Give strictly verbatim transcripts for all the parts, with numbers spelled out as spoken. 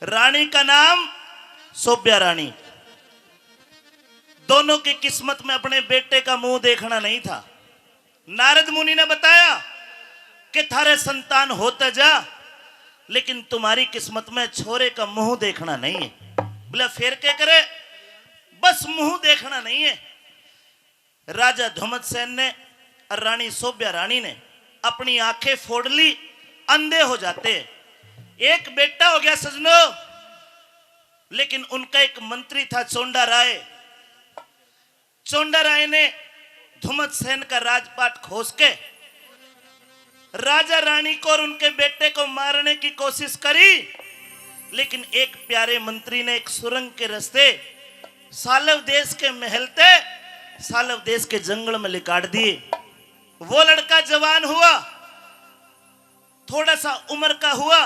रानी का नाम सोब्या रानी। दोनों की किस्मत में अपने बेटे का मुंह देखना नहीं था। नारद मुनि ने बताया कि थारे संतान होते जा, लेकिन तुम्हारी किस्मत में छोरे का मुंह देखना नहीं है। बोला, फिर क्या करे? बस मुंह देखना नहीं है। राजा धुमतसेन ने और रानी सोब्या रानी ने अपनी आंखें फोड़ ली, अंधे हो जाते। एक बेटा हो गया सजनो, लेकिन उनका एक मंत्री था चोंडा राय। चोंडा राय ने धुमतसेन का राजपाट खोस के राजा रानी को और उनके बेटे को मारने की कोशिश करी, लेकिन एक प्यारे मंत्री ने एक सुरंग के रास्ते सालव देश के महल ते सालव देश के जंगल में लिकाड़ दिए। वो लड़का जवान हुआ, थोड़ा सा उम्र का हुआ,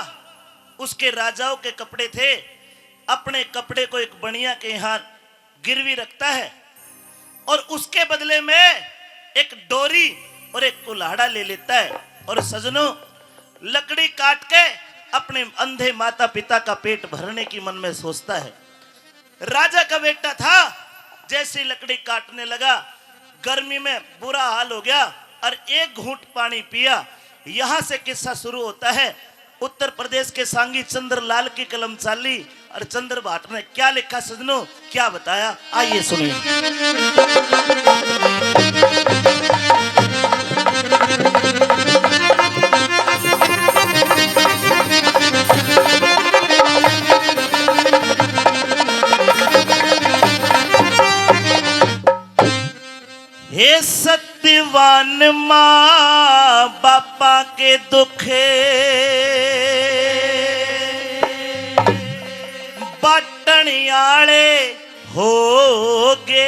उसके राजाओं के कपड़े थे, अपने कपड़े को एक बनिया के यहाँ गिरवी रखता है और उसके बदले में एक डोरी और एक कुल्हाड़ा ले लेता है। और सजनों, लकड़ी काट के अपने अंधे माता पिता का पेट भरने की मन में सोचता है। राजा का बेटा था, जैसे लकड़ी काटने लगा, गर्मी में बुरा हाल हो गया और एक घूंट पानी पिया। यहाँ से किस्सा शुरू होता है। उत्तर प्रदेश के सांगी चंद्रलाल की कलम चाली और चंद्र भाट ने क्या लिखा सजनों, क्या बताया, आइए सुनिए। हे सत्यवान माँ बापा के दुखे बाटण आले हो गए।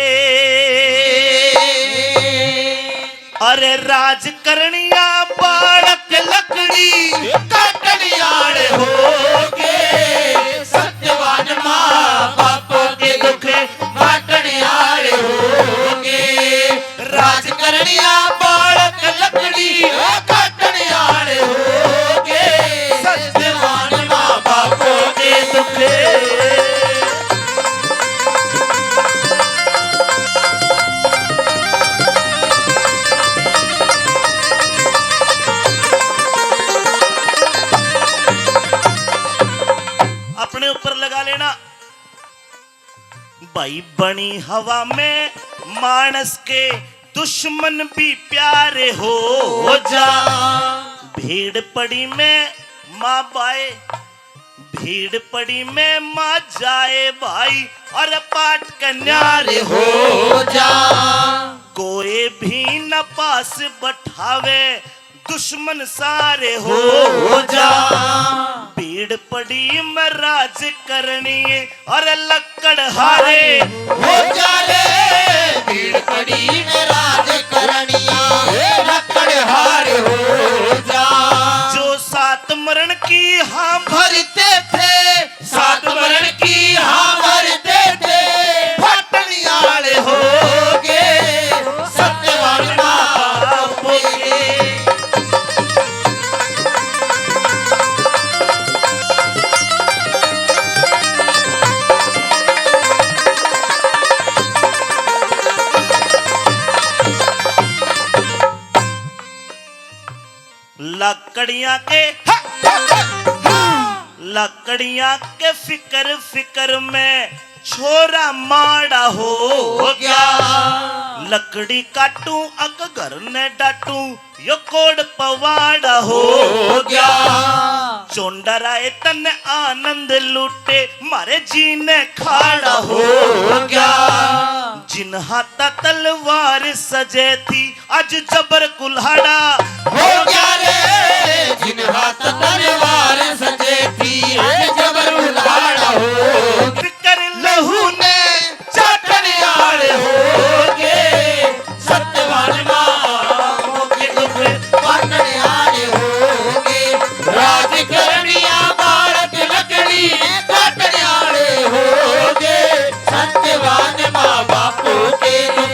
अरे राज करनिया बालक लकड़ी काटण आले हो गए। सत्यवान माँ बाप के दुख बाटण आले हो गए। राज करनिया बालक लकड़ी काटण आले हो गए। सत्यवान माँ बाप के दुख। अपने ऊपर लगा लेना। भाई बनी हवा में मानस के दुश्मन भी प्यारे हो जा। भीड़ पड़ी में माँ बाए, भीड़ पड़ी में माँ जाए भाई, और पाट के न्यारे हो जा। कोई भी न पास बैठावे दुश्मन सारे हो जा। भीड़ पड़ी में राज करनी और लकड़हारे हो जा रे। भीड़ पड़ी में राज करनिया लकड़हारे हो जा। जो सात मरण की हाँ भरते थे, सात मरण की हाँ भरते थे, फटने आले हो गए। सत्यवान बाप के। लकड़ियां के, लकड़ियां के फिकर फिकर में छोरा माड़ा हो गया। लकड़ी काटूं अक घर ने डाटूं, यो कोड़ पवाड़ा हो गया। चोंडा राय तन आनंद लूटे, मारे जी ने खाड़ा हो गया। जिन हाथा तलवार सजे थी, आज जबर कुल्हाड़ा हो गया रे। जिन हाथ तलवार सजे थी, आज जबर कुल्हाड़ा हो। फिकर लहू ने चाटने आले हो गए। सत्यवान माँ के दुख बांटने आले हो गए। राज करनिया बालक लकड़ी काटने आले हो गए। सत्यवान माँ बाप के दुख।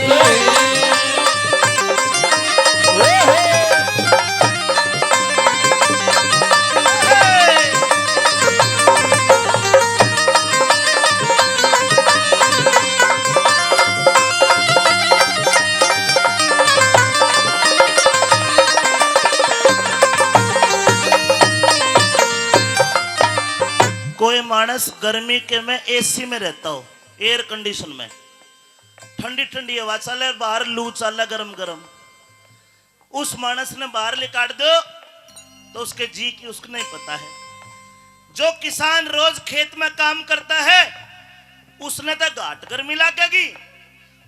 कोई मानस गर्मी के में एसी में रहता हो, एयर कंडीशन में, ठंडी ठंडी हवा चाले, बाहर लू चाले गरम गरम, उस मानस ने बाहर निकाल दो तो उसके जी की उसको नहीं पता है। जो किसान रोज खेत में काम करता है, उसने तो घाट गर्मी लागेगी,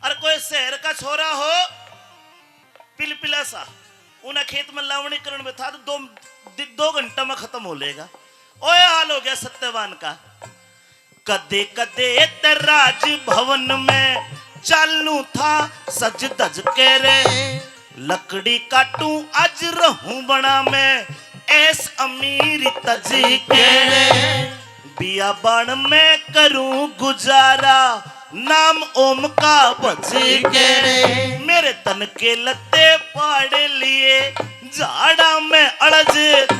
और कोई शहर का छोरा हो, पिलपिला सा, उन्हें खेत में लावणी करण में था तो दो, दो घंटा में खत्म हो लेगा। ओए हाल हो गया सत्यवान का। कदे कदे ते राजभवन में चालू था सज धज के रे, लकड़ी काटू आज रहूं बना में, ऐस अमीर तज के रे, बियाबान में करूं गुजारा, नाम ओम का भज के रे। मेरे तन के लत्ते पाड़ लिए, झाड़ा में अड़ज,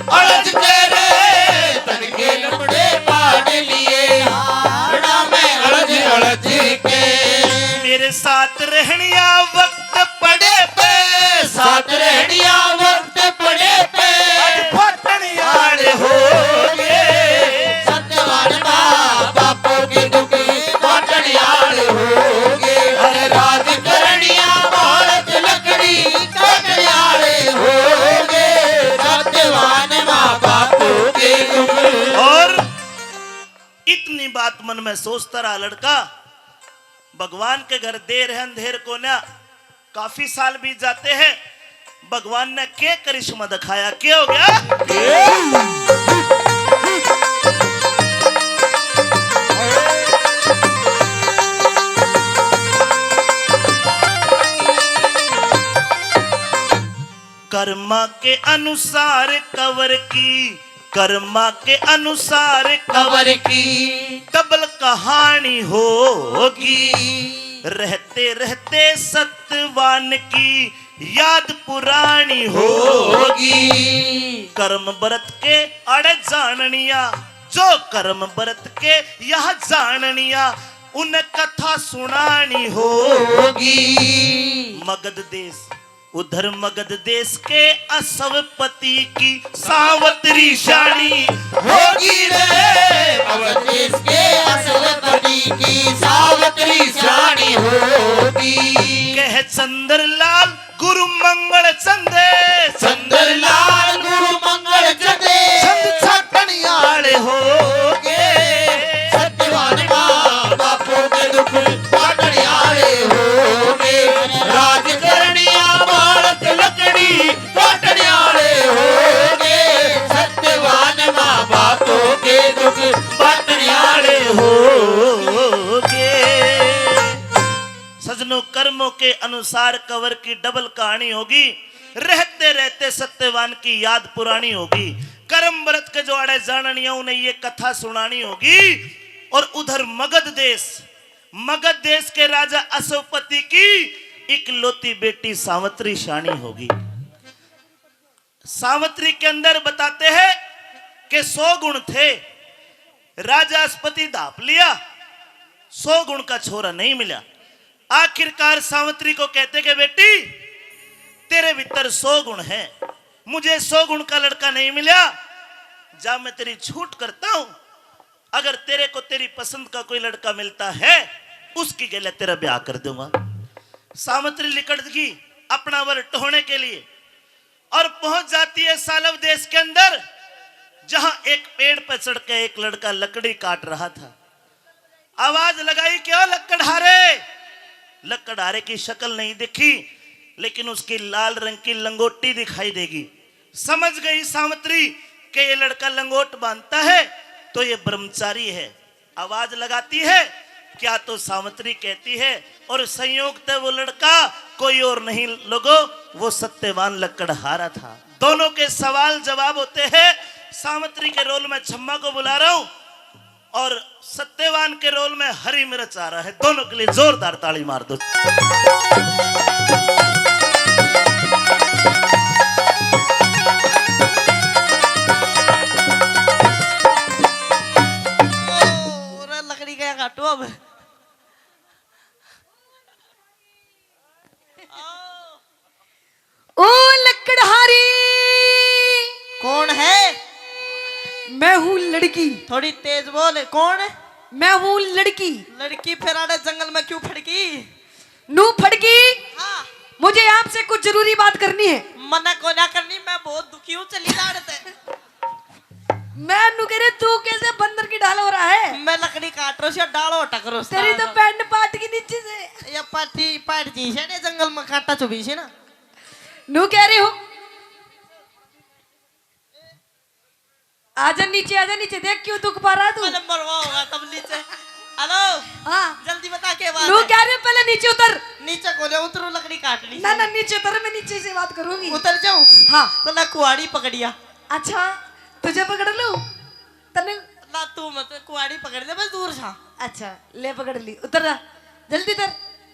अड़ज के रे। तन के लपड़े पाड़ लिए, झाड़ा में अड़ज, अड़ज के। मेरे साथ रहनिया वक्त पड़े पे, साथ रहनिया वक्त पड़े पे, आज फाटन यार हो गए। सत्यवान माँ बापों के दुख पाटन यार हो गए। अरे राज करनिया भारत लकड़ी काटन यार हो गए। सत्यवान माँ बापों के दुख। और इतनी बात मन में सोचता रहा लड़का। भगवान के घर देर है अंधेर कोन्या। काफी साल बीत जाते हैं। भगवान ने के करिश्मा दिखाया, के हो गया? कर्मा के अनुसार कवर की, कर्मा के अनुसार कवर की डबल कहानी होगी। रहते रहते सत्यवान की याद पुरानी होगी। कर्म व्रत के अड़ जाननिया, जो कर्म व्रत के यह जाननिया, उन कथा सुनानी होगी। मगध देश, उधर मगध देश के असवपति की सावतरी शानी होगी रे। मगध देश के असवपति की सावतरी शानी होगी। कह चंद्रलाल गुरु मंगल चंदे, चंद्रलाल गुरु मंगल चंदे, संत छाटन आले होगे। सत्यवान माँ बापों के दुख पाटन आले होगे। राज करनिया बालक लकड़ी पाटन आले होगे। सत्यवान माँ बापों के दुख पाटन आले होगे। सजनों, कर्मों के अनुसार कवर की डबल कहानी होगी। रहते रहते सत्यवान की याद पुरानी होगी। कर्म व्रत के जो आड़े जाननिया, उन्हें ये कथा सुनानी होगी। और उधर मगध देश, मगध देश के राजा अश्वपति की इकलौती बेटी सावित्री शानी होगी। सावित्री के अंदर बताते हैं कि सौ गुण थे। राजा अश्वपति धाप लिया, सौ गुण का छोरा नहीं मिला। आखिरकार सावित्री को कहते कि बेटी, तेरे भीतर सौ गुण है, मुझे सौ गुण का लड़का नहीं मिला, जा मैं तेरी छूट करता हूं, अगर तेरे को तेरी पसंद का कोई लड़का मिलता है, उसकी गेल्या तेरा ब्याह कर दूंगा। सावित्री लिकड़ गई अपना वर टोहने के लिए और पहुंच जाती है सालव देश के अंदर, जहां एक पेड़ पर चढ़ के एक लड़का लकड़ी काट रहा था। आवाज लगाई, "क्या लकड़हारे?" लकड़हारे की शक्ल नहीं दिखी, लेकिन उसकी लाल रंग की लंगोटी दिखाई देगी। समझ गई सावित्री कि ये लड़का लंगोट बांधता है तो ये ब्रह्मचारी है। आवाज लगाती है, क्या तो सावित्री कहती है, और संयोग से वो लड़का कोई और नहीं लोगो, वो सत्यवान लकड़हारा था। दोनों के सवाल जवाब होते हैं। सावित्री के रोल में छम्मा को बुला रहा हूं और सत्यवान के रोल में हरी मिर्च आ रहा है। दोनों के लिए जोरदार ताली मार दो। और लकड़ी का काटो अब। ओ लकड़हारी, कौन है? मैं हूँ लड़की। लड़की। थोड़ी तेज बोल, कौन? मैं हूँ लड़की। लड़की फिर आड़े जंगल में क्यों फड़की? नू फड़की। हाँ। मुझे आपसे कुछ जरूरी बात करनी है। मना को ना करनी, मैं बहुत दुखी हूँ, चली जा आड़े ते। मैं नू कह रही, तू कैसे बंदर की ढाल हो रहा है? मैं लकड़ी काट रहा हूँ, डाल हो टक रहा हूँ। तेरी तो पैंट पाट की नीचे से। ये पाटी पाट जी से ने जंगल में कांटा चुभी से ना। नू कह रही हूँ, आजा नीचे, आजा नीचे, देख क्यों दुख पा रहा है तू? पहले मरवा होगा तब नीचे। हेलो। हाँ। जल्दी बता के बात नू है। कह रही हूँ, पहले नीचे उतर। नीचे को ले उतरू, लकड़ी काट ली ना, से। ना, नीचे उतर, मैं नीचे से बात करूंगी। उतर जाऊं? हाँ। तो ना कुआड़ी पकड़िया। अच्छा, तुझे पकड़ लूं? तने ना, तू मत, कुआड़ी पकड़ ले, बस दूर सा। अच्छा, ले पकड़ ली, उतर जा, जल्दी उतर।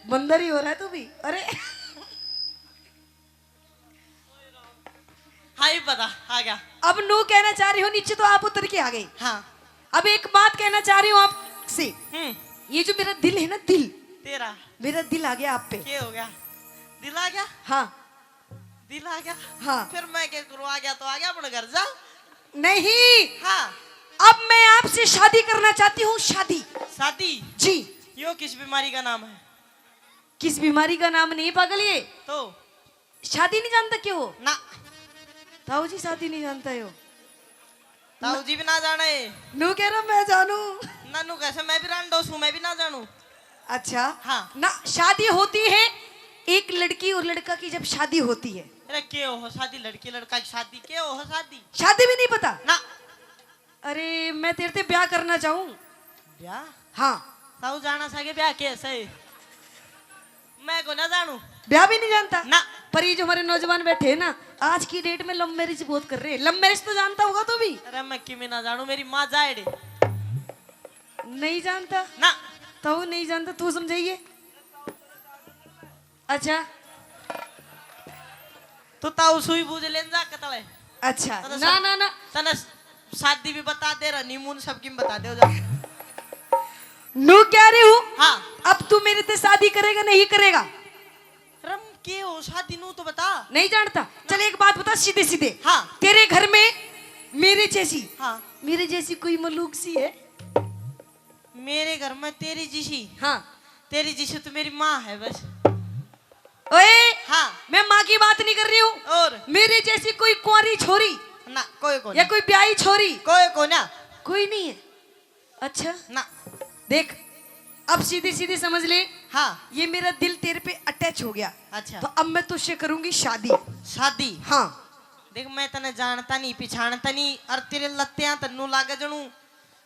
बंदर ही हो रहा है तू भी। अरे। हाँ, ये पता आ गया। अब नू कहना चाह रही हो, नीचे तो आप उतर के आ गए। हाँ। अब एक बात कहना चाह रही हूँ आपसे। हम्म। ये जो मेरा दिल है ना, दिल, तेरा। मेरा दिल आ गया आप पे। क्या हो गया? दिल आ गया? हाँ। दिल आ गया? हाँ। फिर मैं क्या करूँ? आ गया तो आ गया, अपने घर जा। नहीं। हाँ। अब मैं आपसे शादी करना चाहती हूँ, शादी। शादी? जी। यो किस बीमारी का नाम है? किस बीमारी का नाम नहीं, पागल ये? तो? शादी नहीं जानता क्यों? ना। ताऊ जी शादी नहीं जानता हो? ताऊ जी भी ना जाने। नू कह रहा मैं जानू। ना, नू कैसे, मैं भी रांडो सूं, मैं भी ना जानू। अच्छा। हाँ। ना, शादी होती है एक लड़की और लड़का की, जब शादी होती है। अरे के हो शादी, लड़की लड़का की शादी, के हो शादी? शादी भी नहीं पता? ना। अरे, मैं तेरे ते ब्याह करना चाहूँ। ब्याह? हाँ। ताऊ जाना सा के ब्याह के सही? मैं को ना जानू। ब्याह भी नहीं जानता? ना। पर ये जो हमारे नौजवान बैठे हैं ना, आज की डेट में लव मैरिज बहुत कर रहे हैं। लव मैरिज तो जानता होगा तू भी। अरे मैं किमें ना जानू, मेरी माँ जाए रे। नहीं जानता? ना। तो नहीं जानता, तू समझाइए। अच्छा। तू ताऊ सुई बूझ लेन जा कतले। अच्छा। तने ना, सब-, ना, ना। तने शादी भी बता दे, हनीमून सबकी में बता दे, हो जा। नू कह रही हूँ, हाँ। अब तू मेरे ते शादी करेगा, नहीं करेगा? रम के हो शादी, नू तो बता। नहीं जानता? चल, एक बात बता सीधे सीधे। हाँ। तेरे घर में मेरे जैसी, हाँ। मेरे जैसी कोई मलूक सी है? मेरे घर में तेरी जैसी? हाँ। तेरी जैसी तो मेरी माँ है बस। ओए, हाँ। मैं माँ की बात नहीं कर रही हूँ। और? मेरे जैसी कोई कुंवारी छोरी ना, कोई को या ना। कोई ब्याही छोरी? कोई को ना। कोई नहीं है। अच्छा। ना। देख, अब सीधी सीधी समझ ले। हाँ। ये मेरा दिल तेरे पे अटैच हो गया। अच्छा। तो अब मैं तुझसे करूंगी शादी। शादी? हाँ। देख, मैं तने जानता नहीं, पिछाणता नहीं, और तेरे लत्तियां तन्नू लागे जणू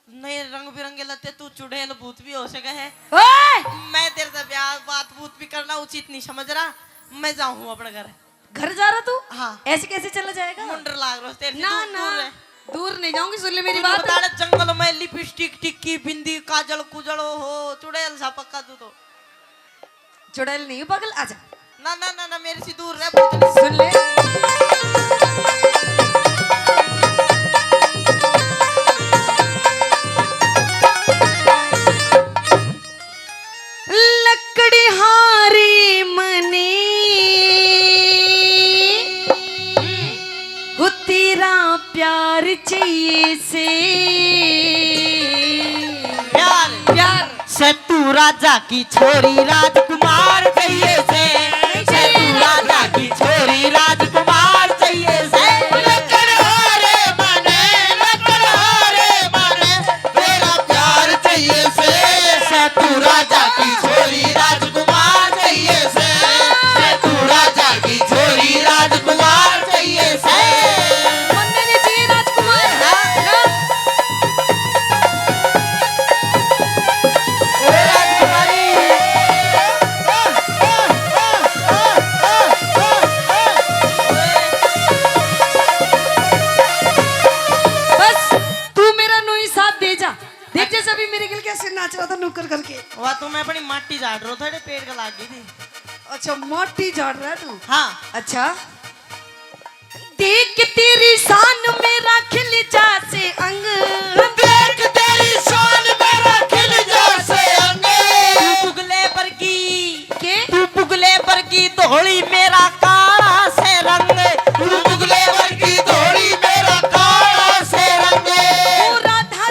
नए रंग बिरंगे लत्ते, तू चुड़ैल भूत भी हो सके है। ओए! मैं तेरे से ब्याह बात बूत भी करना उचित नहीं समझ रहा, मैं जाऊँ अपने घर। घर जा रहा तू? हाँ। ऐसे कैसे चला जाएगा? मुंडर लाग रहा तेरे से, ना, दूर, ना, दूर रह। दूर नहीं जाऊंगी, सुन ले मेरी तू बात। बता रहा जंगल में लिपस्टिक, टिक्की, बिंदी, काजल, कुजल, हो, चुड़ैल सा पक्का तू तो। चुड़ैल नहीं हूँ पागल, आजा। ना, ना, ना, ना, मेरे से दूर रह, भूतनी। सुन ले। लकड़ी हारी मने हो तेरा प्यार चाहिए से। प्यार। प्यार। से तू राजा की छोरी राजकुमार चाहिए से, से तू राजा की छोरी राजकुमार चाहिए से। लकड़ हो रे मने, लकड़ हो रे मने, तेरा प्यार चाहिए से, से तू राजा की छोरी राजकुमार चाहिए से, से तू राजा की छोरी राजकुमार चाहिए से। मन्ने ने चाहिए राजकुमार। हाँ। ओ राजकुमारी। बस, तू मेरा नोई साथ दे जा। देख, जैसे अभी मेरे गल कैसे नाच रहा था नुक्कड़ करके। वाह, तू मैं अपनी माटी झाड़ रहा था, पेट का लाग गई थी। अच्छा, माटी झाड़ रहा है तू? हाँ। अच्छा। देख तेरी शान मेरा खिल जा से अंग। देख तेरी शान मेरा खिल जा से अंग। तू बुगले वर्गी। के? तू बुगले वर्गी धोली मेरा काला से रंग। तू बुगले वर्गी धोली मेरा काला से रंग। ओ राधा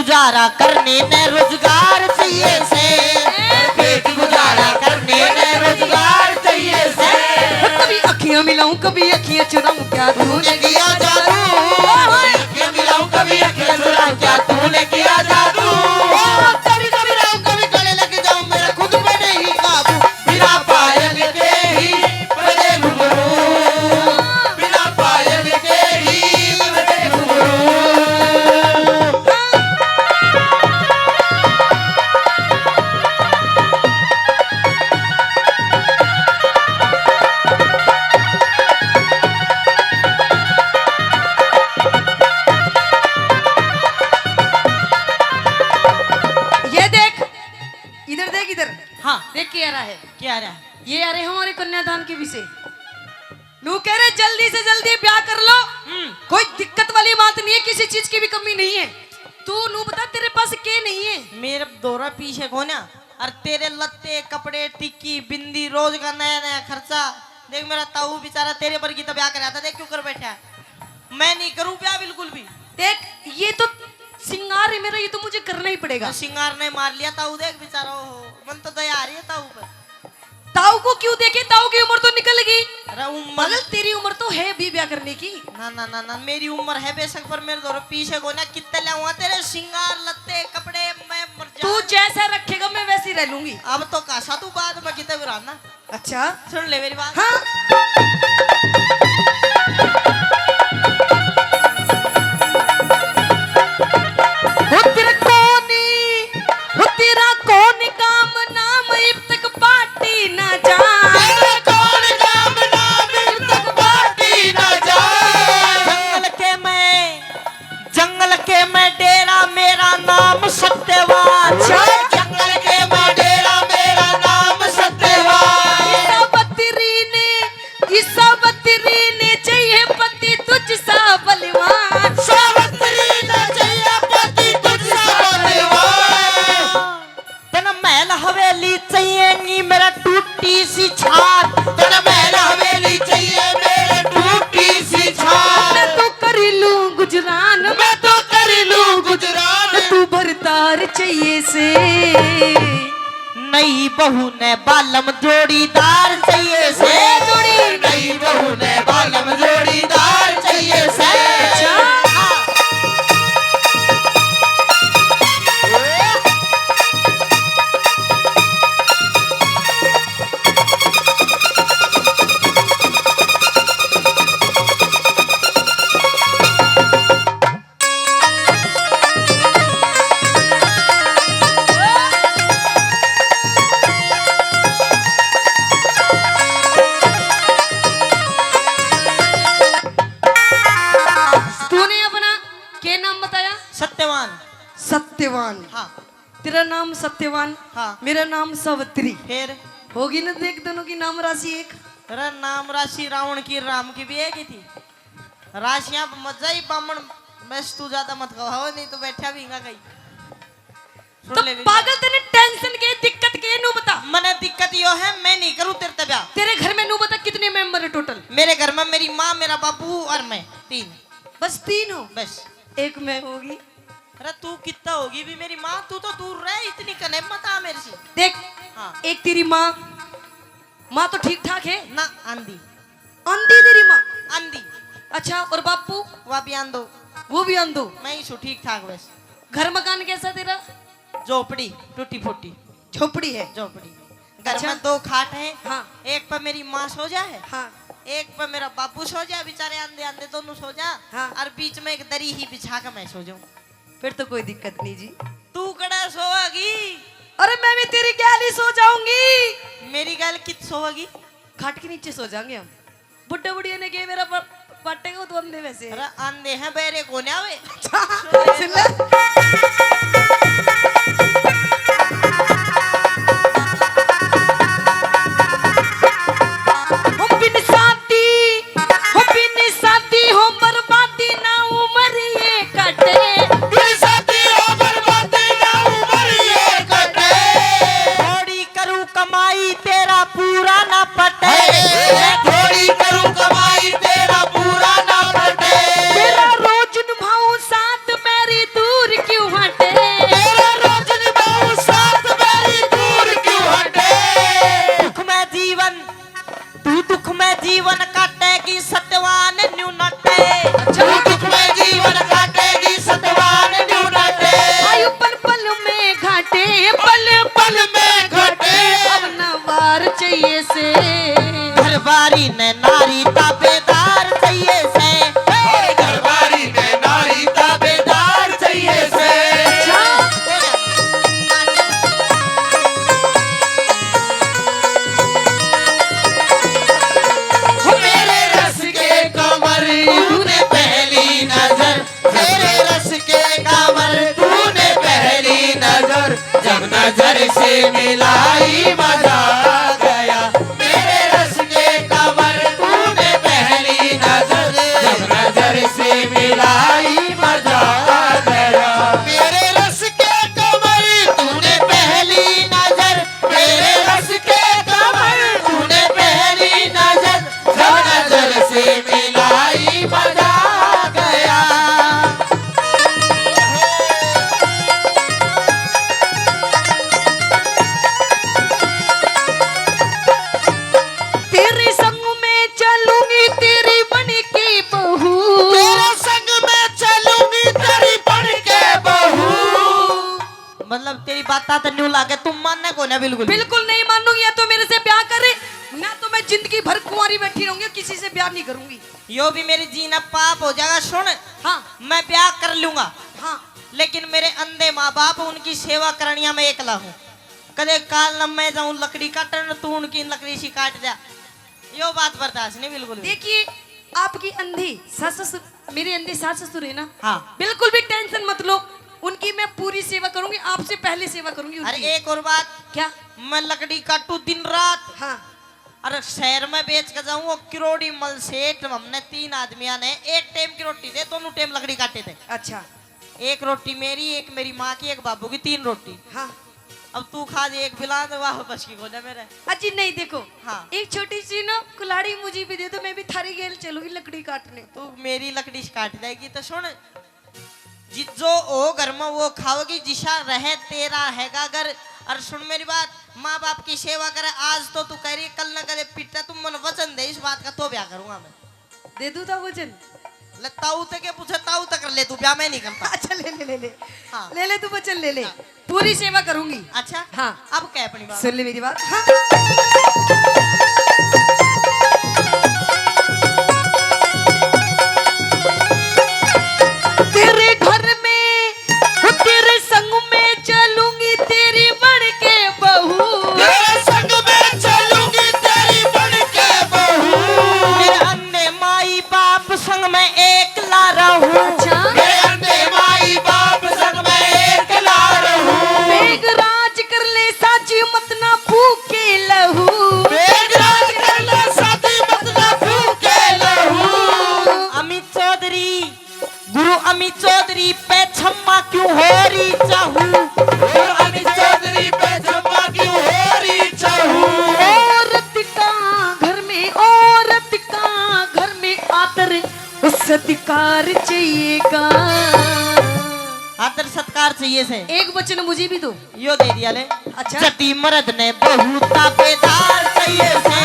गुजारा करने ने रोजगार चाहिए से, पेट गुजारा करने ने रोजगार चाहिए से। कभी अखियां मिलाऊं, कभी अखियां चुराऊं, क्या तूने किया जादू? कभी अखियां मिलाऊं, कभी अखियां चुराऊं, क्या तूने किया जादू? कभी, कभी रहूं, कभी गले लग जाऊं, मेरा खुद पे नहीं काबू। बिना पायल के ही बजे घुंघरू, बिना पायल के ही बजे घुंघरू। ये देख, इधर देख, इधर। हाँ। देख के आ रहा है। क्या आ रहा है? ये आ रहे हमारे कन्यादान के विषय। नू कह रहे जल्दी से जल्दी ब्याह कर लो। हम्म। कोई दिक्कत वाली बात नहीं है, किसी चीज की भी कमी नहीं है। तू नू बता, तेरे पास के नहीं है? मेरे धोरै पीसे कोन्या, और तेरे लत्ते, कपड़े, टिक्की, बिंदी, रोज का नया नया खर्चा। देख, मेरा ताऊ बेचारा तेरे पर की तो ब्याह कराया था, देख क्यों कर बैठा है। मैं नहीं करूं ब्याह बिल्कुल भी। देख, ये तो सिंगार है मेरा, ये तो मुझे करना ही पड़ेगा। तो सिंगार ने मार लिया ताऊ, देख बेचारा, ओहो, मन तो दया आ रही है ताऊ पर। ताऊ को क्यों देखे, ताऊ की उम्र तो निकल गई। अरे उम्र पागल, तेरी उम्र तो है भी ब्याह करने की। ना, ना, ना, ना, मेरी उम्र है बेशक, पर मेरे धोरै पीसे कोन्या, कितने लाऊंगा तेरे सिंगार, लत्ते, कपड़े, मैं मर तू जाऊं। जैसा रखेगा मैं वैसी रह लूंगी। अब तो कासा तू बाद में कितने भी रहना। अच्छा। सुन ले मेरी बात। हाँ। हो तेरा कौन, हो तेरा कौन काम नाम, इब तक पार्टी ना जा। तेरा कौन काम नाम, इब तक पार्टी ना जा। जंगल के मैं जंगल के मैं डेरा, मेरा नाम सत्यवान। अच्छा। जंगल के मैं डेरा, मेरा नाम सत्यवान। सावित्री ने, इस सावित्री ने चाहिए पति तुझ सा बलवान। सावित्री ने चाहिए पति तुझ सा बलवान। तन महल हवेली चाहिए नी मेरा टूटी सी छात। तन महल हवेली चाहिए मेरे टूटी सी छात। मैं तो कर लूं गुजरान, मैं तो कर लूं गुजरान। तू भरतार चाहिए से। नई बहू ने बालम जोड़ीदार चाहिए से। जोड़ी। नई बहू ने बालम जोड़ीदार चाहिए से। अच्छा। तूने अपना के नाम बताया? सत्यवान। सत्यवान। हाँ। तेरा नाम सत्यवान, हाँ। मेरा नाम सावित्री। फिर? होगी ना, देख, दोनों की नाम राशि एक। अरे, नाम राशि रावण की, राम की भी एक ही थी। राशियां मजा ही बामण, बस तू ज्यादा मत कहो, नहीं तो बैठा भी कहीं। सुन तो ले मेरी पागल, बात। तने टेंशन के, दिक्कत के, नू बता। मने दिक्कत यो है, मैं नहीं करूँ तेरे ते ब्याह। तेरे घर में, नू बता, कितने मेंबर है टोटल? मेरे घर में मेरी माँ, मेरा बाबू और मैं, तीन। बस तीन हो? बस। एक मैं होगी। अरे तू कितना होगी भी मेरी माँ, तू तो दूर रह, इतनी कने मत आ मेरे से। देख, हाँ। एक तेरी माँ, माँ तो ठीक ठाक है ना? आंधी। आंधी तेरी माँ? आंधी। अच्छा, और बापू? वह भी आंधो। वो भी आंधो? मैं ही सू ठीक ठाक बस। घर मकान कैसा तेरा? झोपड़ी, टूटी फूटी। झोपड़ी है? झोपड़ी। घर अच्छा। में दो खाट है। हाँ। एक पे मेरी माँ सो जा है। हाँ। एक पे मेरा बाबू सो जा, बेचारे आंधे आंधे दोनों सो जा। हाँ। और बीच में एक दरी ही बिछा के मैं सो जाऊँ। फिर तो कोई दिक्कत नहीं जी। तू कड़ा सोएगी? अरे मैं भी तेरी गैल ही सो जाऊंगी। मेरी गैल कित सोएगी? खाट के नीचे सो जाएंगे हम। बुड्ढे बुढ़िया ने के मेरा प-, पाटेगा तो अंधे वैसे। अरे आंधे हैं, बहरे कोन्या वे। सुन ले। हम बिन शादी, हम बिन शादी हो बर्बादी ना उम्र ये कटे। बिन शादी हो बर्बादी ना उम्र ये कटे। थोड़ी करूँ कमाई तेरा पूरा ना पटे। मैं थोड़ी करूँ कमाई तेरा पूरा ना पटे। तेरा रोज निभाऊँ साथ मेरी दूर क्यों हटे। नजर से मिलाई मजा आ गया, मेरे रस के कमर तूने पहली नजर, जब नजर से मिलाई मजा आ गया। मेरे रस के कमर तूने पहली नजर, मेरे रस के कमर तूने पहली नजर, जब नजर से मिलाई मजा आ गया। तेरे संग में चलूंगी तेरी बन के बहू। तेरे संग में चलूंगी तेरी बन के बहू। मतलब तेरी बात तो न्यू लागे, तू मानने को ना बिल्कुल। बिल्कुल नहीं मानूंगी, या तो मेरे से ब्याह करे, ना तो मैं जिंदगी भर कुंवारी बैठी रहूंगी, किसी से ब्याह नहीं करूंगी। यो भी मेरी जीना पाप हो जाएगा। सुन, हाँ। मैं ब्याह कर लूंगा, हाँ। लेकिन मेरे अंधे माँ बाप, उनकी सेवा करनिया मैं एकला हूँ। कदे काल न मैं जाऊं लकड़ी काटन, तू उनकी लकड़ी सी काट जा। यो बात बर्दाश्त नहीं बिल्कुल भी। देखिए, आपकी अंधी सास ससुर, मेरे अंधे सास ससुर है ना, हाँ। बिल्कुल भी टेंशन मत लो, उनकी मैं पूरी सेवा करूंगी, आपसे पहले सेवा करूंगी अरे उनकी। एक और बात। क्या? मैं लकड़ी काटू दिन रात। हाँ। अरे शहर में बेच के जाऊं वो किरोड़ी मल सेठ, हमने तीन आदमियां ने एक टाइम की रोटी दे, दोनों टाइम लकड़ी काटे थे। अच्छा। एक रोटी मेरी, एक मेरी माँ की, एक बाबू की, तीन रोटी। हाँ। अब तू खा जे एक बिलान, वाह बस की कोने मेरे। अजी नहीं, देखो, हाँ। एक छोटी सी ना कुलाड़ी मुझे भी दे दो, मैं भी थारी गेल चलूंगी लकड़ी काटने। तू मेरी लकड़ी से काट जाएगी तो सुन, जिज्जो हो घर में वो खाओगी, जिसा रहे तेरा हैगा घर। और सुन मेरी बात, माँ बाप की सेवा करे, आज तो तू कह रही, कल न करे पिटा, तू मन वचन दे इस बात का, तो ब्याह करूंगा मैं। दे दूं था वचन? ले ताऊ तक के पूछे, ताऊ तक कर ले तू, ब्याह मैं नहीं करता। अच्छा, ले ले, ले ले। हाँ। ले ले तू वचन, ले ले। हाँ। पूरी सेवा करूंगी। अच्छा। हाँ। अब कह अपनी बात। सुन ले मेरी बात। हाँ। तेरे घर में, तेरे संग में चलूंगी तेरी बन के बहू। तेरे संग में चलूंगी तेरी बन के बहू। मेरे अंधे माई बाप संग में एकला रहूं। अच्छा। मेरे अंधे माई बाप संग में एकला रहूं। मेघराज कर ले साझी मत ना फूके लहू। मेघराज कर ले साझी मत ना फूके लहू। अमित चौधरी, गुरु अमित चौधरी पे छम्मा क्यों हो रही चाहू? गुरु अमित चौधरी पे छम्मा क्यों हो रही चाहू? औरत का घर में, औरत का घर में आदर सत्कार चाहिएगा। आदर सत्कार चाहिए से। एक वचन मुझे भी दो। यो दे दिया ले। अच्छा। जदी मर्द ने बहू ताबेदार चाहिए से,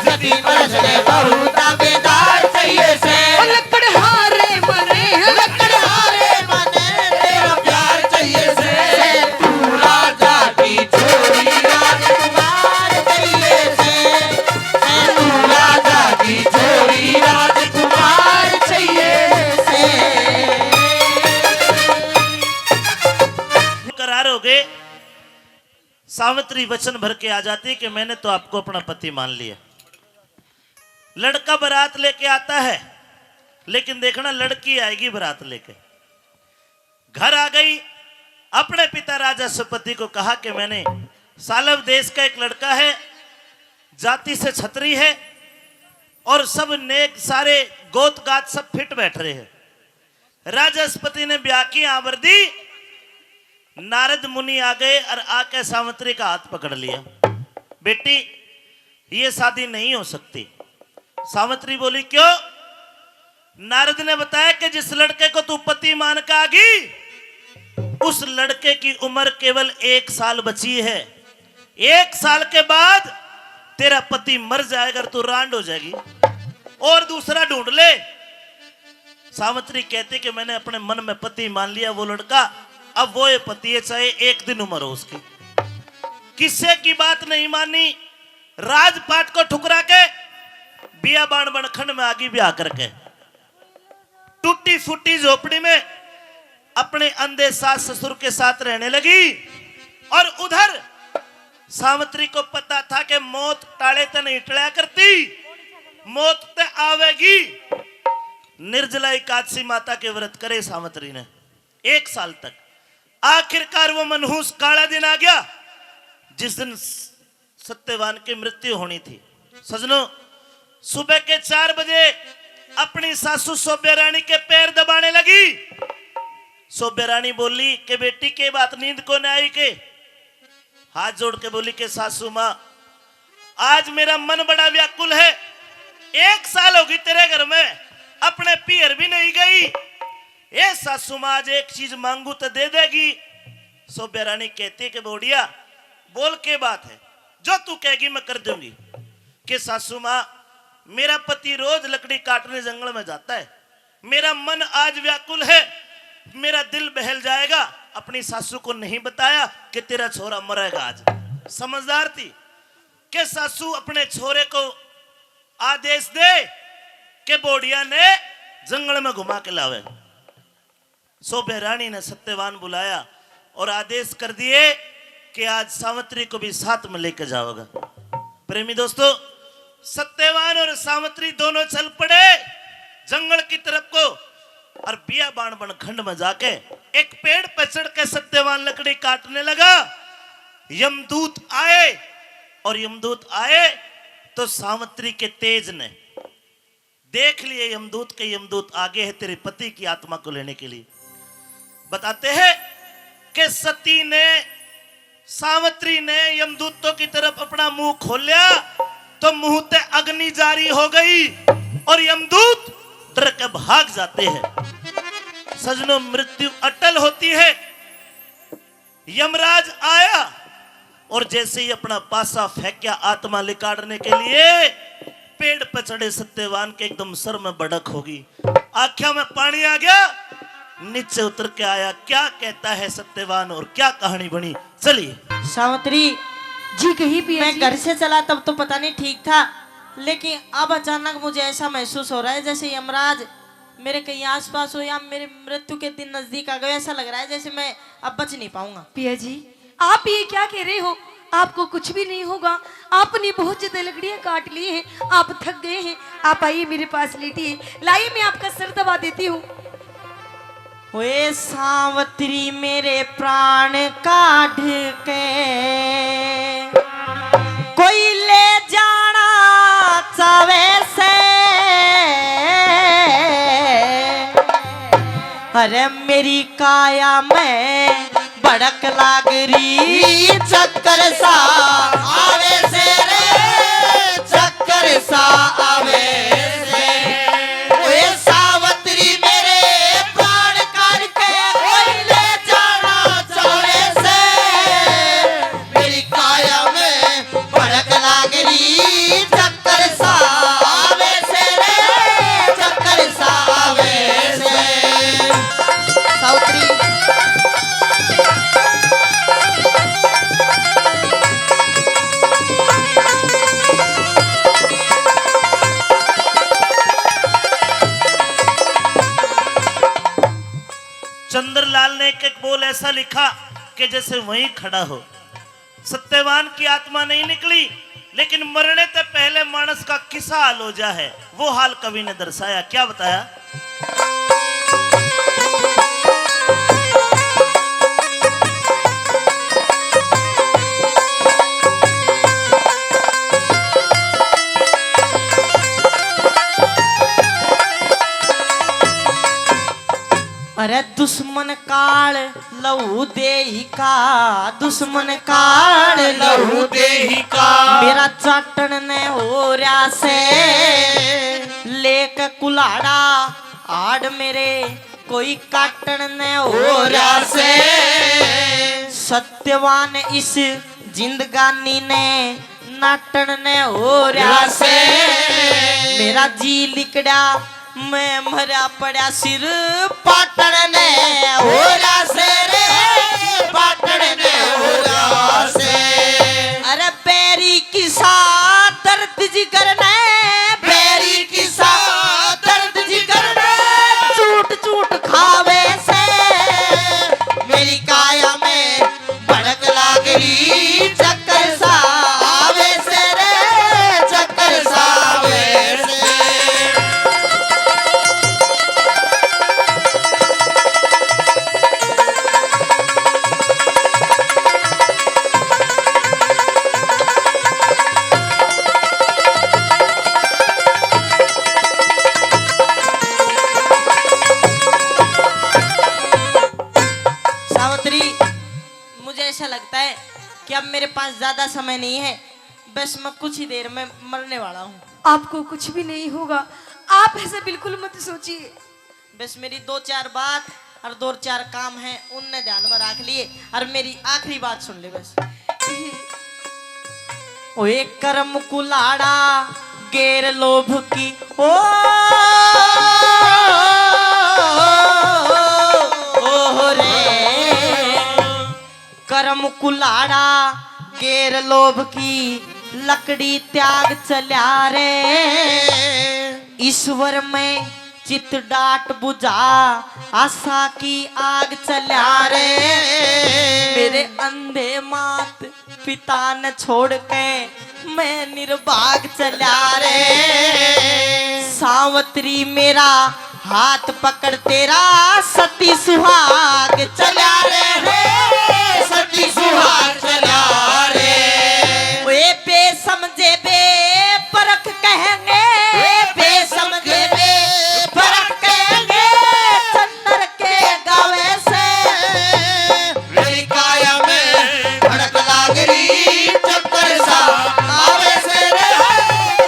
जदी मर्द ने बहू ताबेदार चाहिए से। ओ लकड़हारे मने, लकड़हारे मने तेरा प्यार चाहिए से। तू राजा की छोरी राजकुमार चाहिए से, तू राजा की छोरी राजकुमार चाहिए से। करार हो गए। सावित्री वचन भर के आ जाती कि मैंने तो आपको अपना पति मान लिया। लड़का बारात लेके आता है, लेकिन देखना, लड़की आएगी बारात लेके। घर आ गई, अपने पिता राजा सुपति को कहा कि मैंने, सालव देश का एक लड़का है, जाति से छत्री है, और सब नेक, सारे गोत गात सब फिट बैठ रहे हैं। राजस्पति ने ब्याह की आवर दी। नारद मुनि आ गए और आके सावित्री का हाथ पकड़ लिया। बेटी, ये शादी नहीं हो सकती। सावित्री बोली, क्यों? नारद ने बताया कि जिस लड़के को तू पति मान के आ गई, उस लड़के की उम्र केवल एक साल बची है। एक साल के बाद तेरा पति मर जाएगा और तू रांड हो जाएगी, और दूसरा ढूंढ ले। सावित्री कहती कि मैंने अपने मन में पति मान लिया वो लड़का, अब वो ये पति है, चाहे एक दिन उम्र हो उसकी। किसी की बात नहीं मानी, राजपाट को ठुकरा के बियाबान बणखण में आगी ब्याह करके। टूटी फूटी झोपड़ी में अपने अंधे सास ससुर के साथ रहने लगी। और उधर सावित्री को पता था कि मौत टाले ते नहीं टळया करती, मौत ते आवेगी। निर्जला एकादशी माता के व्रत करे सावित्री ने एक साल तक। आखिरकार वो मनहूस काला दिन आ गया, जिस दिन सत्यवान की मृत्यु होनी थी। सजनों, सुबह के चार बजे अपनी सासू सोभ्या रानी के पैर दबाने लगी। सोभ्या रानी बोली कि बेटी, के बात, नींद को न आई के? हाथ जोड़ के बोली कि सासू माँ, आज मेरा मन बड़ा व्याकुल है। एक साल होगी तेरे घर में, अपने पीहर भी नहीं गई। ए सासू माँ, आज एक चीज मांगू तो दे देगी? सोभ्या रानी कहती कि बोढ़िया, बोल, के बात है, जो तू कहेगी मैं कर दूंगी। कि सासू माँ, मेरा पति रोज लकड़ी काटने जंगल में जाता है, मेरा मन आज व्याकुल है, मेरा दिल बहल जाएगा। अपनी सासू को नहीं बताया कि तेरा छोरा मरेगा आज। समझदार थी कि सासू अपने छोरे को आदेश दे कि बोढ़िया ने जंगल में घुमा के लावे। सोभ्या रानी ने सत्यवान बुलाया और आदेश कर दिए कि आज सावित्री को भी साथ में लेके जाओगा। प्रेमी दोस्तों, सत्यवान और सावित्री दोनों चल पड़े जंगल की तरफ को, और बियाबान वन खंड में जाके एक पेड़ पर चढ़ के सत्यवान लकड़ी काटने लगा। यमदूत आए, और यमदूत आए तो सावित्री के तेज ने देख लिए यमदूत के, यमदूत आगे है तेरे पति की आत्मा को लेने के लिए। बताते हैं कि सती ने, सावित्री ने यमदूतों की तरफ अपना मुंह खोलिया तो मुंह ते अग्नि जारी हो गई और यमदूत डर के भाग जाते हैं। सजनों, मृत्यु अटल होती है। यमराज आया और जैसे ही अपना पासा फेंका आत्मा निकालने के लिए, पेड़ पे चढ़े सत्यवान के एकदम सर में भड़क होगी, आंख्या में पानी आ गया, नीचे उतर के आया। क्या कहता है सत्यवान और क्या कहानी बनी, चलिए। सावित्री, जी कही पिया मैं जी। घर से चला तब तो पता नहीं ठीक था, लेकिन अब अचानक मुझे ऐसा महसूस हो रहा है जैसे यमराज मेरे कहीं आसपास हो या मेरे मृत्यु के दिन नजदीक आ गए। ऐसा लग रहा है जैसे मैं अब बच नहीं पाऊंगा। पिया जी, आप ये क्या कह रहे हो? आपको कुछ भी नहीं होगा। आपने बहुत ज्यादा लकड़ियां काट ली हैं, आप थक गए हैं। आप आइए मेरे पास लेटिए, लाइए मैं आपका सर दबा देती हूँ। ओए सावत्री मेरे प्राण काढ़ के कोई ले जाना चावे से। अरे मेरी काया में भड़क लाग री चक्कर सा आवे से रे, चक्कर सा आवे से। ओए सावत्री मेरे प्राण काढ़ के कोई ले जाना चावे से। मेरी काया में भड़क लाग री चक्कर सा आवे से रे, चक्कर सा आवे से। सावित्री। चंद्रलाल ने एक एक बोल ऐसा लिखा कि जैसे वहीं खड़ा हो। सत्यवान की आत्मा नहीं निकली, लेकिन मरने से पहले मानस का किसा हाल हो जा है, वो हाल कवि ने दर्शाया। क्या बताया? अरे दुश्मन काल लहू देही का, दुश्मन काल लहू देही का। मेरा चाटण ने हो रहा से, लेके कुल्हाड़ा आड़ मेरे कोई काटण ने हो रहा से। सत्यवान इस जिंदगानी ने नाटण ने हो रहा से। मेरा जी लिकड़ा मैं मरा पड़ा सिर पाटण ने हो रहा से रे, पाटण ने हो रहा से। अरे बैरी किसा दर्द जिगर ने, बैरी किसा दर्द जिगर ने, चूट चूट खावे से। मेरी काया में भड़क लाग री चक्कर सा आवे से रे, चक्कर सा आवे से। तय कि अब मेरे पास ज्यादा समय नहीं है, बस मैं कुछ ही देर में मरने वाला हूँ। आपको कुछ भी नहीं होगा, आप ऐसा बिल्कुल मत सोचिए। बस मेरी दो चार बात और दो चार काम है, उनने ध्यान में रख लिए और मेरी आखिरी बात सुन ले बस। ओ एक करम कुलाड़ा गैर लोभ की, ओ, ओ रे, करम कुलाड़ा गैर लोभ की लकड़ी त्याग चल्या रे। ईश्वर में चित डाट बुझा, आशा की आग चल्या रे। मेरे अंधे मात पिता ने छोड़ के मैं निर्भाग चल्या रे। सावतरी मेरा हाथ पकड़ तेरा सती सुहाग चल्या रे। हे सती सुहाग चल्या रे। ए बेसमझे बे परख कहेंगे, ए बेसमझे बे परख कहेंगे। चन्नर के गावे से मेरी काया में भड़क लाग रही, चक्कर सा आवे से रे,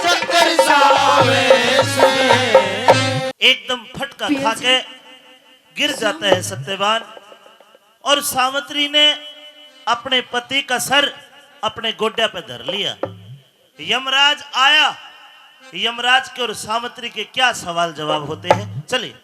चक्कर सा आवे से। एकदम फटका खा के गिर जाता है सत्यवान। और सावित्री ने अपने पति का सर अपने गोड्या पे धर लिया। यमराज आया। यमराज के और सावित्री के क्या सवाल जवाब होते हैं, चलिए।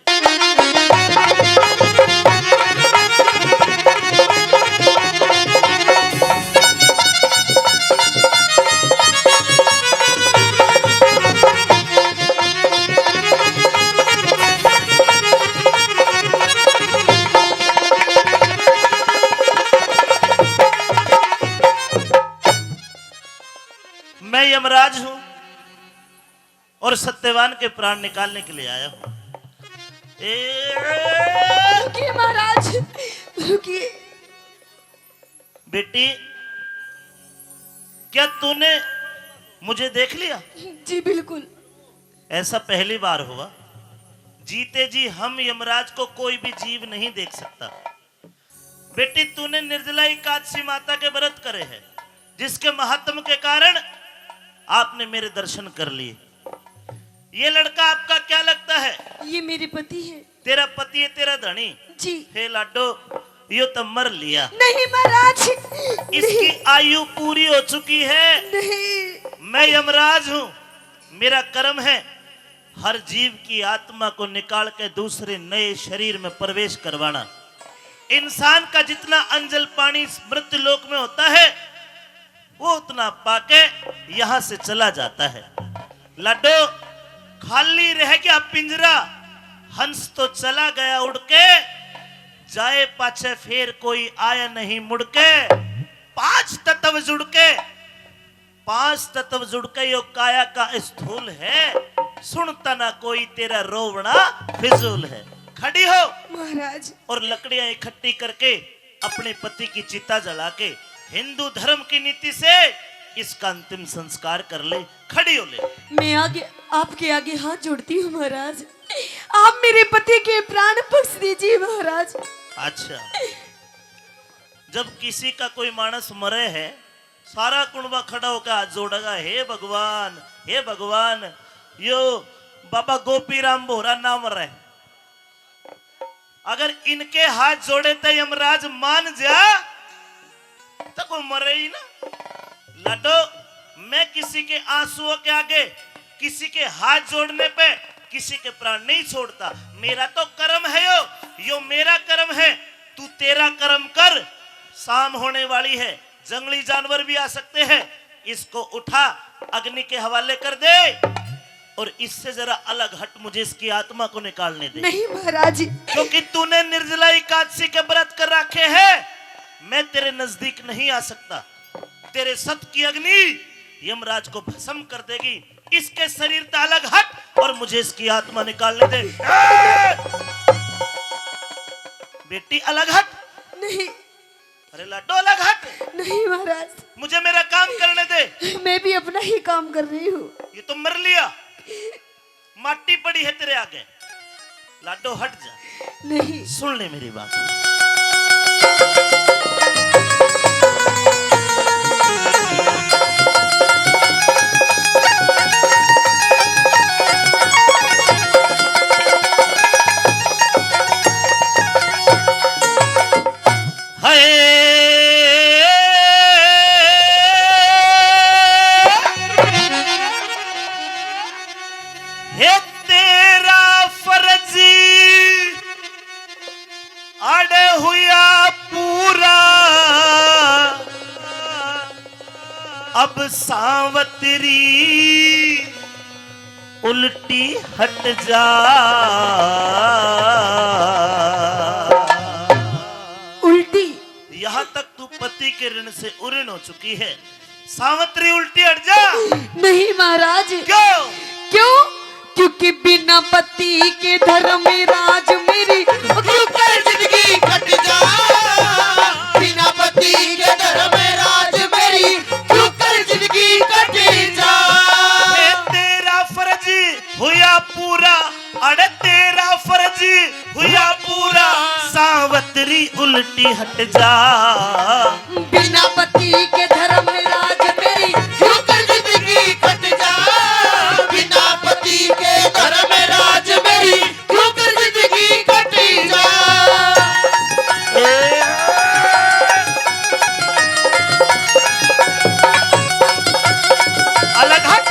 मैं यमराज हूं और सत्यवान के प्राण निकालने के लिए आया हूं। ए, रुकिए महाराज, रुकिए। बेटी, क्या तूने मुझे देख लिया? जी बिल्कुल। ऐसा पहली बार हुआ। जीते जी हम यमराज को कोई भी जीव नहीं देख सकता। बेटी, तूने निर्जला एकादशी माता के व्रत करे हैं, जिसके महात्म के कारण आपने मेरे दर्शन कर लिए। ये लड़का आपका क्या लगता है? ये मेरे पति है। तेरा पति है, तेरा धनी? जी। हे लाडो, यो तो मर लिया। नहीं महाराज, इसकी नहीं। आयु पूरी हो चुकी है। नहीं। मैं यमराज हूँ, मेरा कर्म है हर जीव की आत्मा को निकाल के दूसरे नए शरीर में प्रवेश करवाना। इंसान का जितना अंजल पानी मृत्यु लोक में होता है, वो उतना पाके यहां से चला जाता है। लाडो, खाली रह गया पिंजरा, हंस तो चला गया उड़ के, जाए पाछे फेर कोई आया नहीं मुड़ के। पांच तत्व जुड़ के, पांच तत्व जुड़ के यो काया का स्थूल है। सुनता ना कोई तेरा रोवना फिजूल है। खड़ी हो महाराज। और लकड़ियां इकट्ठी करके अपने पति की चिता जला के हिंदू धर्म की नीति से इसका अंतिम संस्कार कर ले। खड़ी हो ले। मैं आगे, आपके आगे हाथ जोड़ती हूँ महाराज, आप मेरे पति के प्राण बख्श दीजिए महाराज। अच्छा, जब किसी का कोई मानस मरे है, सारा कुणबा खड़ा होकर हाथ जोड़ेगा, हे भगवान, हे भगवान, यो बाबा गोपी राम भोरा ना मरे। अगर इनके हाथ जोड़े तो यमराज मान जा, तो कोई मरे ही ना। लाडो, मैं किसी के आंसुओं के आगे, किसी के हाथ जोड़ने पे किसी के प्राण नहीं छोड़ता। मेरा तो कर्म है यो, यो मेरा कर्म है। तू तेरा कर्म कर, शाम होने वाली है, जंगली जानवर भी आ सकते हैं। इसको उठा, अग्नि के हवाले कर दे और इससे जरा अलग हट, मुझे इसकी आत्मा को निकालने दे। नहीं महाराज। क्योंकि तूने निर्जला एकादशी के व्रत कर रखे हैं, मैं तेरे नजदीक नहीं आ सकता। तेरे सत की अग्नि यमराज को भस्म कर देगी। इसके शरीर से अलग हट और मुझे इसकी आत्मा निकालने दे। ए! बेटी, अलग हट। नहीं। अरे लाडो, अलग हट। नहीं महाराज। मुझे मेरा काम करने दे। मैं भी अपना ही काम कर रही हूँ। ये तो मर लिया, माटी पड़ी है तेरे आगे। लाडो, हट जा। नहीं। सुन ले मेरी बात। अब सावतरी उल्टी हट जा। उल्टी? यहाँ तक तू पति के ऋण से उऋण हो चुकी है। सावतरी उल्टी हट जा। नहीं महाराज। क्यों? क्यों? क्योंकि बिना पति के धर्मराज मेरी क्यों कर जिंदगी कट जा। बिना पति के धर्मराज मेरी क्यों कर जिंदगी कट जा। ए, तेरा फर्ज हुआ पूरा, अरे तेरा फर्ज हुआ पूरा, सावतरी उल्टी हट जा। बिना पति के धर्मराज मेरी क्यों कर जिंदगी कट जा। बिना पति के धर्मराज मेरी क्यों कर जिंदगी कट जा। ए। अलग हट।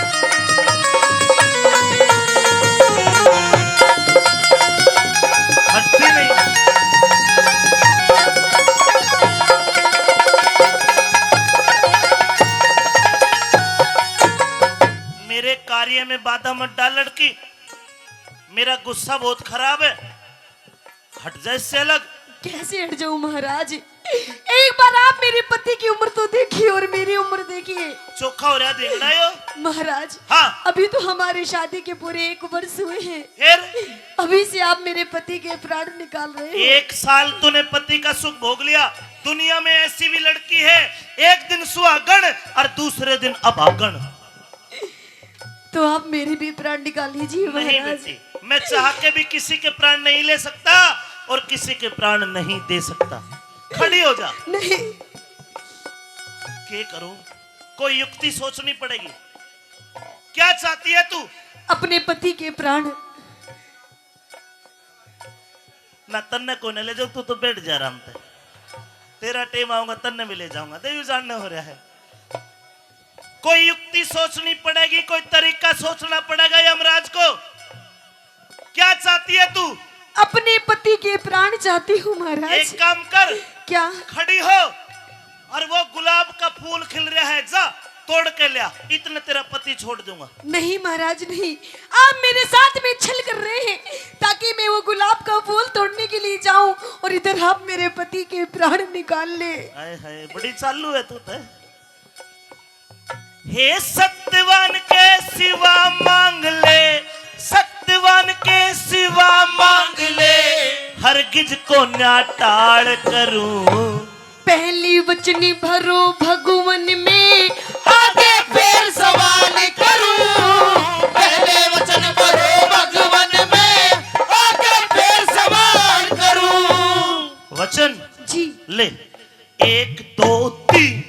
हटती नहीं। मेरे कार्य में बाधा मत डाल लड़की, मेरा गुस्सा बहुत खराब है। हट जा इससे अलग। कैसे हट जाऊं महाराज? एक बार आप मेरे पति की उम्र तो देखिए और मेरी उम्र देखिए। चोखा हो रहा देखना यो। महाराज, हाँ। अभी तो हमारी शादी के पूरे एक वर्ष हुए हैं। फिर? अभी से आप मेरे पति के प्राण निकाल रहे हो। एक साल तूने पति का सुख भोग लिया। दुनिया में ऐसी भी लड़की है, एक दिन सुहागण और दूसरे दिन अभागण। तो आप मेरे भी प्राण निकाल लीजिए नहीं महाराज। बेटी, मैं चाह के भी किसी के प्राण नहीं ले सकता और किसी के प्राण नहीं दे सकता। खड़ी हो जा। नहीं। क्या करूं? कोई युक्ति सोचनी पड़ेगी। क्या चाहती है तू? अपने पति के प्राण। ना तन्ने कोई ना ले जाऊं, तू तो बैठ जा आराम से। तेरा टेम आऊंगा, तन्ने भी ले जाऊंगा। देवी जानने हो रहा है, कोई युक्ति सोचनी पड़ेगी, कोई तरीका सोचना पड़ेगा यमराज को। क्या चाहती है तू? अपने पति के प्राण चाहती हूँ महाराज। एक काम कर। क्या? खड़ी हो और वो गुलाब का फूल खिल रहा है, जा तोड़ के लिया, इतने तेरा पति छोड़ दूंगा। नहीं महाराज, नहीं, आप मेरे साथ में छल कर रहे हैं ताकि मैं वो गुलाब का फूल तोड़ने के लिए जाऊं और इधर आप मेरे पति के प्राण निकाल ले। हाय हाय, बड़ी चालू है तू तो। हे सत्यवान के सिवा मांग ले, सत्यवान के सिवा मांग ले, हरगिज को ना टाल करूं। पहली वचन भरो भगवन में, आगे फिर सवाल करूं। पहले वचन भरो भगवन में, आगे फिर सवाल करूं। वचन जी। ले, एक, दो, तीन।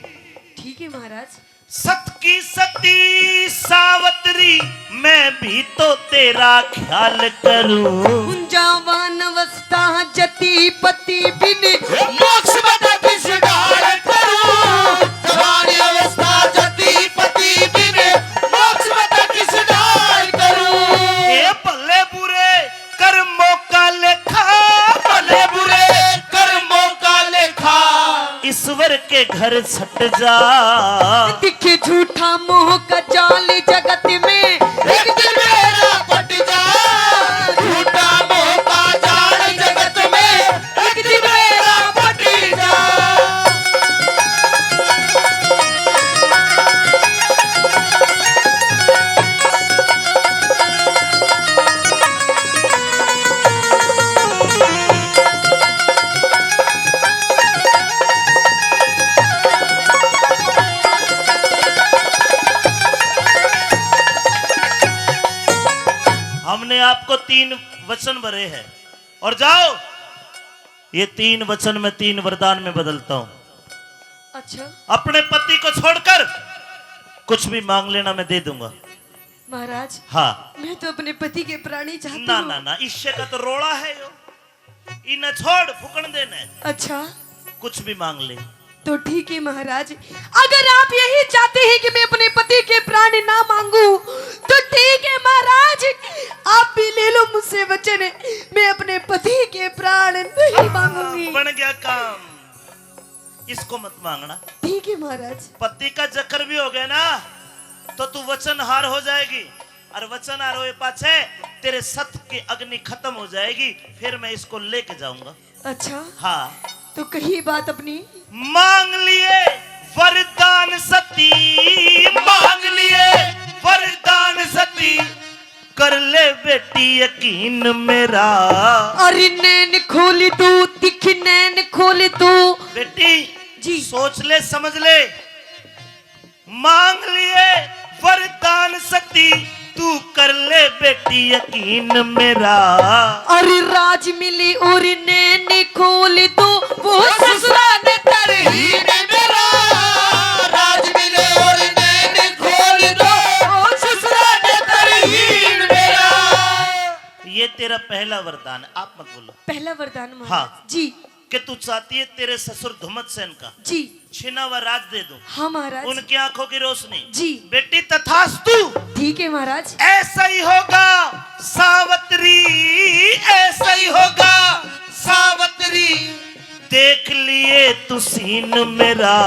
ठीक है महाराज। सत की सती सावतरी, मैं भी तो तेरा ख्याल करूं। कुंजावान अवस्था जति पति बिन, मोक्ष बता किस ढाल करूं। जवान अवस्था जति पति बिन, मोक्ष बता किस ढाल करूं। ए भले बुरे कर्मों का लेखा, भले बुरे कर्मों का लेखा, ईश्वर के घर छट जा। दिखे झूठा मोह का जाल जगत में, एक दिन बेड़ा पट जा। झूठा मोह का जाल जगत में, एक दिन बेड़ा पट जा। हमने आपको तीन वचन भरे हैं और जाओ, ये तीन वचन मैं तीन वरदान में बदलता हूं। अच्छा। अपने पति को छोड़कर कुछ भी मांग लेना, मैं दे दूंगा। महाराज, हाँ। मैं तो अपने पति के प्राण ही चाहती ना, हूँ। ना, ना, इससे का तो रोला है यो। इन्हें छोड़, फुकन दे ने। अच्छा। कुछ भी मांग ले। तो ठीक है महाराज, अगर आप यही चाहते हैं कि मैं अपने पति के प्राण ना मांगू, तो ठीक है महाराज, आप भी ले लो मुझसे वचन, मैं अपने पति के प्राण नहीं मांगूंगी। बन गया काम। इसको मत मांगना। ठीक है महाराज। पति का जख्म भी हो गया ना, तो तू वचनहार हो जाएगी, और वचनहार होए पाछे तेरे सत की अग्नि खत्म हो जाएगी, फिर मैं इसको लेके जाऊंगा। अच्छा। हाँ। तो कही बात अपनी। मांग लिए वरदान सती, मांग लिए वरदान सती, कर ले बेटी यकीन मेरा। अरे नैन खोल दो, दिख नैन खोल दो। बेटी, जी। सोच ले, समझ ले, मांग लिए वरदान सती, तू कर ले बेटी यकीन मेरा। अरे राज मिले और नैन खोल दो, वो ससुरा ने तरहीन मेरा। राज मिले और नैन खोल दो, वो ससुरा ने तरहीन मेरा। ये तेरा पहला वरदान है, आप मत बोलो। पहला वरदान महाराज। हाँ। जी। कि तू चाहती है तेरे ससुर धुमत सेन का, जी। छिना हुआ राज दे दूं। हाँ महाराज। उनकी आंखों की रोशनी। जी। बेटी तथास्तु। ठीक है महाराज। ऐसा ही होगा सावत्री, ऐसा ही होगा सावत्री, देख लिए तू सीन मेरा।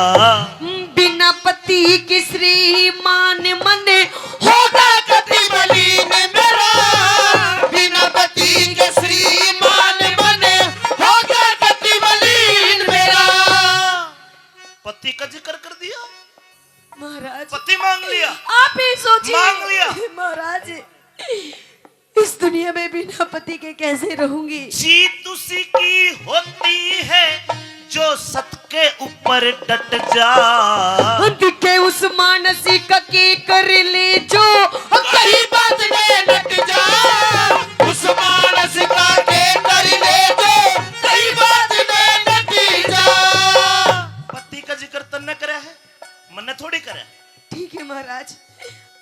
बिना पति के श्रीमान मन होगा कति मलिन मेरा। बिना पति के श्रीमान मन होगा कति मलिन मेरा। पति का जिक्र कर दिया, महाराज। पति मांग लिया। आप ही सोचिए। मांग लिया। महाराज, इस दुनिया में बिना पति के कैसे रहूंगी? जीत उसी की होती है जो सत के ऊपर डट जा। दिखे उस मानस का के कर ले जो, कई बात में डट जा। उस मानस का के कर ले जो, कई बात में डट जा। पति का जिक्र तन्ने करे है, मन्ने थोड़ी करे। ठीक है महाराज,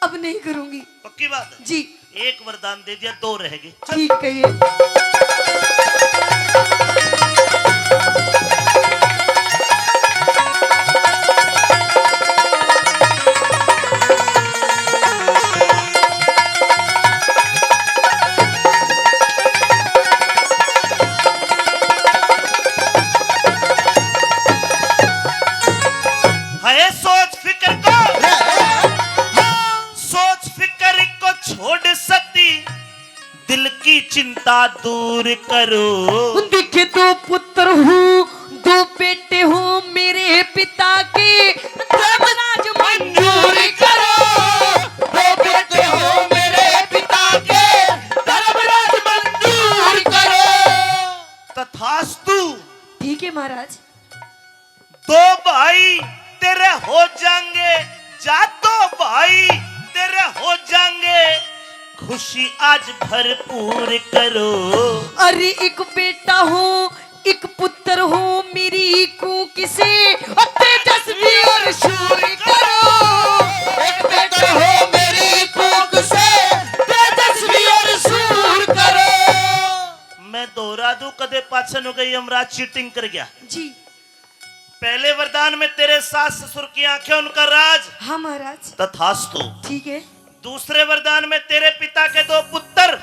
अब नहीं करूंगी। पक्की बात है? जी। एक वरदान दे दिया, दो रह गए। ठीक है ये। है सोच फिक्र को, सोच फिक्र को छोड़ सकती, दिल की चिंता दूर करो। दिखे दो पुत्र हूँ, दो बेटे हो मेरे पिता के, धर्मराज मंजूर करो। दो बेटे हो मेरे पिता के, धर्मराज मंजूर करो। तथास्तु। ठीक है महाराज। दो भाई तेरे हो जाएंगे, जा दो भाई तेरे हो जाएंगे, खुशी आज भरपूर करो। अरे एक बेटा हो, एक पुत्र हो मेरी कूक से, और तेजस्वी और शूर करो। एक बेटा हो मेरी कूक से, तेजस्वी और शूर करो। मैं दोहरा दूं, कदे पाछे नु गई यमराज चीटिंग कर गया। जी। पहले वरदान में तेरे सास ससुर की आंखें, उनका राज। हाँ महाराज। तथास्तु। ठीक है। दूसरे वरदान में तेरे पिता के दो पुत्र।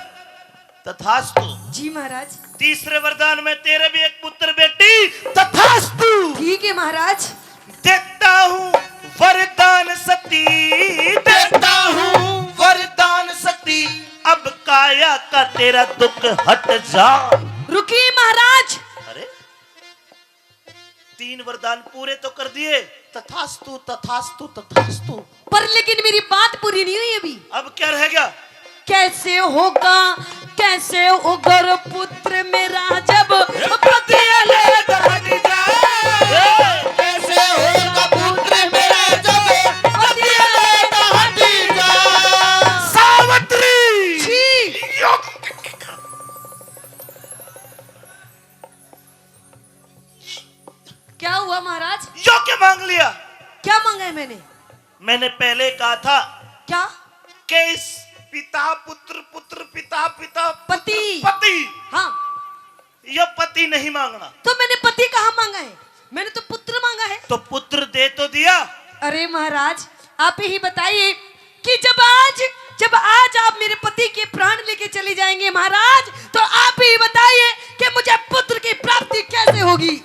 तथास्तु। जी महाराज। तीसरे वरदान में तेरे भी एक पुत्र बेटी। तथास्तु। ठीक है महाराज। देता हूँ वरदान सती, देता हूँ वरदान सती, अब काया का तेरा दुख हट जा। रुकिए महाराज। अरे, तीन वरदान पूरे तो कर दिए, तथास्तु, तथास्तु, तथास्तु। पर लेकिन मेरी बात पूरी नहीं हुई अभी। अब क्या रह गया? कैसे होगा, कैसे होगा पुत्र मेरा जब पति अलग हट जाए? कैसे होगा पुत्र मेरा जब पति अलग हट जाए? सावित्री! जी। यो क्या हुआ महाराज? यो क्या मांग लिया? क्या मांगा है मैंने? मैंने पहले कहा था क्या? कि इस पिता पुत्र पुत्र पिता पिता पुत्र पति। पति। हाँ। यह पति नहीं मांगना। तो मैंने पति कहाँ मांगा है? मैंने तो पुत्र मांगा है। तो पुत्र दे तो दिया। अरे महाराज, आप ही बताइए कि जब आज, जब आज आप मेरे पति के प्राण लेके चले जाएंगे महाराज, तो आप ही बताइए कि मुझे पुत्र की प्राप्ति कैसे होगी?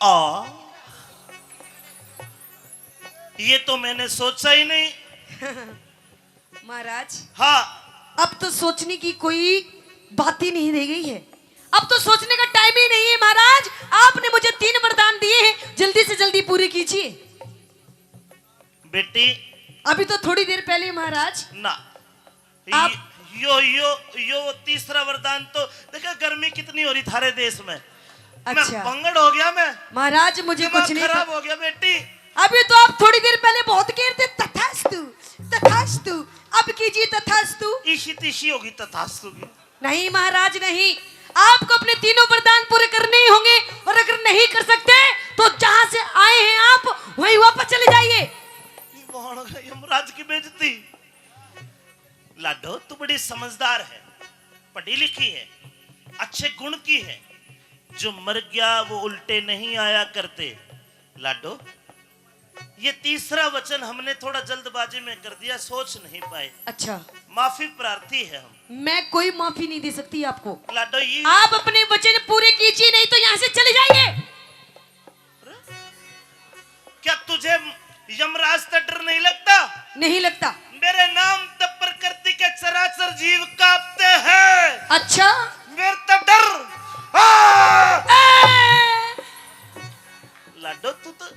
आ, ये तो मैंने सोचा ही नहीं। महाराज, हाँ। अब तो सोचने की कोई बात ही नहीं रह गई है। अब तो सोचने का टाइम ही नहीं है महाराज। आपने मुझे तीन वरदान दिए हैं, जल्दी से जल्दी पूरे कीजिए। बेटी, अभी तो थोड़ी देर पहले महाराज। ना। आप यो यो यो तीसरा वरदान तो देखा, गर्मी कितनी हो रही थारे देश में। अच्छा। मैं भंगड़ हो गया, मैं महाराज, मुझे दिमाग कुछ नहीं खराब हो गया बेटी। अभी तो आप थोड़ी देर पहले बहुत कह रहे थे, "तथास्तु, तथास्तु।" अब कीजिए तथास्तु। इशी तिशी होगी तथास्तु की। नहीं महाराज, नहीं, आपको अपने तीनों वरदान पूरे करने ही होंगे, और अगर नहीं कर सकते तो जहां से आए हैं आप, वहीं वापस चले जाइए। ये कौन है? यमराज की बेइज्जती। लाडो, तू बड़ी समझदार है, पढ़ी लिखी है, अच्छे गुण की है। जो मर गया वो उल्टे नहीं आया करते। लाडो, ये तीसरा वचन हमने थोड़ा जल्दबाजी में कर दिया, सोच नहीं पाए। अच्छा। माफी प्रार्थी है हम। मैं कोई माफी नहीं दे सकती आपको। लाडो, ये आप अपने वचन पूरे कीजिए, नहीं तो यहाँ से चले जाइए। क्या तुझे यमराज से डर नहीं लगता? नहीं लगता। मेरे नाम से प्रकृति के चराचर जीव कांपते हैं। अच्छा। मेरे से डर। आ! ए! लाडो, तू तो और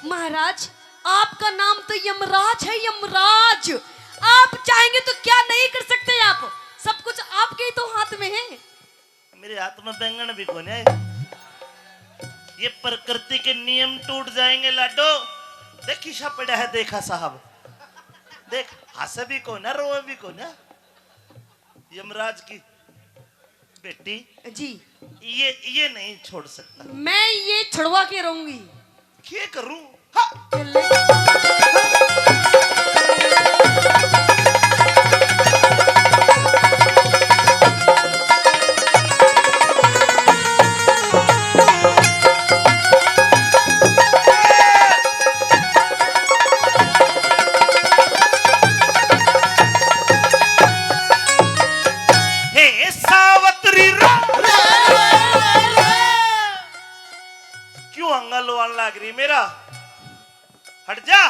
महाराज, आपका नाम तो यमराज है, यमराज। आप चाहेंगे तो क्या नहीं कर सकते आप? सब कुछ आपके ही तो हाथ में है। मेरे हाथ में बैंगन भी कोन्या है। ये प्रकृति के नियम टूट जाएंगे लाडो। देख, ईशा पड़ा है, देखा साहब, देख, हंसे भी कोन्या, रोए भी कोन्या। यमराज की बेटी, जी। ये ये नहीं छोड़ सकता। मैं ये छुड़वा के रहूंगी। क्या करूं? हाँ। हे सावतरी रा-, क्यों अंगा लोआन लाग रही मेरा? हट जा।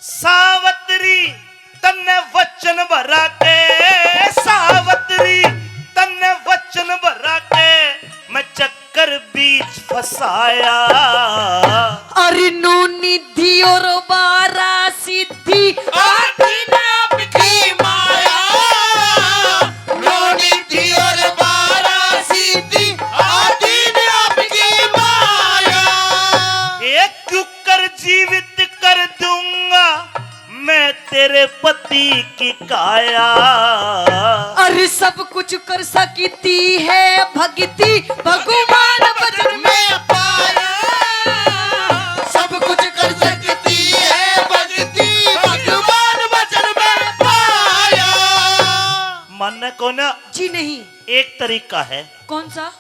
सावतरी तन्ने वचन भरा के, सावतरी तन्ने वचन भरा के, मैं चक्कर बीच फंसाया। अरे नौ निधि और बारह सिद्धि, आधी ने आपकी माया। नौ निधि और बारह सिद्धि, आधी ने आपकी माया। एक क्यों कर जीवित कर दूंगा मैं तेरे पति की काया। अरे सब कुछ कर सकती है भक्ति, भगवान वचन में पाया। सब कुछ कर सकती है भक्ति, भगवान वचन में पाया। मानना कोना? जी नहीं। एक तरीका है। कौन सा?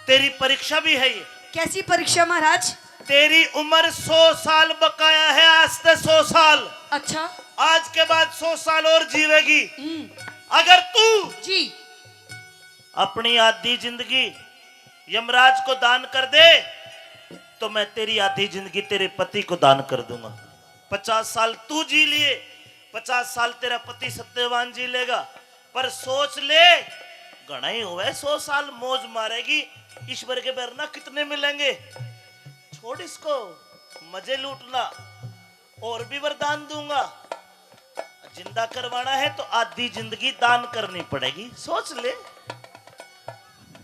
तेरी परीक्षा भी है ये। कैसी परीक्षा महाराज? तेरी उम्र सौ साल बकाया है, आज से सौ साल। अच्छा। आज के बाद सौ साल और जीवेगी। हम्म। अगर तू जी। अपनी आधी जिंदगी यमराज को दान कर दे, तो मैं तेरी आधी जिंदगी तेरे पति को दान कर दूंगा। पचास साल तू जी लिए, पचास साल तेरा पति सत्यवान जी लेगा, पर सोच ले, घणा ही होवे सौ साल मौज मारेगी। ईश्वर के बेरना कितने मिलेंगे? छोड़ इसको, मजे लूटना। और भी वरदान दूंगा। जिंदा करवाना है तो आधी जिंदगी दान करनी पड़ेगी। सोच ले,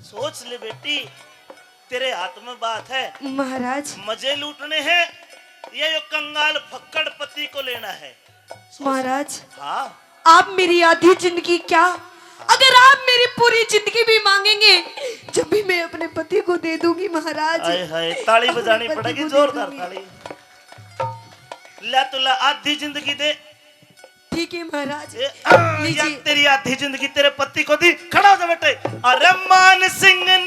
सोच ले बेटी, तेरे हाथ में बात है। महाराज। मजे लूटने हैं या यो कंगाल फक्कड़ पति को लेना है? सोच। महाराज। हाँ। आप मेरी आधी जिंदगी क्या, अगर आप मेरी पूरी जिंदगी भी मांगेंगे, जब भी मैं अपने पति को दे दूंगी महाराज। हाय हाय, ताली बजानी पड़ेगी, जोरदार ताली। ले तो ले, आधी जिंदगी दे। ठीक है महाराज, ए, आ, लीजिए। या तेरी आधी जिंदगी तेरे पति को दी। खड़ा हो जा बेटे। अरे मान सिंह ने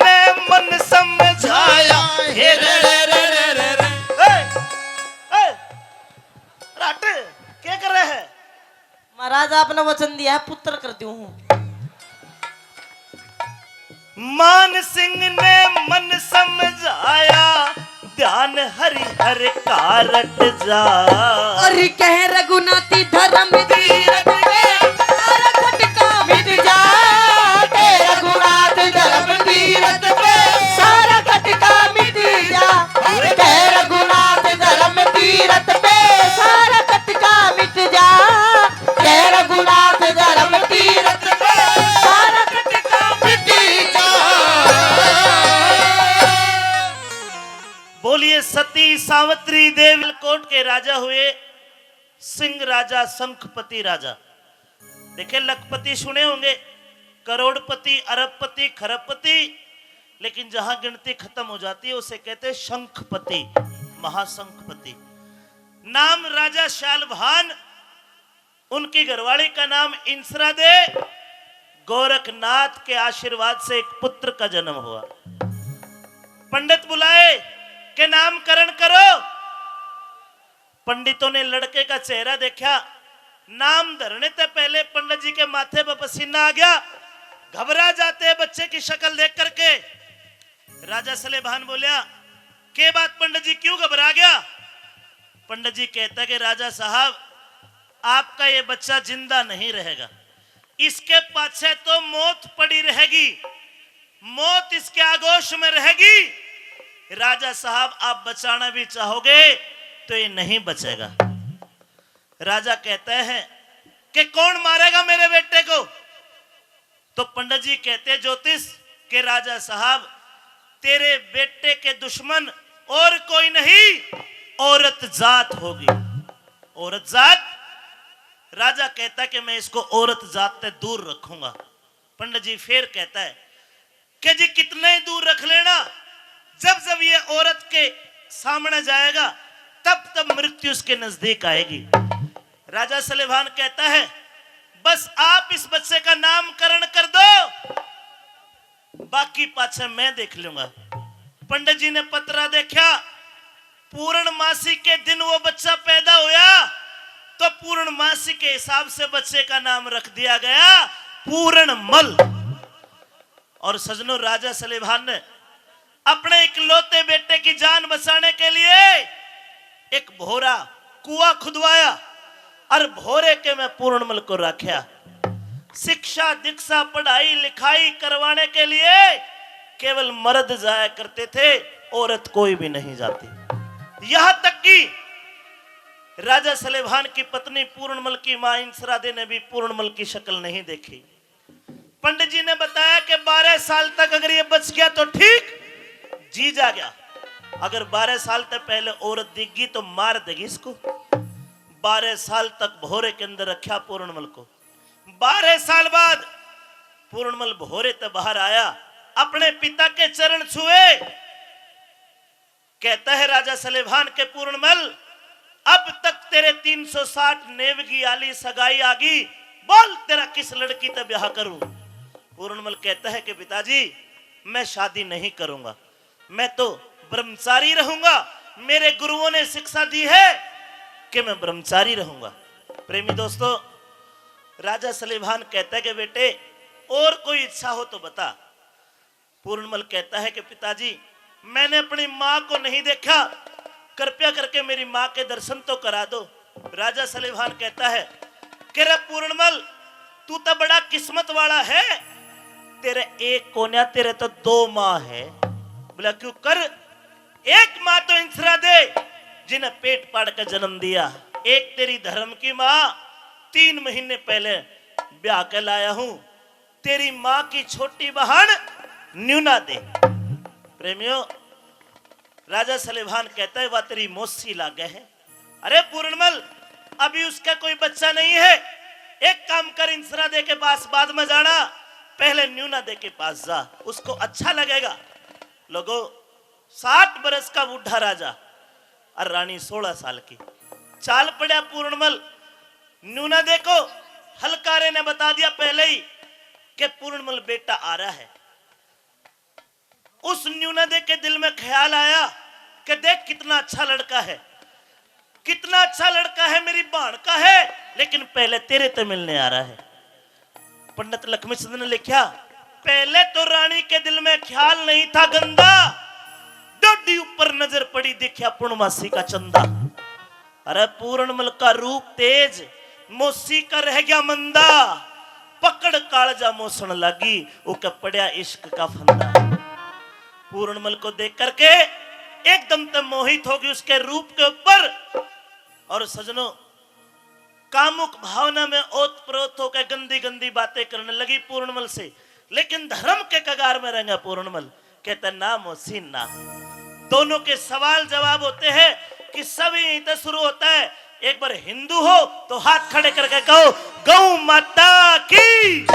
वचन दिया है, पुत्र कर दूं हूँ। मान सिंह ने मन समझाया, ध्यान हरि हर का रट जा। और कह रघुनाथी धर्म तीरथ पे, सारा खटका मिट जा। कह रघुनाथ धर्म तीरथ पे, सारा खटका मिट जा। और कह रघुनाथ धर्म तीरथ पे, सारा खटका मिट जा। कह रघुनाथ धर्म तीरथ पे, सारा खटका मिट जा। बोलिए सती सावित्री देव। कोट के राजा हुए सिंह राजा, शंखपति राजा। देखे, लखपति सुने होंगे, करोड़पति, अरबपति, खरबपति, लेकिन जहां गिनती खत्म हो जाती है उसे कहते हैं शंखपति, महाशंखपति। नाम राजा शालभान, उनकी घरवाली का नाम इंसरा दे। गोरखनाथ के आशीर्वाद से एक पुत्र का जन्म हुआ। पंडित बुलाए कि नामकरण करो। पंडितों ने लड़के का चेहरा देखा। नाम धरने से पहले पंडित जी के माथे पर पसीना आ गया। घबरा जाते हैं बच्चे की शक्ल देख करके। राजा सलेभान बोलिया, "के बात पंडित जी, क्यों घबरा गया?" पंडित जी कहता कि राजा साहब, आपका ये बच्चा जिंदा नहीं रहेगा, इसके पाछे तो मौत पड़ी रहेगी, मौत इसके आगोश में रहेगी। राजा साहब, आप बचाना भी चाहोगे तो ये नहीं बचेगा। राजा कहता है कि कौन मारेगा मेरे बेटे को? तो पंडित जी कहते, ज्योतिष के राजा साहब, तेरे बेटे के दुश्मन और कोई नहीं, औरत जात होगी। औरत जात। राजा कहता कि मैं इसको औरत जात से दूर रखूंगा। पंडित जी फिर कहता है कि जी कितने ही दूर रख लेना, जब जब ये औरत के सामने जाएगा तब तब मृत्यु उसके नजदीक आएगी। राजा सलेभान कहता है, बस आप इस बच्चे का नामकरण कर दो, बाकी पाछे मैं देख लूंगा। पंडित जी ने पत्रा देखा, पूर्णमासी के दिन वो बच्चा पैदा होया, तो पूर्णमासी के हिसाब से बच्चे का नाम रख दिया गया पूरणमल। और सजनों, राजा सलेभान ने अपने इकलौते बेटे की जान बचाने के लिए एक भोरा कुआं खुदवाया और भोरे के में पूर्णमल को रखा। शिक्षा दीक्षा पढ़ाई लिखाई करवाने के लिए केवल मर्द जाया करते थे, औरत कोई भी नहीं जाती। यहाँ तक कि राजा सलेभान की पत्नी पूर्णमल की मां इंसरादे ने भी पूर्णमल की शक्ल नहीं देखी। पंडित जी ने बताया कि बारह साल तक अगर ये बच गया तो ठीक, जी जा गया, अगर बारह साल तक पहले औरत दिख गई तो मार देगी इसको। बारह साल तक भोरे के अंदर रखा पूर्णमल को। बारह साल बाद पूर्णमल भोरे ते बाहर आया, अपने पिता के चरण छुए। कहता है राजा सलेभान के पूर्णमल, अब तक तेरे तीन सौ साठ नेवगी आली सगाई आ गई, बोल तेरा किस लड़की ते ब्याह करूं? पूर्णमल कहता है कि पिताजी, मैं शादी नहीं करूंगा, मैं तो ब्रह्मचारी रहूंगा। मेरे गुरुओं ने शिक्षा दी है कि मैं ब्रह्मचारी रहूंगा। प्रेमी दोस्तों, राजा सलेभान कहता है कि बेटे, और कोई इच्छा हो तो बता। पूर्णमल कहता है कि पिताजी, मैंने अपनी माँ को नहीं देखा, कृपया करके मेरी माँ के दर्शन तो करा दो। राजा सलेभान कहता है कि रे पूर्णमल, तू तो बड़ा किस्मत वाला है, तेरे एक कोन्या, तेरे तो दो माँ है। बोला, क्यों कर? एक माँ तो इंसरादे, जिन्हें पेट पाड़ के जन्म दिया, एक तेरी धर्म की माँ, तीन महीने पहले ब्याह के लाया हूँ, तेरी माँ की छोटी बहन न्यूना दे। प्रेमियों, राजा सलेभान कहता है, वह तेरी मौसी लागे है। अरे पूर्णमल, अभी उसका कोई बच्चा नहीं है, एक काम कर, इंसरादे के पास बाद में जाना, पहले न्यूना दे के पास जा, उसको अच्छा लगेगा। लोगो, साठ बरस का बूढ़ा राजा और रानी सोलह साल की। चाल पड़ा पूर्णमल। न्यूना दे को हलकारे ने बता दिया पहले ही कि पूर्णमल बेटा आ रहा है। उस न्यूना दे के दिल में ख्याल आया कि देख कितना अच्छा लड़का है, कितना अच्छा लड़का है, मेरी भाण का है, लेकिन पहले तेरे ते मिलने आ रहा है। पंडित लक्ष्मी चंद ने लिखा, पहले तो रानी के दिल में ख्याल नहीं था गंदा, डोडी ऊपर नजर पड़ी, देखा पूर्णमासी का चंदा। अरे पूरणमल का रूप तेज, मौसी का रह गया मंदा, पकड़ कालजा मौसण लागी, उके पड़या इश्क का फंदा। पूरणमल को देख करके एकदम ते मोहित होगी उसके रूप के ऊपर। और सजनों, कामुक भावना में ओत प्रोत होकर गंदी गंदी बातें करने लगी पूर्णमल से, लेकिन धर्म के कगार में रहेंगे पूर्णमल। कहते, ना मौसी ना। दोनों के सवाल जवाब होते हैं कि सब यहीं से शुरू होता है। एक बार हिंदू हो तो हाथ खड़े करके कहो, गौ माता की।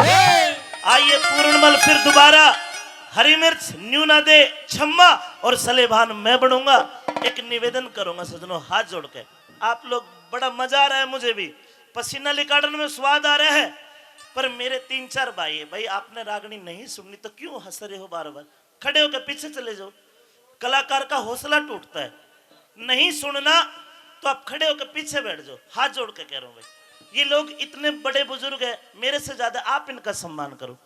आइए पूर्णमल फिर दोबारा हरी मिर्च न्यू ना दे, छम्मा और सलेबान मैं बनूंगा। एक निवेदन करूंगा सजनों, हाथ जोड़ के, आप लोग, बड़ा मजा आ रहा है मुझे भी, पसीना निकालने में स्वाद आ रहा है, पर मेरे तीन चार भाई है, भाई आपने रागनी नहीं सुननी तो क्यों हंस रहे हो बार बार? खड़े होकर पीछे चले जाओ, कलाकार का हौसला टूटता है। नहीं सुनना तो आप खड़े होकर पीछे बैठ जाओ, हाथ जोड़ के कह रहा हूं भाई, ये लोग इतने बड़े बुजुर्ग हैं, मेरे से ज्यादा आप इनका सम्मान करो।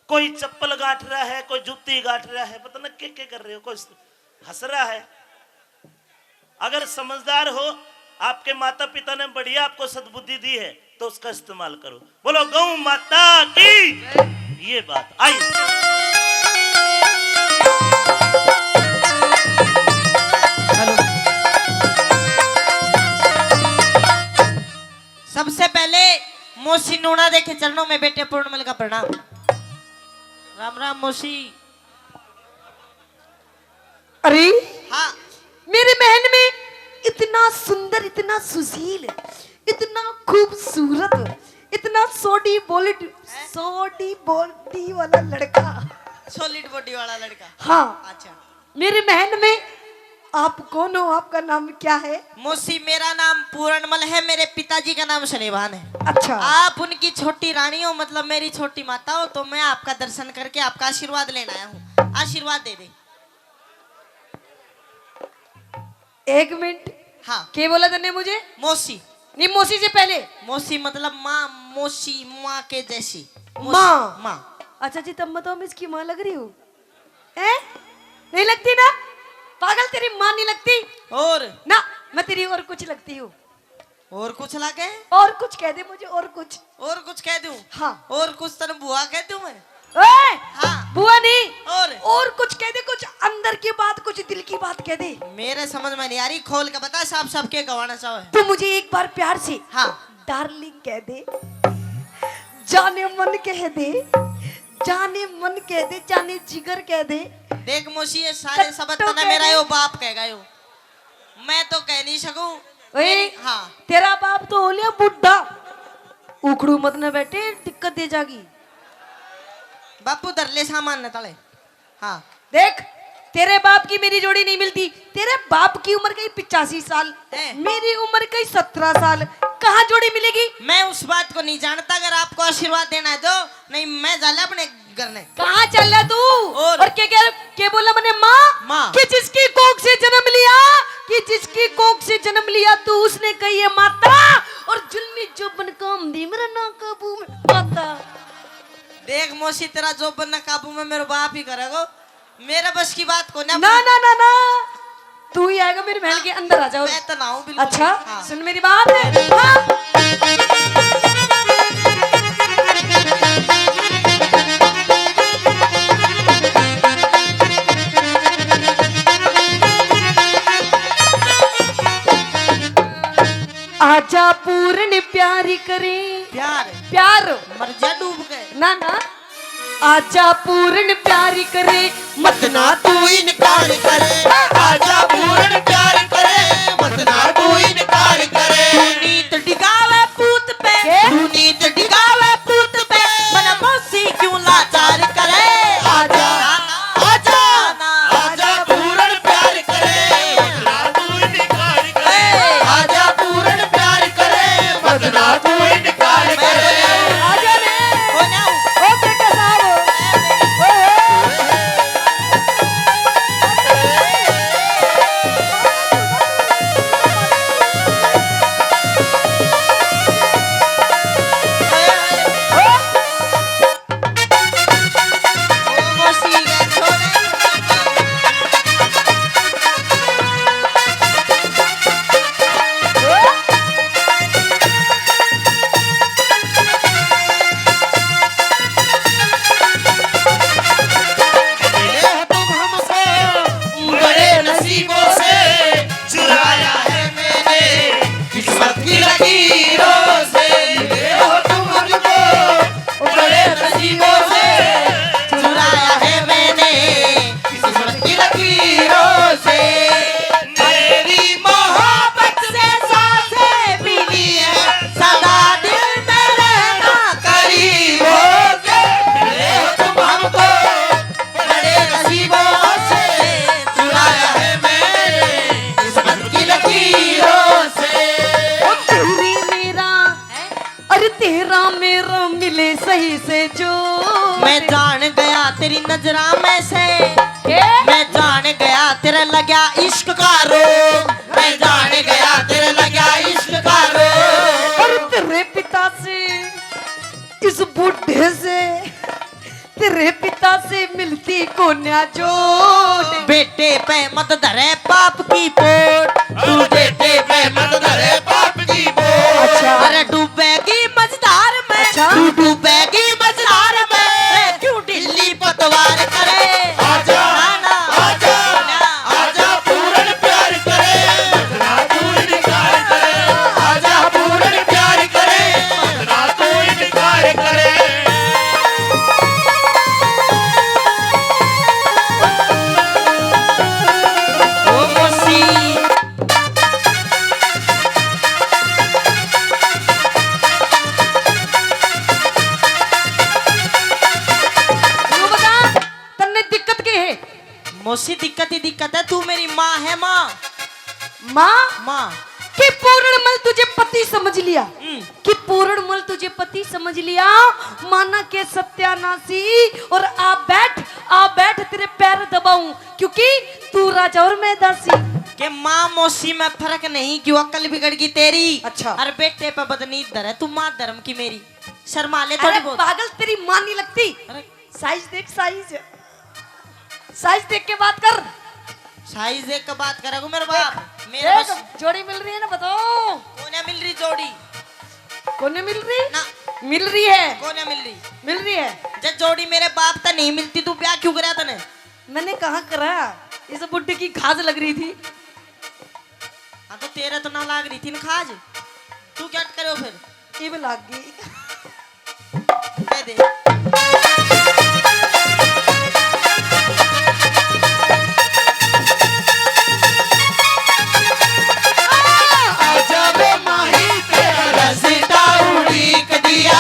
कोई चप्पल गांठ रहा है, कोई जूती गांठ रहा है, पता ना के के कर रहे हो, कोई हंस रहा है। अगर समझदार हो, आपके माता पिता ने बढ़िया आपको सद्बुद्धि दी है, तो उसका इस्तेमाल करो। बोलो गौ माता की। ये बात आई। हेलो। सबसे पहले मौसी नूना देखे चरणों में बैठे पूर्णमल का प्रणाम। राम राम मौसी। अरे, हाँ। मेरे महल में इतना सुंदर, इतना सुशील, इतना खूबसूरत, इतना सोडी बोल्ड, हैं? सोडी बॉडी वाला लड़का। सॉलिड बॉडी वाला लड़का। हाँ। अच्छा। मेरे महल में आप कौन हो, आपका नाम क्या है? मौसी, मेरा नाम पूरणमल है, मेरे पिताजी का नाम सलेबान है। अच्छा। आप उनकी छोटी रानी हो, मतलब मेरी छोटी माता हो, तो मैं आपका दर्शन करके आपका आशीर्वाद लेने आया हूँ। आशीर्वाद दे दे। एक मिनट। हाँ। के बोला तन्ने मुझे? मौसी। नहीं, मौसी से पहले। मौसी मतलब माँ, मौसी, माँ के जैसी। मौसी, माँ। माँ। अच्छा जी, तब मैं तो हम इसकी माँ लग रही हूँ, हैं? नहीं लगती ना? पागल, तेरी माँ नहीं लगती। और? ना, मैं तेरी और कुछ लगती हूँ। और कुछ लागे? और कुछ कह दे मुझे, और कुछ। और कुछ कह दूं? हाँ। और कुछ तन बुआ कह दूं मैं? ओए! हाँ। बुआ नहीं। और? और कुछ कह दे, कुछ अंदर की बात, कुछ दिल की बात कह दे। मेरे समझ में नहीं आ रही, खोल के बता साफ साफ के गवाना चाहो है। तू मुझे एक बार प्यार से, हाँ। डार्लिंग कह दे, जाने मन कह दे, जाने मन कह दे, जाने जिगर कह दे। देख मौसी, ये सारे शब्द तने मेरा यो बाप कह गयो, मैं तो कह नहीं सकूं। ओए, हाँ। तेरा बाप तो हो लिया बुढ़ा, उखड़ू मत ना बैठे, दिक्कत दे जागी। बापू धर ले सामान न तले। हाँ। देख, तेरे बाप की मेरी जोड़ी नहीं मिलती। तेरे बाप की उम्र कहीं पिचासी साल, हैं? मेरी उम्र कहीं सत्रह साल, कहाँ जोड़ी मिलेगी? मैं उस बात को नहीं जानता, अगर आपको आशीर्वाद देना है तो। नहीं, मैं जाले अपने घर ने। कहाँ चल रहा तू? और? और के, के, के बोला मैंने माँ? माँ। कि जिसकी कोख से जन्म लिया, कि जिसकी कोख से जन्म लिया तू, उसने कही है माता, और जुल्मी जोबन काम दी मेरा ना काबू में आता। देख मौसी, तेरा जोबन ना काबू में मेरा बाप ही करेगा। मेरे बस की बात को ना। ना, ना, ना, ना। तू ही आएगा मेरे महल के अंदर, आ जाओ। मैं तो ना हूँ बिल्कुल। अच्छा, हाँ। सुन मेरी बात। हाँ। आजा पूर्ण प्यारी करे। प्यार। प्यार। मर जा डूब के। ना, ना। आजा पूर्ण प्यार करे, मत ना तू इनकार करे। आजा पूर्ण प्यार करे, मत ना तू इनकार करे। तू नीत डिगावे पूत पे, के? तू नीत डिगावे पूत पे, मन मौसी क्यों लाचार करे? आजा, ना, ना, आजा, ना, ना। आजा पूर्ण प्यार करे, मत ना तू इनकार करे। ए। आजा पूर्ण प्यार करे, मत ना तू इनकार करे। आजा रे। ओ ना। ओ बेटा साहब। ओए, ओए। तेरे लग्या इश्क का रोग, मैं जान गया तेरे लग्या इश्क का रोग। और तेरे पिता से, इस बूढ़े से, तेरे पिता से मिलती कोन्या जोड़। बेटे पे मत धरे पाप की पोट, तू बेटे पे मत धरे पाप की पोट। अच्छा। अरे डूबेगी मझधार में, अच्छा। तू डूबेगी मझधार में, क्यों ढीली पतवार करे? आजा, ना, ना। आजा, ना। आजा पूरन प्यार करे, मतना तू इनकार करे। आजा पूरन प्यार करे, मतना तू इनकार करे। ओ मौसी। तू बता, तन्ने दिक्कत के है? मौसी, दिक्कत ही दिक्कत है, तू मेरी माँ है, माँ। माँ? माँ। कि पूरण मल तुझे पति समझ लिया, हम्म। कि पूरण मल तुझे पति समझ लिया, माना के सत्यानाशी, और आ बैठ, आ बैठ, तेरे पैर दबाऊं, क्योंकि तू राजा और मैं दासी। के माँ मौसी में फर्क नहीं, क्यों अकल बिगड़ गई तेरी? अच्छा। अरे बेटे पे बदनी धरे तू माँ धर्म की मेरी, शर्मा ले अरे थोड़ी बहुत। पागल, तेरी माँ नहीं लगती। अरे साइज देख, साइज, साइज देख के बात कर। साइज देख के बात करेगो मेरे बाप। मेरे देख, बस जोड़ी मिल रही है ना, बताओ। कोन्या मिल रही जोड़ी? कोन्या मिल रही? ना। मिल रही है। कोन्या मिल रही? मिल रही है। जब जोड़ी मेरे बाप तक नहीं मिलती, तू ब्याह क्यों करा तने? मैंने कहाँ करा, इस बुड्ढे की खाज लग रही थी। हाँ, तो तेरे तो ना लाग रही थी ना खाज, तू क्या करो फिर? इब लाग गई। दे दे। आजा वे माही तेरा रस्ता उड़ीक दिया,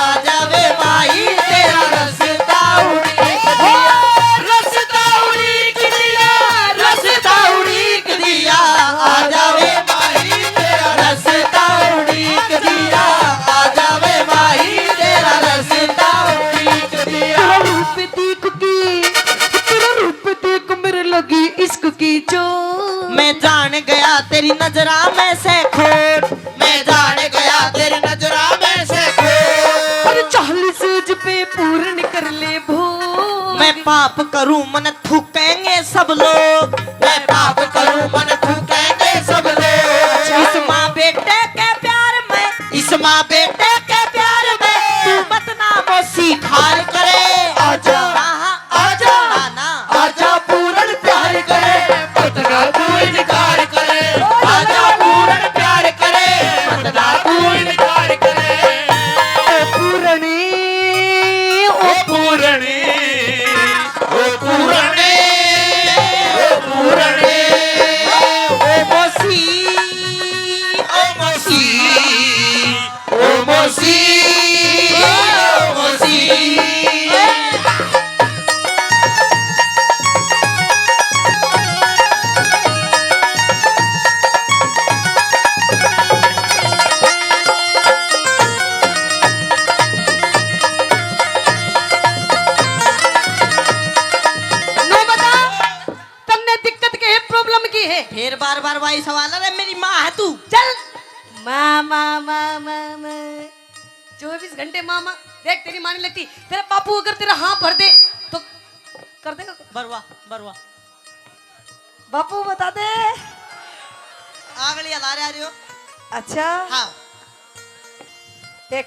आजा वे माही तेरा रस्ता उड़ीक दिया, रस्ता उड़ीक दिया, रस्ता उड़ीक दिया, आजा वे माही तेरा रस्ता उड़ीक दिया, आजा वे माही तेरा रस्ता उड़ीक दिया। तेरा रूप देख के, तेरा रूप देख मेरे लगी इश्क की चोट। मैं जान गया तेरी नजरा में से खोट, मैं जान गया तेरी नजरा में से खोट। अरे चालीस सूझ पे पूर्ण कर ले भोग। मैं पाप करूं मन थूकेंगे सब लोग, मैं पाप करूं मन थूकेंगे सब लोग। इस माँ बेटे के प्यार में, इस माँ बेटे के प्यार में तू मत ना मौसी खार करे। आजा, हाँ, हाँ, आजा, ना, ना। आजा पूरन प्यार करे, मत ना तू इनकार करे। आजा पूरन प्यार करे, मत ना तू इनकार करे। ओ पूरनी, ओ पूरनी, ओ पूरनी, ओ पूरनी, ओ मौसी, ओ मौसी। ओ मौसी, ओ मौसी। नो बता, तन्ने दिक्कत के है, problem की है? फिर बार बार वही सवाल, अरे मेरी माँ है तू। चल, माँ, माँ, माँ, माँ, माँ। चौबीस घंटे माँ, माँ। देख, तेरी माँ नहीं लगती। तेरा बापू अगर तेरा हाँ भर दे, तो कर देगा? बरवा, बरवा। बापू बता दे। आगली हला रहे, आ रहे हो? अच्छा। हाँ। देख,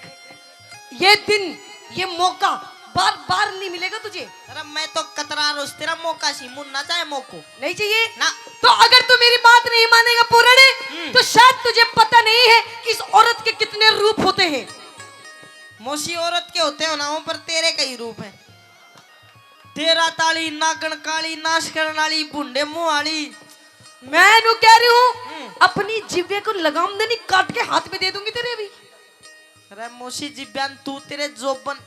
ये दिन, ये मौका बार बार नहीं मिलेगा तुझे। अरे मैं तो कतरा रोज तेरा मौका सी, मुन्ना चाहे मौको। नहीं चाहिए? ना। तो अगर तू मेरी बात नहीं मानेगा पूरण, हम्म। तो शायद तुझे पता नहीं है कि इस औरत के कितने रूप होते हैं। मौसी, औरत के होते हो ना हो, पर तेरे कई रूप हैं। तेरा ताली, नागण काली, नाश करण वाली, भूंडे मुंह वाली। मैं नू कह रही हूँ, हम्म। अपनी जिब्बे को लगाम दे, नहीं काट के हाथ में दे दूंगी तेरे भी। अरे मौसी, जिब्बे न तू तेरे जोबन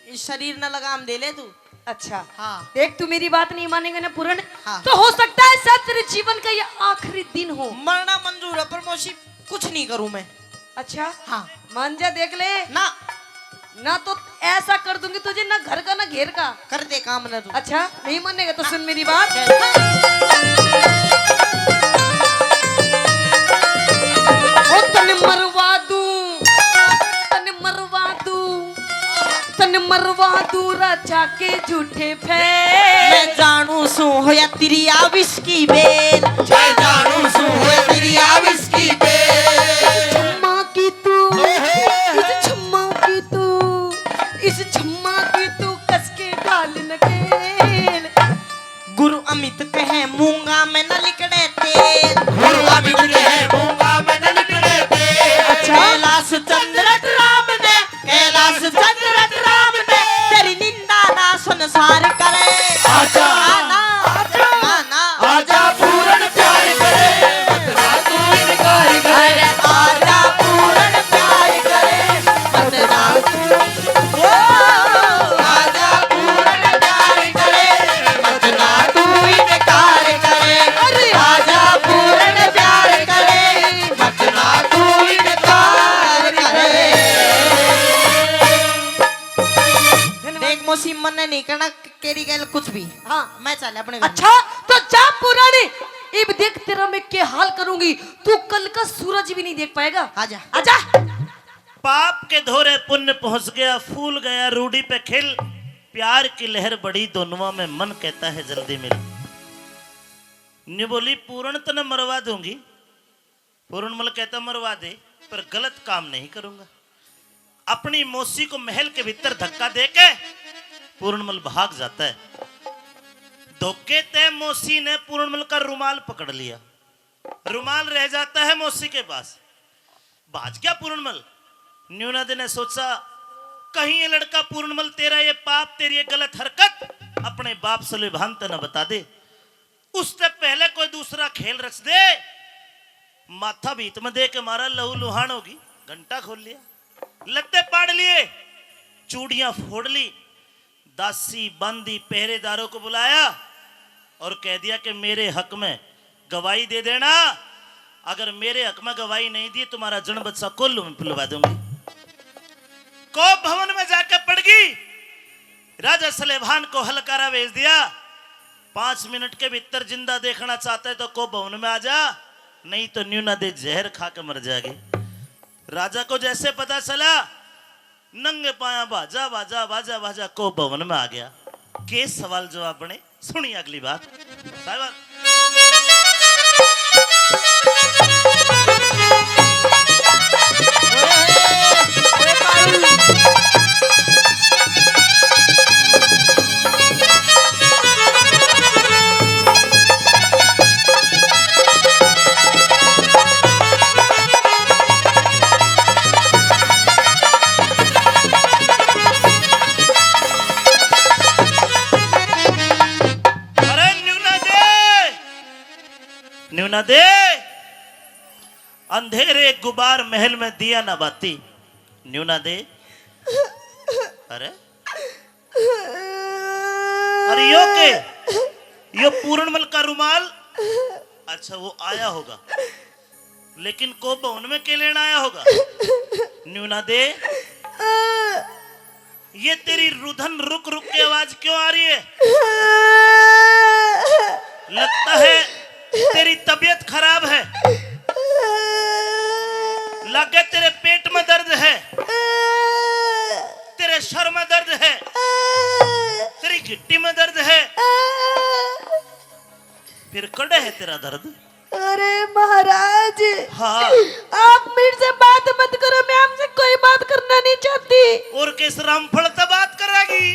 इस शरीर न लगाम दे ले तू। अच्छा। हाँ। देख, तू मेरी बात नहीं मानेगा ना पूरण, हाँ। तो हो सकता है शायद तेरे जीवन का ये आखिरी दिन हो। मरना मंजूर है, पर मौसी, कुछ नहीं करूँ मैं। अच्छा। हाँ। मान जा, देख ले। ना। ना तो ऐसा कर दूंगी तुझे, ना घर का ना घेर का। कर दे काम ना तू। अच्छा, नहीं मानेगा तो सुन मेरी बात। चल। मरवा दूं राजा के झूठे फैल। मैं जानू सूं होया तेरी आविश की बेल। मैं जानू सूं होया तेरी आविश की बेल। छम्मा की तू, इस छम्मा की तू, इस छम्मा की तू कस के डाल नकेल। गुरु अमित कहे मूंगा में न लिकड़े तेल। गुरु अमित कहे मूंगा में न लिकड़े तेल। अच्छा। कैलाश चंद्र राम ने, कैलाश चंद्र राम ने तेरी निंदा ना संसार करे। आजा, ना, ना, आजा, ना, ना। आजा पूर्ण प्यार करे, मत ना तू इनकार करे। अरे आजा पूर्ण प्यार करे, मत ना तू, ओ, आजा पूर्ण प्यार करे, मत ना तू इनकार करे। अरे आजा पूर्ण प्यार करे, मत ना तू इनकार करे। देख मौसी, मन्ने नहीं कहना तेरी गैल कुछ भी। हाँ। मैं चल अपने घर। अच्छा, तो जा पुराने। इब देख तेरा मैं के हाल करूंगी, तू कल का सूरज भी नहीं देख पाएगा। आजा। आजा। पाप के धोरे पुण्य पहुंच गया, फूल गया रूढ़ी पे खिल। प्यार की लहर बड़ी दोनों में, मन कहता है जल्दी मिल। न्यू बोली, पूरण तने मरवा दूंगी। पूरणमल कहता, मरवा दे, पर गलत काम नहीं करूंगा। अपनी मौसी को महल के भीतर धक्का दे के पूरणमल भाग जाता है। धोखे ते मौसी ने पूरणमल का रुमाल पकड़ लिया। रुमाल रह जाता है मौसी के पास। भाज गया पूरणमल। न्यूनादे ने सोचा, कहीं ये लड़का पूरणमल तेरा ये पाप, तेरी ये गलत हरकत अपने बाप सलेभान ते ना बता दे। उससे पहले कोई दूसरा खेल रच दे। माथा भीत में दे के मारा, लहू लुहान होगी। घंटा खोल लिया, लत्ते पाड़ लिए, चूड़ियां फोड़ ली, दासी, बांदी, पहरेदारों को बुलाया और कह दिया कि मेरे हक में गवाही दे देना, अगर मेरे हक में गवाही नहीं दी, तुम्हारा जन बच्चा कोल्हू में पिलवा दूंगी। कोप भवन में जाके पड़ गई। राजा सलेभान को हलकारा भेज दिया, पांच मिनट के भीतर जिंदा देखना चाहता है तो कोप भवन में आ जा, नहीं तो न्यूनादे जहर खा के मर जाएगी। राजा को जैसे पता चला, नंगे पाया भाजा भाजा भाजा भाजा कोप भवन में आ गया। के सवाल जवाब बने, सुनिए अगली बात। साहिबान। अरे न्यूनादे, न्यूनादे, अंधेरे गुबार महल में दिया ना बाती। न्यूनादे, अरे, अरे यो के, यो पूरणमल का रुमाल। अच्छा, वो आया होगा, लेकिन कोप भवन में के लेना आया होगा? न्यूनादे, ये तेरी रुधन रुक रुक के आवाज क्यों आ रही है? लगता है तेरी तबीयत खराब है। लगे तेरे पेट में दर्द है, तेरे सर में दर्द है, तेरी घिट्टी में दर्द है। फिर कड़े है तेरा दर्द? अरे महाराज, हाँ। आप मेरे से बात मत करो, मैं आपसे कोई बात करना नहीं चाहती। और किस रामफल से बात करेगी?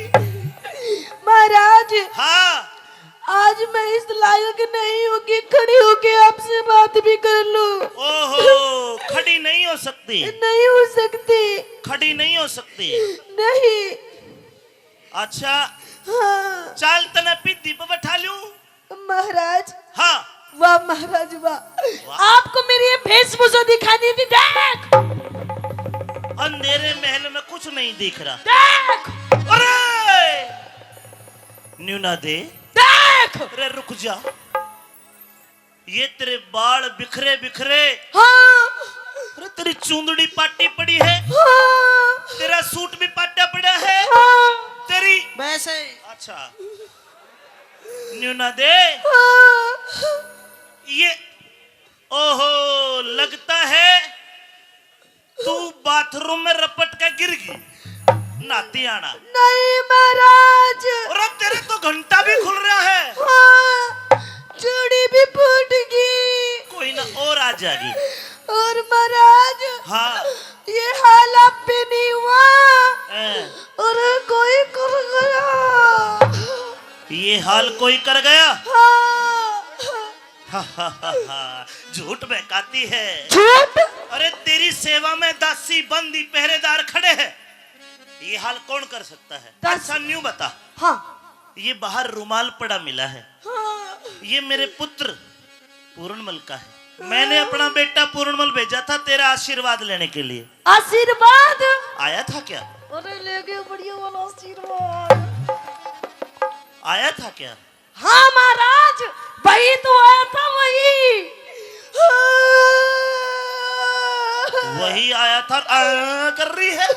महाराज, हाँ। आज मैं इस लायक नहीं हूँ कि खड़ी होके आपसे बात भी कर लूँ। ओहो, खड़ी नहीं हो सकती। नहीं हो सकती। खड़ी नहीं हो सकती। नहीं। अच्छा। हाँ। चाल तने पीढ़ी पे बैठा लूँ। महाराज। हाँ। वाह महाराज वाह। वाह। आपको मेरी ये वेशभूषा दिखानी थी, देख। अंधेरे महल में कुछ नहीं दिख रहा। देख। अरे न्यूनादे। देख। अरे रुक जा। ये तेरे बाल बिखरे बिखरे। हाँ। अरे तेरी चूंदड़ी पाटी पड़ी है। हाँ। तेरा सूट भी पाटा पड़ा है। हाँ। तेरी वैसे। अच्छा। न्यूनादे। हाँ। ये, ओहो, लगता है तू बाथरूम में रपट के गिर गई। ना, आती आना। नहीं महाराज। और अब तेरे तो घंटा भी खुल रहा है। हाँ, चूड़ी भी फूट गई। कोई ना, और आ जाएगी। और महाराज, हाँ। ये हाल आप पे नहीं हुआ। हैं। और कोई कर गया। ये हाल कोई कर गया? हाँ। झूठ बहकाती है। झूठ? अरे, तेरी सेवा में दासी, बंदी, पहरेदार खड़े हैं। ये हाल कौन कर सकता है? दास- अच्छा, न्यू बता। हाँ। ये बाहर रुमाल पड़ा मिला है। हाँ। ये मेरे पुत्र पूरणमल का है। मैंने अपना बेटा पूरणमल भेजा था तेरा आशीर्वाद लेने के लिए। आशीर्वाद? आया था क्या? अरे, ले गए बढ़िया वाला आशीर्वाद। आया था क्या? हाँ महाराज, वही तो आया था, वही। वही आया था, आ, कर रही है।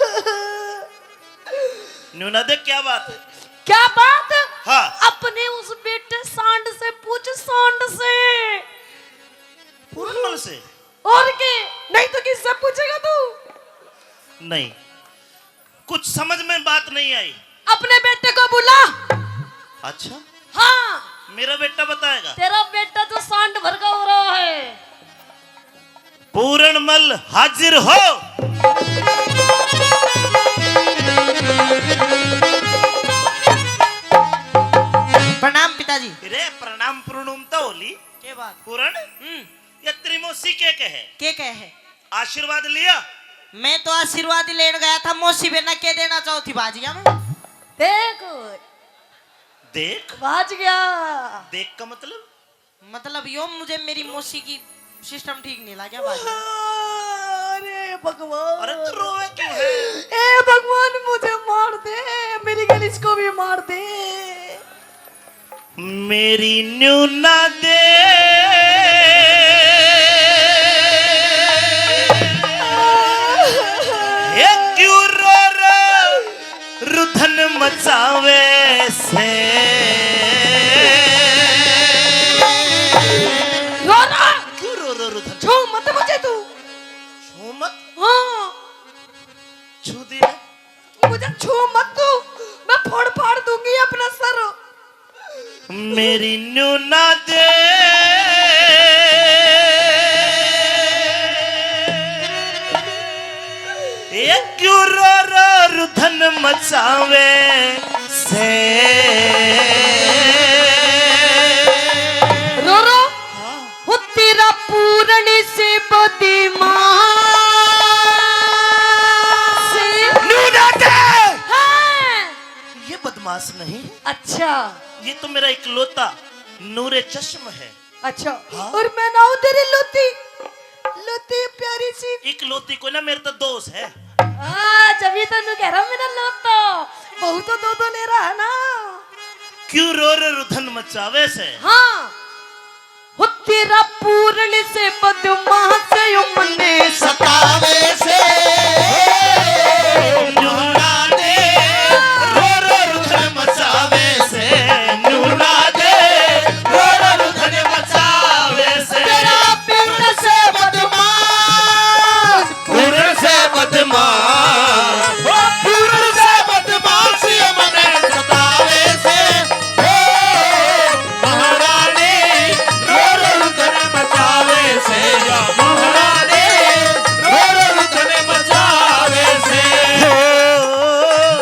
न्यू ना देख, क्या बात है? क्या बात? हाँ। अपने उस बेटे सांड से पूछ, सांड से। पूरणमल से? और के? नहीं तो किससे पूछेगा तू? नहीं, कुछ समझ में बात नहीं आई। अपने बेटे को बुला। अच्छा? हाँ। मेरा बेटा बताएगा? तेरा बेटा तो सांड भर का हो रहा है। पूरणमल हाजिर हो। प्रणाम पिताजी। रे प्रणाम प्रणुम तो होली। के बात? पूरण, हम्म। ये तेरी मौसी के कहे? के कहे? आशीर्वाद लिया? मैं तो आशीर्वाद ही लेने गया था, मौसी बहना के देना चाहो थी बाजिया में। देख। देख? बाज गया। देख का मतलब? मतलब यो, मुझे मेरी मौसी की सिस्टम ठीक नहीं लगा बाजी। अरे भगवान। अरे तू रोवे क्यों है? ए भगवान, मुझे मार दे, मेरी गैल इसको भी मार दे। मेरी न्यू ना दे। हे क्यों रो रो रुधन मचावे से। रो रो। क्यों रो रो रुधन? छू मत मुझे तू। छू मत? हाँ। छू दी ना। मुझे छू मत तू, मैं फोड़ फाड़ दूंगी अपना सर। मेरी न्यू ना दे। ये क्यों रो रो रुधन मचावे से। रो रो। हाँ। वो तेरा पूरण से बदमाश। न्यू ना दे। हाँ। ये बदमाश नहीं। अच्छा। ये तो मेरा इकलौता नूरे चश्म है। अच्छा। हाँ? और मैं ना हूँ तेरी लोती, लोती प्यारी सी। इकलौती को ना, मेरे तो दोस्त है। हाँ, जब ही तो नू कह रहा मेरा लोतो, बहू तो दो दो ले रहा है ना। क्यों रो रो रुधन मचावे से? हाँ। हो तेरा पूरण से बदमाश यो मने सतावे से। न्यू ना दे, रो रो रुधन मचावे से। न्यू ना दे, रो रो रुधन मचावे से। तेरा पूरण से बदमाश, पूरण से बदमाश, पूरण से बदमाश ये मने सतावे से। ओ महारानी, रो रो रुधन मचावे से, या महारानी, रो रो रुधन मचावे से। ओ, ओ,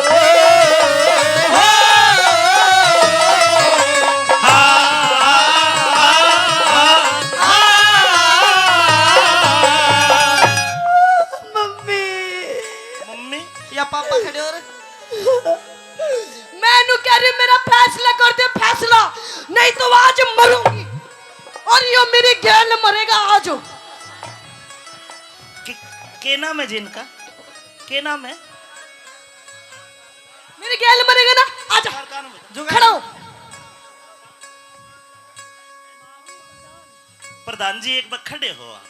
ओ, ओ, आ, आ, आ, आ, आ। मम्मी। मम्मी? या पापा खड़े हो रहे? मैं नू कह रही, मेरा फैसला कर दे, फैसला, नहीं तो आज मरूंगी और यो मेरी गैल मरेगा आज। के, के नाम है जी इनका? के नाम है? मेरी गैल मरेगा ना, आजा, जुगाड़। खड़ा हो। प्रधान जी, एक बार खड़े हो आप।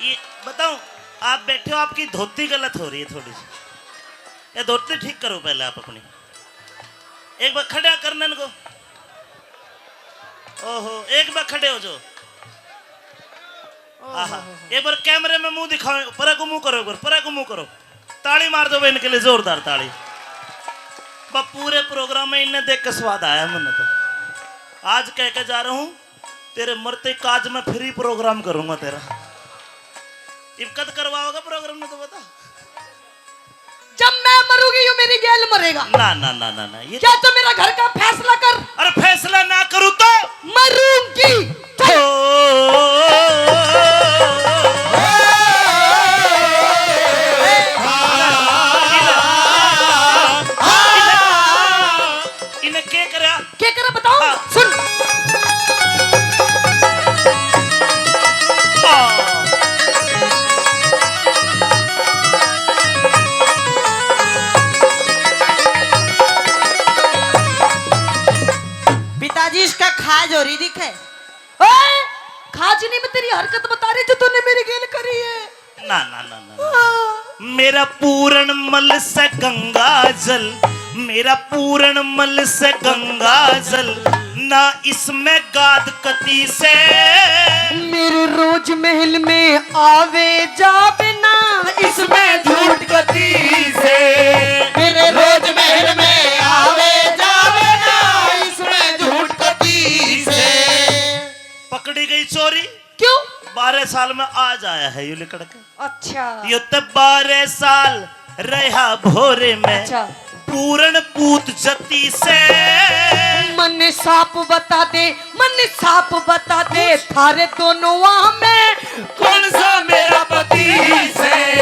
ये बताऊं, आप बैठे हो, आपकी धोती गलत हो रही है थोड़ी सी। ये धोती ठीक करो पहले आप अपनी। एक बार खड़ा करने को। ओहो, एक बार खड़े हो जाओ। ओहो, आहा, हो, हो। एक बार कैमरे में मुंह दिखाओ, परे को मुंह करो, एक बार परे को मुंह करो। ताली मार दो भाई इनके लिए, जोरदार ताली। पर पूरे प्रोग्राम में इन्हें देख के स्वाद आया मैंने तो। आज कह के जा रहा हूँ, तेरे मरते काज में फ्री प्रोग्राम करूंगा तेरा। इब कद करवाओगे प्रोग्राम, ने तो बता। जब मैं मरूंगी, यू मेरी गेल मरेगा। ना, ना, ना, ना, ना, ये क्या तो मेरा घर का फैसला कर। अरे, फैसला ना करूँ तो? मरूंगी। चल। ओ, इन्हें के करया? के करे बताओ? हाँ। सुन। हाँ। पिताजी, इसका खाज हो रही दिखे। ओए, खाज नहीं, मैं तेरी हरकत बता रही जो तूने मेरी गेल करी है। ना, ना, ना, ना, ना। मेरा पूरण मल से गंगा जल, मेरा पूरण मल से गंगा जल, ना इसमें गाद कती से। मेरे रोज महल में आवे जावे ना, इसमें झूठ कती से। मेरे रोज महल में आवे जावे ना, इसमें झूठ कती से। पकड़ी गई चोरी। क्यों? बारह साल में आज आया है यू लिकड़ के। अच्छा। यो तो बारह साल रहा भोरे में। अच्छा। पूरण पूत जती से। मन साफ बता दे, मन साफ बता दे, थारे दोनों में कौन सा मेरा पति से?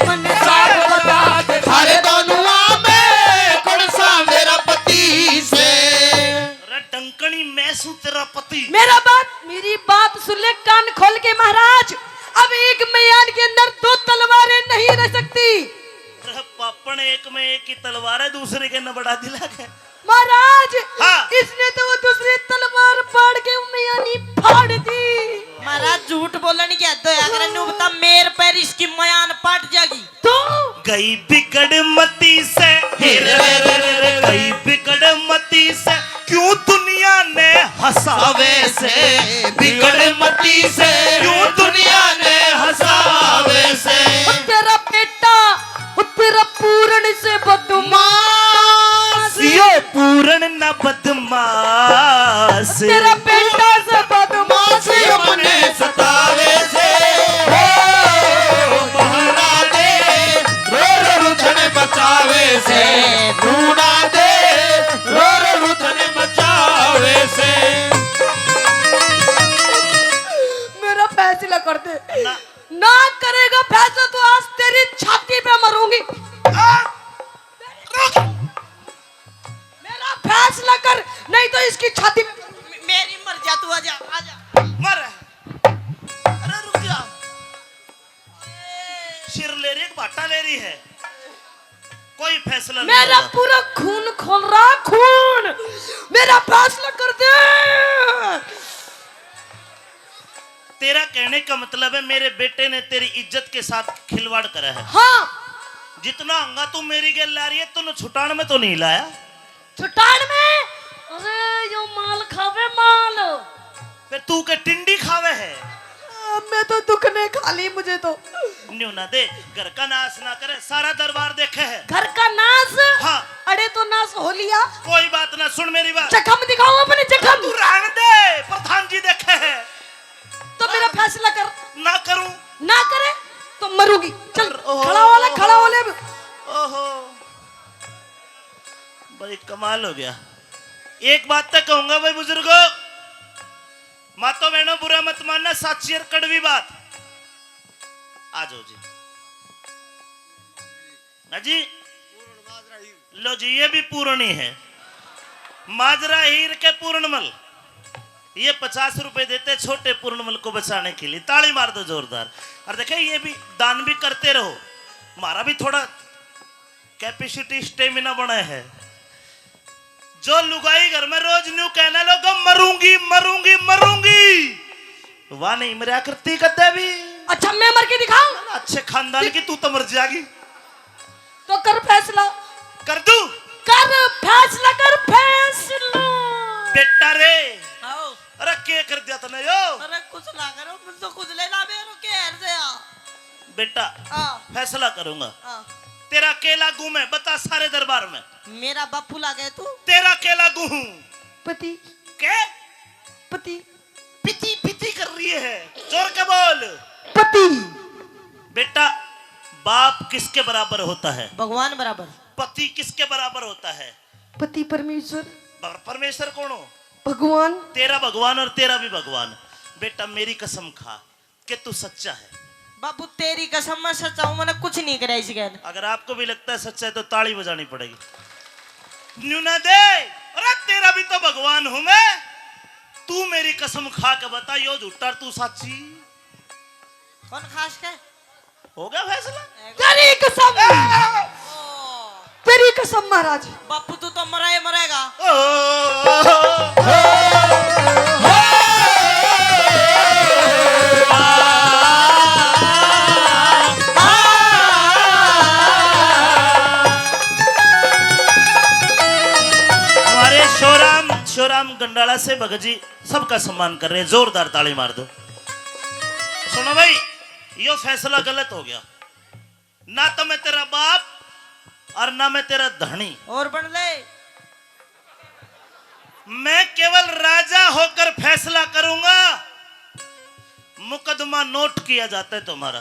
मन साफ बता दे, थारे दोनों में कौन सा मेरा पति से? अरे डंकनी, मैं सूं तेरा पति। मेरा बात, मेरी बात सुन ले कान खोल के महाराज। अब एक मयान के अंदर दो तलवारें नहीं रह सकती। अरे पापण, एक में एक ही तलवार है, दूसरे के न बड़ा दिला के। महाराज, हाँ। इसने तो वो दूसरी तलवार फाड़ के मयानी फाड़ दी। महाराज, झूठ बोलने की हद होया करे, न्यू बता, मेर पर इसकी मयान पाट जाएगी। तो गई बिगड़ मती से, हे रे रे रे रे रे, गई बिगड़ मती से, क्यों दुनिया ने हंसावे से? बिगड़ मती से, क्यों दुनिया ने हंसावे से? ओ तेरा बेटा, ओ तेरा पूरण से बदमाश। मास। यो पूरण ना बदमाश। तेरा बेटा से बदमाश। मास यो मने सतावे से। ओ पहरा दे, रो रो रुदन बचावे से। नूना दे, रो रो रुदन बचावे से। मेरा फैसला कर दे। ना। ना करेगा फैसला तो आज तेरी छाती पे मरूंगी। आ! रुक। मेरा फैसला कर, नहीं तो इसकी छाती में मे-, मेरी मर जा, तू आजा, आजा। मर। अरे रुक जा। सिर ले रही है कि भाटा ले रही है? कोई फैसला नहीं मेरा होगा। पूरा खून खोल रहा, खून। मेरा फैसला कर दे। तेरा कहने का मतलब है मेरे बेटे ने तेरी इज्जत के साथ खिलवाड़ करा है। हाँ। जितना हंगा तू मेरी गेल ला रही है, तूने छुटान में तो नहीं लाया। छुटान में? अरे यो माल खावे माल। फिर तू के टिंडी खावे है? आ, मैं तो दुख ने खा ली, मुझे तो। न्यू ना दे, घर का नाश ना करे, सारा दरबार देखे है। घर का नाश? हाँ। अरे तो नाश हो लिया। कोई बात ना, सुन मेरी बात। जख्म दिखाओ अपने जख्म। तू रहने दे, प्रधान जी देखे है। तो मेरा फैसला कर। ना करूं। ना करे तो मरूंगी। चल, ओहो, खड़ा हो ले, खड़ा हो ले। ओहो, भाई कमाल हो गया। एक बात तो कहूंगा भाई बुजुर्गो, मातो बहनों बुरा मत मानना, साची और कड़वी बात। आ जाओ जी। हाँ जी, लो जी, ये भी पूर्ण ही है। माजरा हीर के पूर्णमल, ये पचास रुपए देते छोटे पूर्णमल को बचाने के लिए। ताली मार दो जोरदार। और देखे, ये भी दान भी करते रहो, हमारा भी थोड़ा कैपेसिटी, स्टेमिना बना है। जो लुगाई घर में रोज न्यू कहने लोगो, "मरूंगी, मरूंगी, मरूंगी।" वाह, नहीं मरया करती कदे भी। अच्छा, मैं मर के दिखाऊं? अच्छे खानदान की तू तो मर जाएगी। तो कर फैसला। कर दूं? कर फैसला, कर फैसला। बेटा रे। आओ। अरे के कर दिया तने यो? अरे कुछ ना करो, मुझे तो खुद लेना, मेरो के हर से आ। बेटा, हाँ। फैसला करूंगा। हाँ। तेरा के लागू मैं, बता सारे दरबार में। मेरा बापू लागे तू। तेरा के लागू हूँ। पति। के? पति। पिती पिती कर रही है, जोर के बोल। पति। बेटा, बाप किसके बराबर होता है? भगवान बराबर। पति किसके बराबर होता है? पति परमेश्वर। पर-, परमेश्वर कौन हो? भगवान। तेरा भगवान और तेरा भी भगवान। बेटा, मेरी कसम खा कि तू सच्चा है। बाबू, तेरी कसम, मैं सच्चा हूँ, मैंने कुछ नहीं करा इस गैल। अगर आपको भी लगता है सच्चा है तो ताली बजानी पड़ेगी। न्यू ना दे। अरे, तेरा भी तो भगवान हूँ मैं। तू मेरी कसम खा के बता, यो झूठा, तू साची। कौन खास के? हो गया फैसला? तेरी कसम। ए! तेरी कसम महाराज। बापू, तू तो मरा ही मरेगा। हमारे शोराम, शोराम गंडाला से भगत जी सबका सम्मान कर रहे हैं, जोरदार ताली मार दो। सुनो भाई, यो फैसला गलत हो गया। ना तो मैं तेरा बाप और ना मैं तेरा धनी। और बन ले। मैं केवल राजा होकर फैसला करूंगा। मुकदमा नोट किया जाता है तुम्हारा।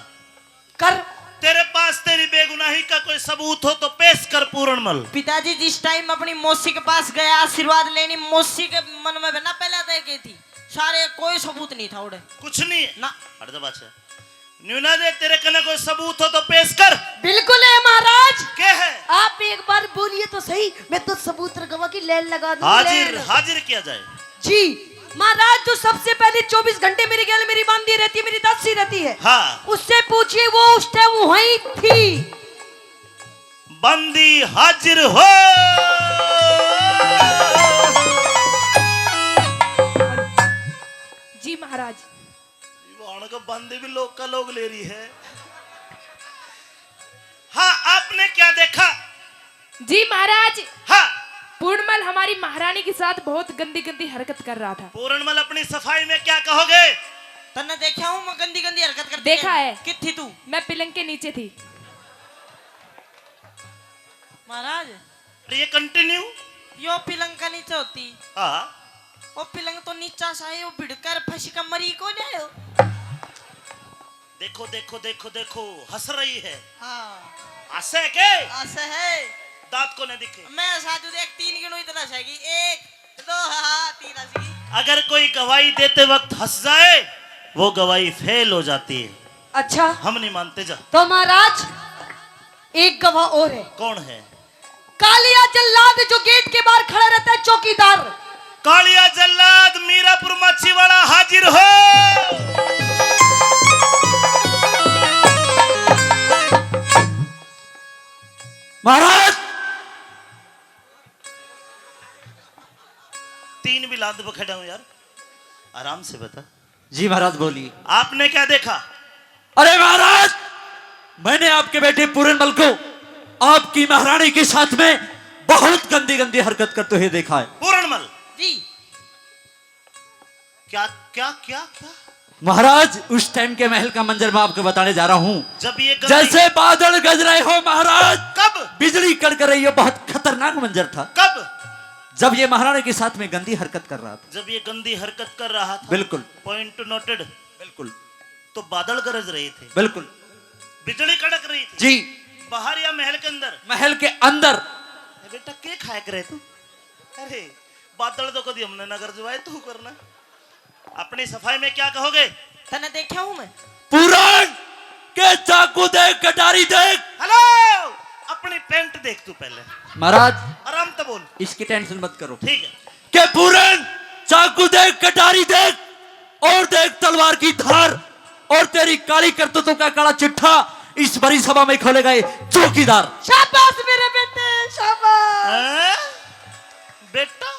कर। तेरे पास तेरी बेगुनाही का कोई सबूत हो तो पेश कर, पूरणमल। पिताजी, जिस टाइम अपनी मौसी के पास गया आशीर्वाद लेने, मौसी के मन में ना पहले तो एक ही थी, सारे कोई सबूत नहीं था उड़े। कुछ नहीं है। ना। हट जा बादशाह। न्यूना दे, तेरे कने कोई सबूत हो तो पेश कर। बिल्कुल है महाराज। क्या है? आप एक बार बोलिए तो सही, मैं तो सबूत और गवाह की लैन लगा दूं, हाजिर, लैन। हाजिर किया जाए। जी महाराज, जो सबसे पहले चौबीस घंटे मेरे गैल मेरी बांधी रहती है, मेरी दासी रहती है, हाँ। उससे पूछिए, वो उस टाइम वहीं थी। बंदी हाजिर हो। जी महाराज। ये वहां का बंदी भी लोग का लोग ले रही है। हाँ, आपने क्या देखा? जी महाराज। हाँ। पूर्णमल हमारी महारानी के साथ बहुत गंदी गंदी हरकत कर रहा था। पूर्णमल, अपनी सफाई में क्या कहोगे? तन्ने देखा हूँ मैं गंदी गंदी हरकत करते। देखा है। कित थी तू? मैं पिलंग के नीचे थी। महाराज। ये कंटिन्यू। यो पिलंग का नीचे होती। हाँ। वो पिलंग तो नीचा सा है, वो भिड़कर फंस कर मरी को नहीं हो। देखो, देखो, देखो, देखो, हंस रही है। हाँ। हंसे के? हंसे है। दांत को नहीं दिखे। मैं साजू देख, तीन गिनू इतना हंसेगी। एक, दो, हाँ, हाँ, तीन हंसेगी। अगर कोई गवाही देते वक्त हंस जाए, वो गवाही फेल हो जाती है। अच्छा। हम नहीं मानते जा। तो महाराज, एक गवाह और है। कौन है? कालिया जल्लाद जो गेट के बाहर खड़ा रहता है, चौकीदार। कालिया जल्लाद मीरापुर माछी वाला हाजिर हो। महाराज, तीन भी लाद पे खड़ा हूं यार, आराम से बता। जी महाराज, बोलिए। आपने क्या देखा? अरे महाराज, मैंने आपके बेटे पूरनमल को आपकी महारानी के साथ में बहुत गंदी गंदी हरकत करते हुए देखा है। पूरनमल। जी। क्या, क्या, क्या, क्या? महाराज, उस टाइम के महल का मंजर मैं आपको बताने जा रहा हूँ। जब ये गंदी जैसे बादल गरज रहे हो महाराज। कब? बिजली कड़क रही हो, बहुत खतरनाक मंजर था। कब? जब ये महारानी के साथ में गंदी हरकत कर रहा था। जब ये गंदी हरकत कर रहा था। बिल्कुल। Point noted। बिल्कुल। तो बादल गरज रहे थे। बिल्कुल। बिजली कड़क रही थी। जी। बाहर या महल के अंदर? महल के अंदर। ए बेटा, के खाया करे तू? अरे, बादल तो कभी हमने ना गरजवाए, तू करना। अपनी सफाई में क्या कहोगे? तने देखा हूं मैं। पूरण के चाकू देख, कटारी देख। हेलो, अपनी पैंट देख तू पहले। महाराज, आराम तो बोल। इसकी tension मत करो। ठीक है। के पूरण, चाकू देख, कटारी देख, और देख तलवार की धार, और तेरी काली करतूतों का काला चिट्ठा इस बड़ी सभा में खोलेगा ये चौकीदार। शाबाश मेरे बेटे, शाबाश। हैं? बेटा?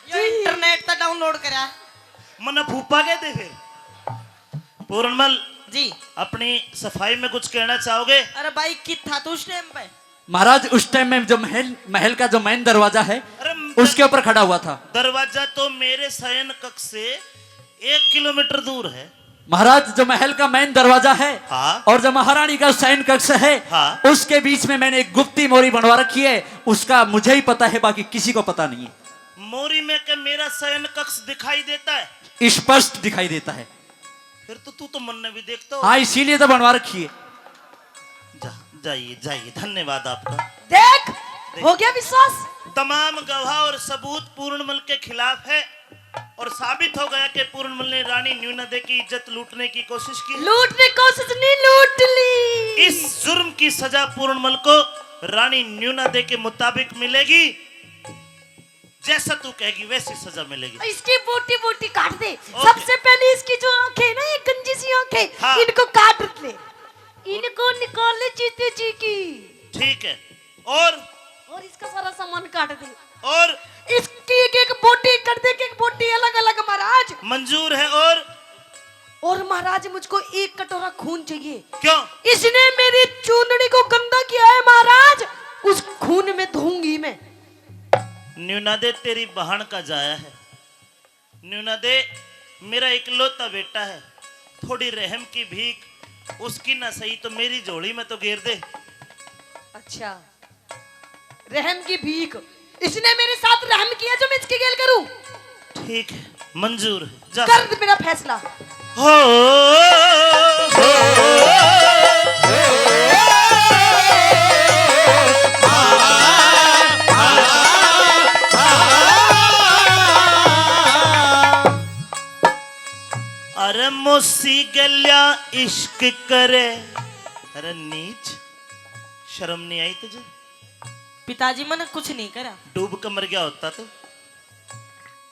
यो जी। Internet तक download करा। मन्ने फूफा कहते फिर। पूरणमल जी। अपनी सफाई में कुछ कहना चाहोगे? अरे भाई, कित था तू उस टाइम पे? महाराज, उस टाइम में जो महल, महल का जो main दरवाजा है, अरे, उसके ऊपर खड़ा हुआ था। दरवाजा तो मेरे शयन कक्ष से एक किलोमीटर दूर है। महाराज, जो महल का मेन दरवाजा है, हाँ। और जो महारानी का शयन कक्ष है, हाँ। उसके बीच में मैंने एक गुप्ती मोरी बनवा रखी है। उसका मुझे ही पता है, बाकी किसी को पता नहीं है। मोरी में के मेरा शयन कक्ष दिखाई देता है? स्पष्ट दिखाई देता है। फिर तो तू तो मन ने भी देखता हो। हाँ, इसीलिए तो बनवा रखी है। जा, जाइए, जाइए, धन्यवाद आपका। देख, देख। हो गया विश्वास। तमाम गवाह और सबूत पूर्णमल के खिलाफ है और साबित हो गया कि पूर्णमल ने रानी न्यूना दे की इज्जत लूटने की कोशिश की। लूटने कोशिश नहीं, लूट ली। इस जुर्म की सजा पूर्णमल को रानी न्यूना दे के मुताबिक मिलेगी। जैसा तू कहेगी वैसी सजा मिलेगी। इसकी बोटी बोटी काट दे। ओके। सबसे पहले इसकी जो आंखें हैं ना, ये गंजी सी आंखें, हाँ। इनको काट ले, इनको निकाल ले जीते जी की। ठीक है। और? और इसका सारा सामान काट दे। और? इसकी एक एक बोटी कर दे, एक एक बोटी अलग अलग महाराज। मंजूर है। और? और महाराज, मुझको एक कटोरा खून चाहिए। क्यों? इसने मेरी चूंदड़ी को गंदा किया है महाराज, उस खून में धोऊंगी मैं। न्यूना दे, तेरी बहन का जाया है। न्यूना दे, मेरा इकलौता बेटा है, थोड़ी रहम की भीख, उसकी ना सही तो मेरी झोली में तो गेर दे। अच्छा, रहम की भीख, इसने मेरे साथ रहम किया जो मैं इसकी गेल करूं? ठीक है, मंजूर है, जा। कर मेरा फैसला। हो, हो, अरे मौसी गल्या इश्क करे। अरे नीच, शर्म नहीं आई तुझे? पिताजी, मैंने कुछ नहीं करा। डूब के मर गया होता तो।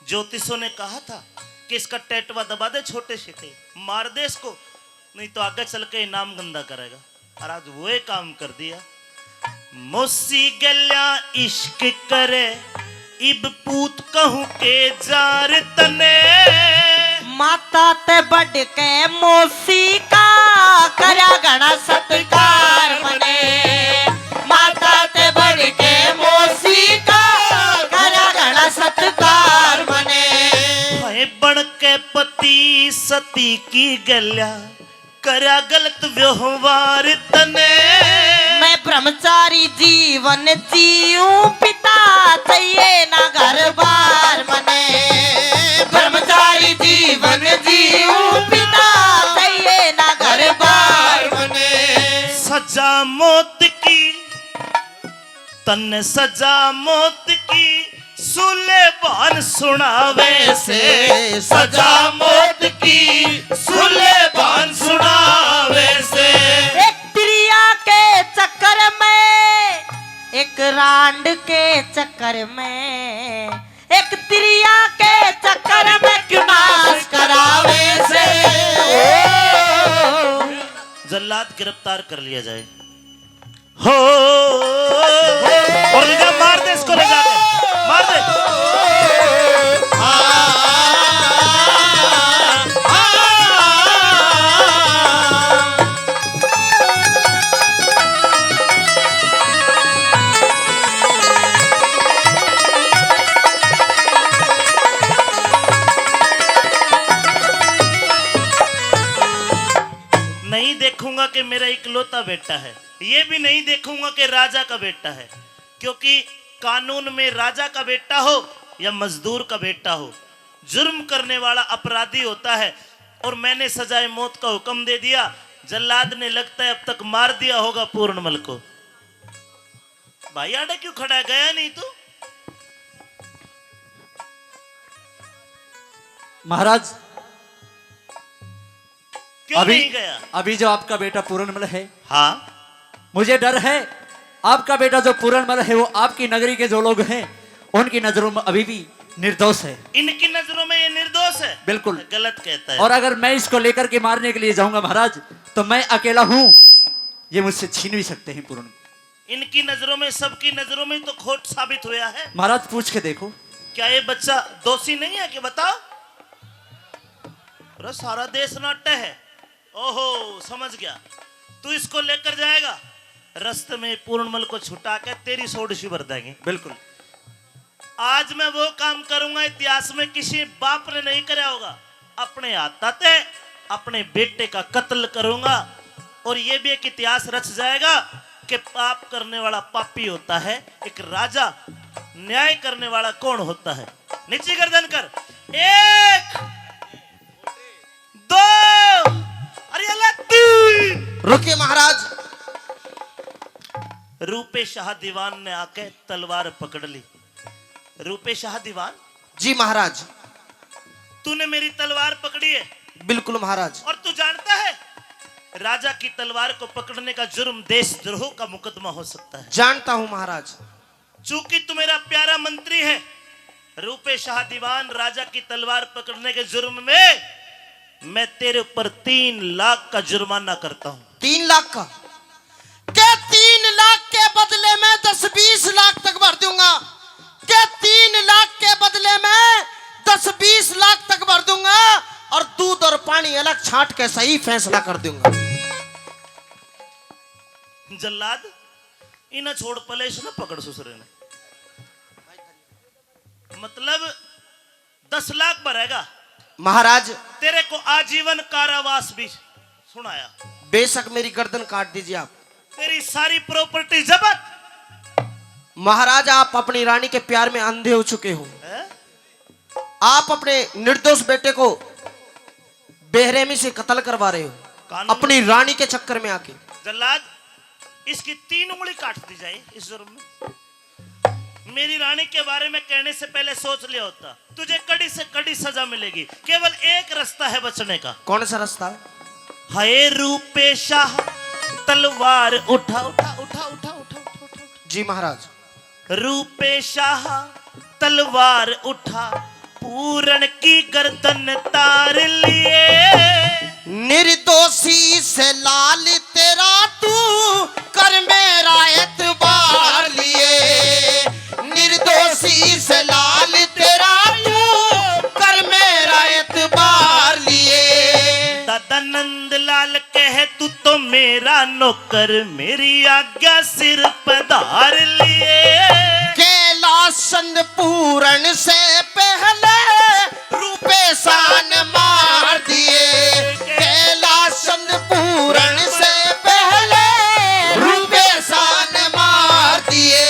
ज्योतिषों ने कहा था कि इसका टैटवा दबा दे छोटे से थे, मार दे इसको, नहीं तो आगे चल के नाम गंदा करेगा। और आज वो ही काम कर दिया। मौसी गल्या इश्क करे, इब पूत कहूं के जार तने। माता ते बढ़ के मौसी का, करया घणा सत्कार मने। माता ते बढ़ के मौसी का, करया घणा सत्कार मने। भाई बन के पति सती की गल्या, करया गलत व्यवहार तने। मैं ब्रह्मचारी जीवन जीऊं पिता, चाहिए ना घर बार मने। ब्रह्मचारी जीवन जीऊं पिता, चाहिए ना घर बार मने। सजा मौत की, तन्ने सजा मौत की सुलेबान सुनावे से, सजा मौत की सुलेबान सुनावे से। एक त्रिया के चक्कर में, एक रांड के चक्कर में, एक त्रिया के चक्कर में क्यों नाश करावे से। जल्लाद गिरफ्तार कर लिया जाए। हो, और ले जा, मार दे इसको, ले जाके मार दे। नहीं देखूंगा कि मेरा इकलौता बेटा है, ये भी नहीं देखूंगा कि राजा का बेटा है, क्योंकि कानून में राजा का बेटा हो या मजदूर का बेटा हो, जुर्म करने वाला अपराधी होता है। और मैंने सजाए मौत का हुक्म दे दिया। जल्लाद ने लगता है अब तक मार दिया होगा पूर्णमल को। भाई, आड़े क्यों खड़ा है? गया नहीं तू? महाराज, क्यों अभी, नहीं गया? अभी जो आपका बेटा पूरनमल है, हाँ। मुझे डर है, आपका बेटा जो पूरनमल है, वो आपकी नगरी के जो लोग हैं, उनकी नजरों में अभी भी निर्दोष है। इनकी नजरों में ये निर्दोष है? बिल्कुल। गलत कहता है। और अगर मैं इसको लेकर के मारने के लिए जाऊंगा महाराज, तो मैं अकेला हूँ, ये मुझसे छीन भी सकते हैं पूरन। इनकी नजरों में, सबकी नजरों में तो खोट साबित हुआ है। महाराज, पूछ के देखो। क्या ये बच्चा दोषी नहीं है कि बताओ? अरे, सारा देश नाट्य है। ओहो, समझ गया। तू इसको लेकर जाएगा, रास्ते में पूर्णमल को छुटा के तेरी सोडशी भर देंगे। बिल्कुल। आज मैं वो काम करूंगा, इतिहास में किसी बाप ने नहीं करया होगा। अपने हाथा ते अपने बेटे का कत्ल करूंगा और ये भी एक इतिहास रच जाएगा कि पाप करने वाला पापी होता है, एक राजा न्याय करने वाला कौन होता है। नीची गर्दन कर। एक, दो, अरे अल्लाह, तीन। रुकिए महाराज। रूपे शाह दीवान ने आके तलवार पकड़ ली। रूपे शाह दीवान। जी महाराज। तूने मेरी तलवार पकड़ी है। बिल्कुल महाराज। और तू जानता है, राजा की तलवार को पकड़ने का जुर्म देशद्रोह का मुकदमा हो सकता है। जानता हूं महाराज। चूंकि तू मेरा प्यारा मंत्री है, रूपे शाह दीवान, राजा की तलवार पकड़ने के जुर्म में मैं तेरे ऊपर तीन लाख का जुर्माना करता हूं। तीन लाख का? के तीन लाख के बदले में दस बीस लाख तक भर दूंगा, के तीन लाख के बदले में दस बीस लाख तक भर दूंगा, और दूध और पानी अलग छांट के सही फैसला कर दूंगा। जल्लाद, इन्हें छोड़, पहले इसने पकड़, सुसरे ने। मतलब दस लाख भरेगा। महाराज। तेरे को आजीवन कारावास भी सुनाया। बेशक मेरी गर्दन काट दीजिए आप। तेरी सारी प्रॉपर्टी जब्त। महाराज, आप अपनी रानी के प्यार में अंधे हो चुके हो। हैं? आप अपने निर्दोष बेटे को बेरहमी से कत्ल करवा रहे हो, कानून अपनी रानी के चक्कर में आके। जल्लाद, इसकी तीन उंगली काट दी जाए इस जुर्म में। मेरी रानी के बारे में कहने से पहले सोच लिया होता, तुझे कड़ी से कड़ी सजा मिलेगी। केवल एक रास्ता है बचने का। कौन सा रास्ता? हाय रूपे शाह, तलवार उठा, उठा, उठा। जी महाराज। रूपे शाह, तलवार उठा, पूरण की गर्दन तार लिए। निर्दोषी से लाल तेरा तू कर मेरा एतबार लिए, निर्दोषी से लाल तेरा तू कर मेरा एतबार लिए। दादा नंद लाल कह तू तो मेरा नौकर, मेरी आज्ञा सिर पे धार लिए। कैलाश चंद पूरण से पहले रूपे शाह ने मार दिए, कैलाश चंद पूरण से पहले रूपे शाह ने मार दिए।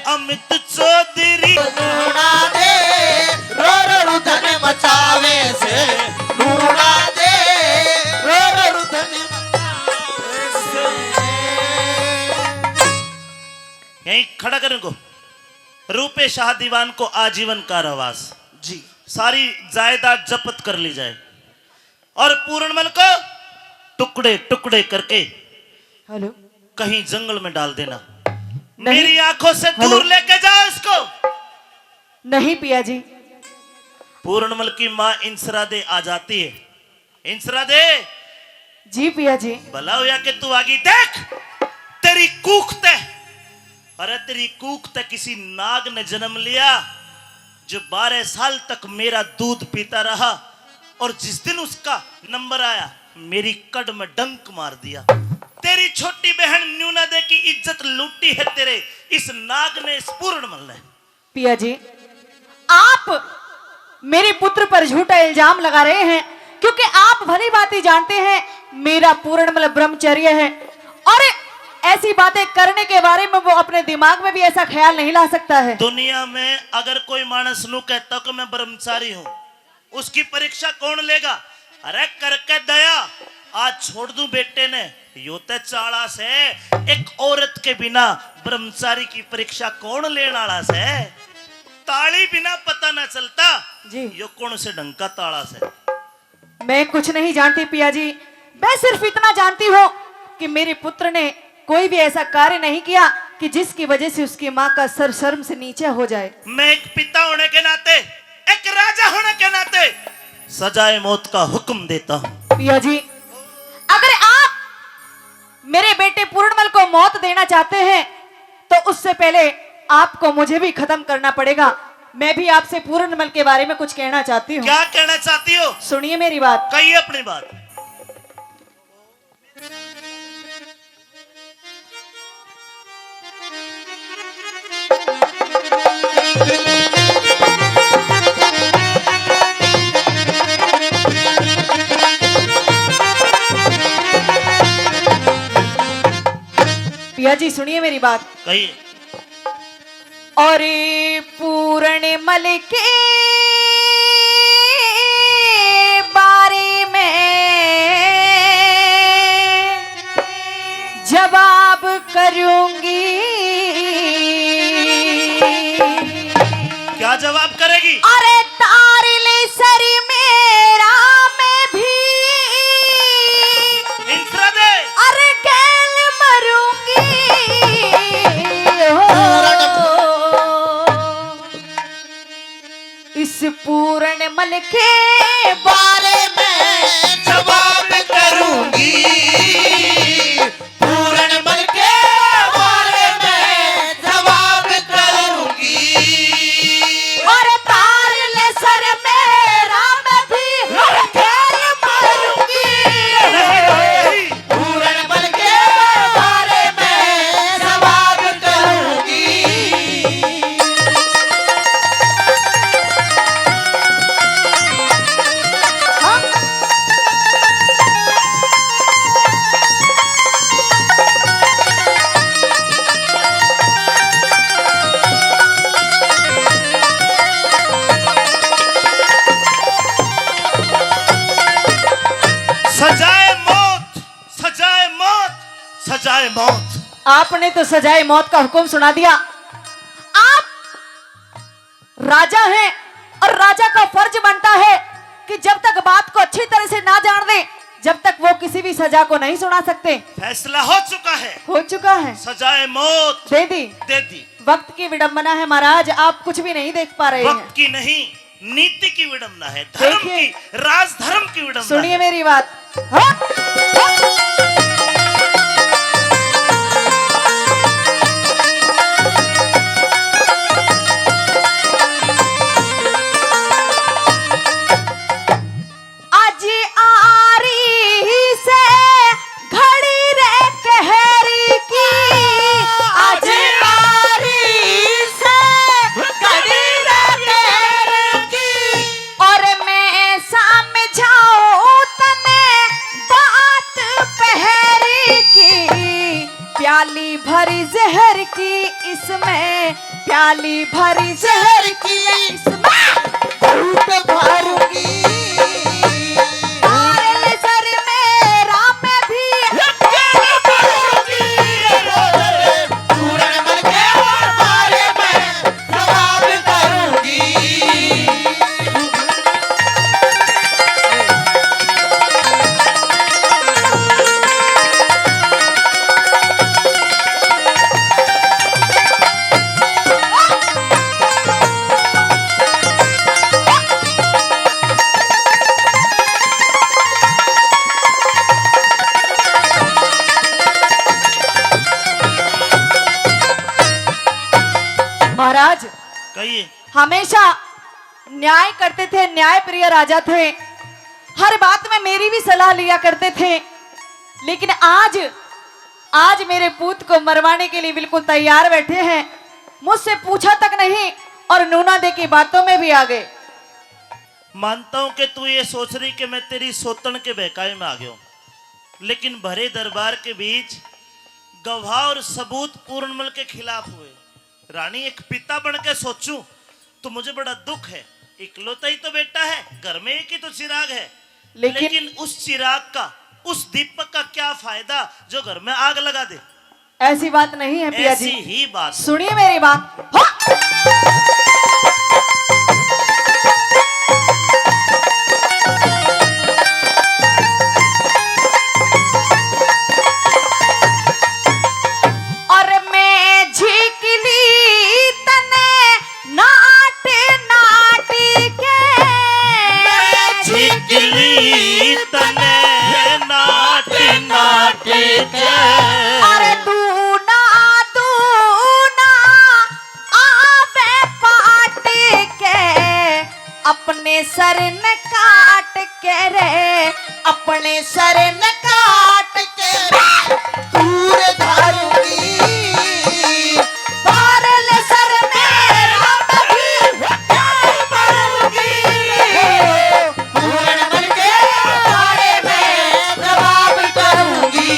अमित चौधरी लूणा दे, रो रो रुदन मचावे से, लूणा दे, रो रो रुदन मचावे से। यहीं खड़ा करें को। रूपे शाह दीवान को आजीवन कारावास। जी। सारी जायदाद जब्त कर ली जाए और पूरणमल को टुकड़े टुकड़े करके हेलो। कहीं जंगल में डाल देना। नहीं। मेरी आंखों से हेलो। दूर लेके जाओ इसको। नहीं पिया जी। पूरणमल की माँ इंसरा दे आ जाती है। इंसरा दे। जी पिया जी। भला होया कि तू आ गई। देख, तेरी कूख ते, अरे तेरी कूख ते किसी नाग ने जन्म लिया, जो बारह साल तक मेरा दूध पीता रहा, और जिस दिन उसका नंबर आया, मेरी कड़ में डंक मार दिया। तेरी छोटी बहन न्यूना दे की इज्जत लूटी है तेरे इस नाग ने, इस पूरणमल ने। पिया जी, आप मेरे पुत्र पर झूठा इल्जाम लगा रहे हैं, क्योंकि आप भली भांति जानते हैं मेरा पूरणमल ब्रह्मचर्य है और ऐसी बातें करने के बारे में वो अपने दिमाग में भी ऐसा ख्याल नहीं ला सकता है। दुनिया में अगर कोई मानस नू कहता कि मैं ब्रह्मचारी हूँ, उसकी परीक्षा कौन लेगा? अरे करके दया, आज छोड़ दूं बेटे ने। यो ते चाला से, एक औरत के बिना ब्रह्मचारी की परीक्षा कौन लेण आला से? ताली बिना पता ना चलता, जी। यो कौन से ढंग का ताला से? मैं कुछ नहीं जानती पिया जी, मैं सिर्फ इतना जानती हूँ कि मेरे पुत्र ने कोई भी ऐसा कार्य नहीं किया कि जिसकी वजह से उसकी माँ का सर शर्म से नीचे हो जाए। मैं एक पिता होने के नाते, एक राजा होने के नाते सजाए मौत का हुक्म देता हूँ। पिया जी, अगर आप मेरे बेटे पूरणमल को मौत देना चाहते हैं तो उससे पहले आपको मुझे भी खत्म करना पड़ेगा। मैं भी आपसे पूरणमल के बारे में कुछ कहना चाहती हूँ। क्या कहना चाहती हो? सुनिए मेरी बात। कहिए अपनी बात। जी, सुनिए मेरी बात। कहिए। और पूरण मल के बारे में जवाब करूंगी। क्या जवाब करेगी? अरे तार ले सर मेरा मैं भी इंद्र दे। अरे गैल मरूंगी। हो। इस पूरण मल के बारे में जवाब करूंगी। पूरण मल के बारे में जवाब करूंगी। और तार ले सर मेरा मैं भी गैल मरूंगी। पूरण मल के बारे में जवाब करूंगी। सजाए मौत, सजाए मौत, सजाए मौत। आपने तो सजाए मौत का हुक्म सुना दिया। आप राजा हैं और राजा का फर्ज बनता है कि जब तक बात को अच्छी तरह से ना जान ले, जब तक वो किसी भी सजा को नहीं सुना सकते। फैसला हो चुका है। हो चुका है। सजाए मौत दे दी। दे दी। वक्त की विडंबना है महाराज, आप कुछ भी नहीं देख पा रहे हैं। वक्त की नहीं, नीति की विडंबना है, धर्म देखिए, की, राजधर्म की विडंबना सुनिए है। मेरी बात। हाँ? आज आ रही से घड़ी रे कहरी की, आज आ रही से घड़ी रे कहरी की। और मैं समझाऊं तने बात पहरी की, प्याली भरी जहर की इसमें, प्याली भरी जहर की इसमें। झूठ भरूंगी। पारल सर मेरा मैं भी पूरण मन के बारे में जवाब करूंगी। महाराज, कहिए। हमेशा न्याय करते थे, न्याय प्रिय राजा थे, हर बात में मेरी भी सलाह लिया करते थे, लेकिन आज, आज मेरे पूत को मरवाने के लिए बिल्कुल तैयार बैठे हैं, मुझसे पूछा तक नहीं और नूना दे की बातों में भी आ गए। मानता हूं कि तू ये सोच रही कि मैं तेरी सोतन के बहकावे में आ गया हूं, लेकिन भरे दरबार के बीच गवाह और सबूत पूरणमल के खिलाफ हुए। रानी, एक पिता बन के सोचूं तो मुझे बड़ा दुख है। इकलौता ही तो बेटा है, घर में एक ही तो चिराग है, लेकिन लेकिन उस चिराग का, उस दीपक का क्या फायदा जो घर में आग लगा दे? ऐसी बात नहीं है पिया जी। ऐसी ही बात। सुनिए मेरी बात। हाँ। और मैं झिकली तने नाट नाट के, मैं झिकली तने नाट नाट के। अरे दूना दूना आवे पाट के, अपने सर न काट के रे, अपने सर न काट के दूर धारूंगी। पारल सर मेरा मैं भी प्यार करूंगी। पूरण मन के बारे में जवाब करूंगी।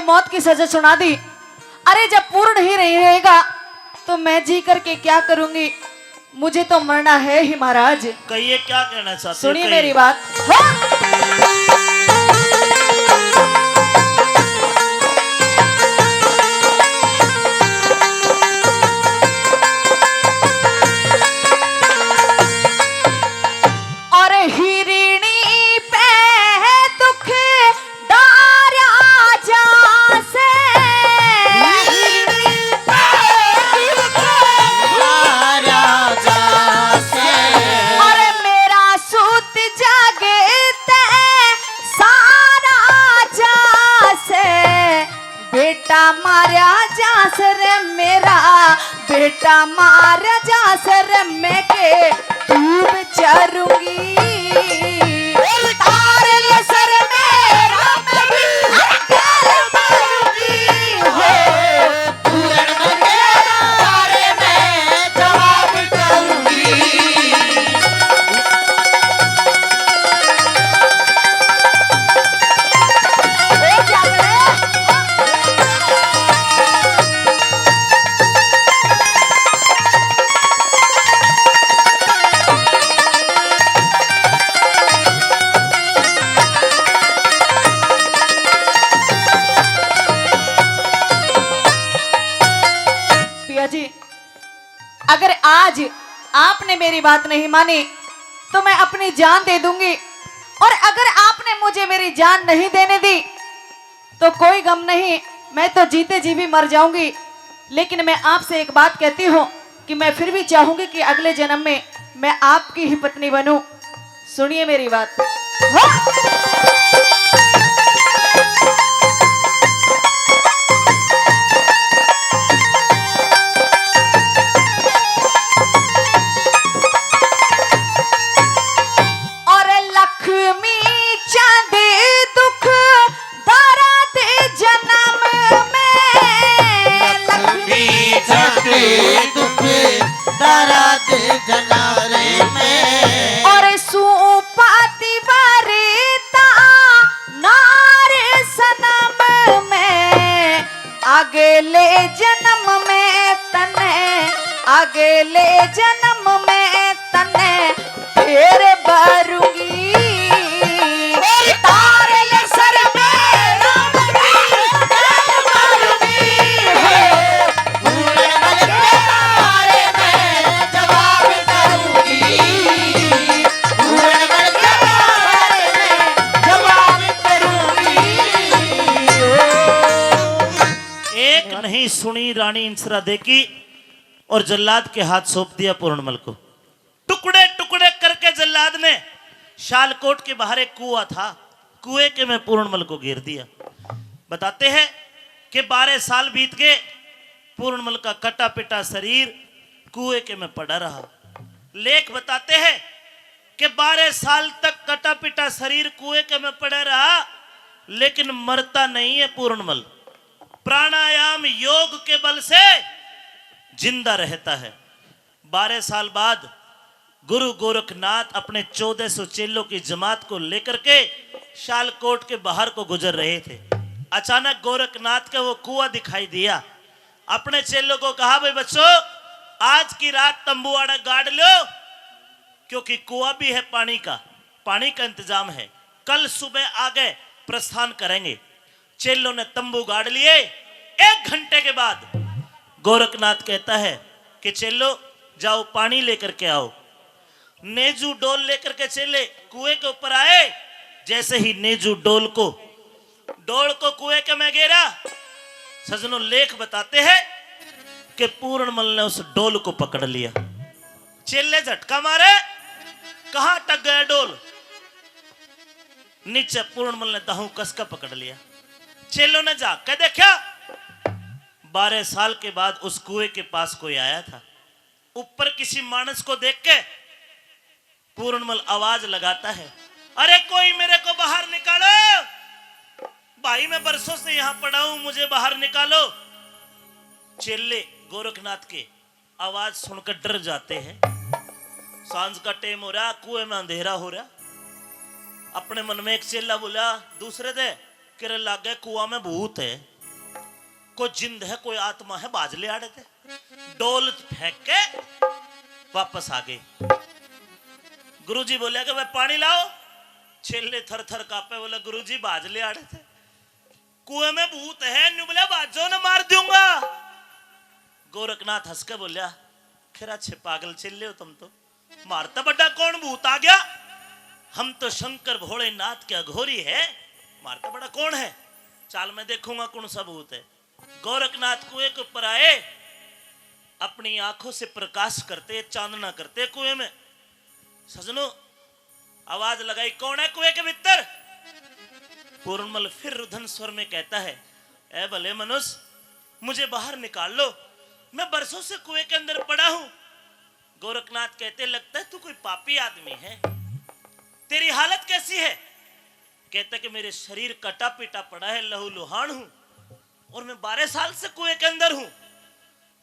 मौत की सजा सुना दी। अरे, जब पूर्ण ही नहीं रहेगा तो मैं जी करके क्या करूंगी? मुझे तो मरना है ही महाराज। कहिए, क्या कहना चाहते हो? सुनिए मेरी बात। हाँ। और हिरणी पे दुख डारा जा से। राजा से। और मेरा सूत जागते सारा जा से। बेटा मारा जा से रे मेरा, बेटा मारा जा से रे, मैं के तू बेचारूंगी। तारे ले सर मेरा, मैं भी अकेल मारूंगी हो। पूरन मंगेरा तारे मैं जवाब करूंगी। ए, क्या करे? पिया जी, अगर आज आपने मेरी बात नहीं मानी तो मैं अपनी जान दे दूंगी, और अगर आपने मुझे मेरी जान नहीं देने दी तो कोई गम नहीं, मैं तो जीते जी भी मर जाऊंगी। लेकिन मैं आपसे एक बात कहती हूँ कि मैं फिर भी चाहूंगी कि अगले जन्म में मैं आपकी ही पत्नी बनूं। सुनिए मेरी बात। हाँ। और लक्ष्मी चांद दुख दर्द जन्म में, लक्ष्मी चांद दुख दर्द जन्म में। और सूपा तिवारी ता नार सनम में, अगले जन्म में तने, अगले जन्म में तने फिर भरूंगी। मेरी तारे ले सर में राम की गल मारूंगी। पूरन मल के तारे मैं जवाब करूंगी। पूरन मल के तारे मैं जवाब करूंगी। एक नहीं सुनी रानी इंसरा देखी और जल्लाद के हाथ सौंप दिया पूरणमल को। टुकड़े टुकड़े करके जल्लाद ने शालकोट के बाहर एक कुआ था, कुएं के में पूरणमल को घेर दिया। बताते हैं कि बारह साल बीत गए, पूरणमल का कटा पिटा शरीर कुएं के में पड़ा रहा। लेख बताते हैं कि बारह साल तक कटा पिटा शरीर कुएं के में पड़ा रहा, लेकिन मरता नहीं है पूरणमल। प्राणायाम योग के बल से जिंदा रहता है। बारह साल बाद गुरु गोरखनाथ अपने चौदह सौ चेलों की जमात को लेकर के शालकोट के बाहर को गुजर रहे थे। अचानक गोरखनाथ का वो कुआं दिखाई दिया। अपने चेलों को कहा, "भाई बच्चों, आज की रात तंबू आड़ा गाड़ लो, क्योंकि कुआं भी है पानी का, पानी का इंतजाम है, कल सुबह आगे प्रस्थान करेंगे।" चेलों ने तंबू गाड़ लिए। एक घंटे के बाद गोरखनाथ कहता है कि चेलो, जाओ पानी लेकर के आओ। नेजू डोल लेकर के चेले कुएं के ऊपर आए। जैसे ही नेजू डोल को, डोल को कुएं के में गेरा, सजनों, लेख बताते हैं कि पूरणमल ने उस डोल को पकड़ लिया। चेले झटका मारे, कहाँ अटक गया डोल? नीचे पूरणमल ने दाहू कस के पकड़ लिया। चेलों ने जाके देखा, बारह साल के बाद उस कुएं के पास कोई आया था। ऊपर किसी मानस को देख के पूरणमल आवाज लगाता है, "अरे, कोई मेरे को बाहर निकालो, भाई, मैं बरसों से यहाँ पड़ा हूं, मुझे बाहर निकालो।" चेले गोरखनाथ के आवाज सुनकर डर जाते हैं। सांझ का टेम हो रहा, कुएं में अंधेरा हो रहा। अपने मन में एक चेला बोला दूसरे दे, "किरे लागे कुआ में भूत है।" कोई जिंद है, कोई आत्मा है, भाज ले आड़े थे। डोल फेंक के वापस आ गए। गुरुजी बोले कि भाई पानी लाओ। चेले थर थर कांपे, बोले गुरुजी भाज ले आड़े थे। कुएं में भूत है, न्यू बोले भाजो ना, मार दूंगा। गोरखनाथ हंस के बोलिया, "खैर अच्छे पागल चेले हो तुम तो, मारता बड़ा कौन भूत आ गया? हम तो शंकर भोलेनाथ के अघोरी है, मारता बड़ा कौन है? चाल मैं देखूंगा कौन सा भूत है।" गोरखनाथ कुएं के ऊपर आए, अपनी आंखों से प्रकाश करते, चांदना करते कुएं में। सजनों, आवाज लगाई, "कौन है कुएं के भीतर?" पूर्णमल फिर रुधन स्वर में कहता है, "ए भले मनुष्य, मुझे बाहर निकाल लो, मैं बरसों से कुएं के अंदर पड़ा हूं।" गोरखनाथ कहते, "लगता है तू कोई पापी आदमी है, तेरी हालत कैसी है?" कहता कि मेरे शरीर कटा पिटा पड़ा है, लहू लुहान हूं और मैं बारह साल से कुएं के अंदर हूं।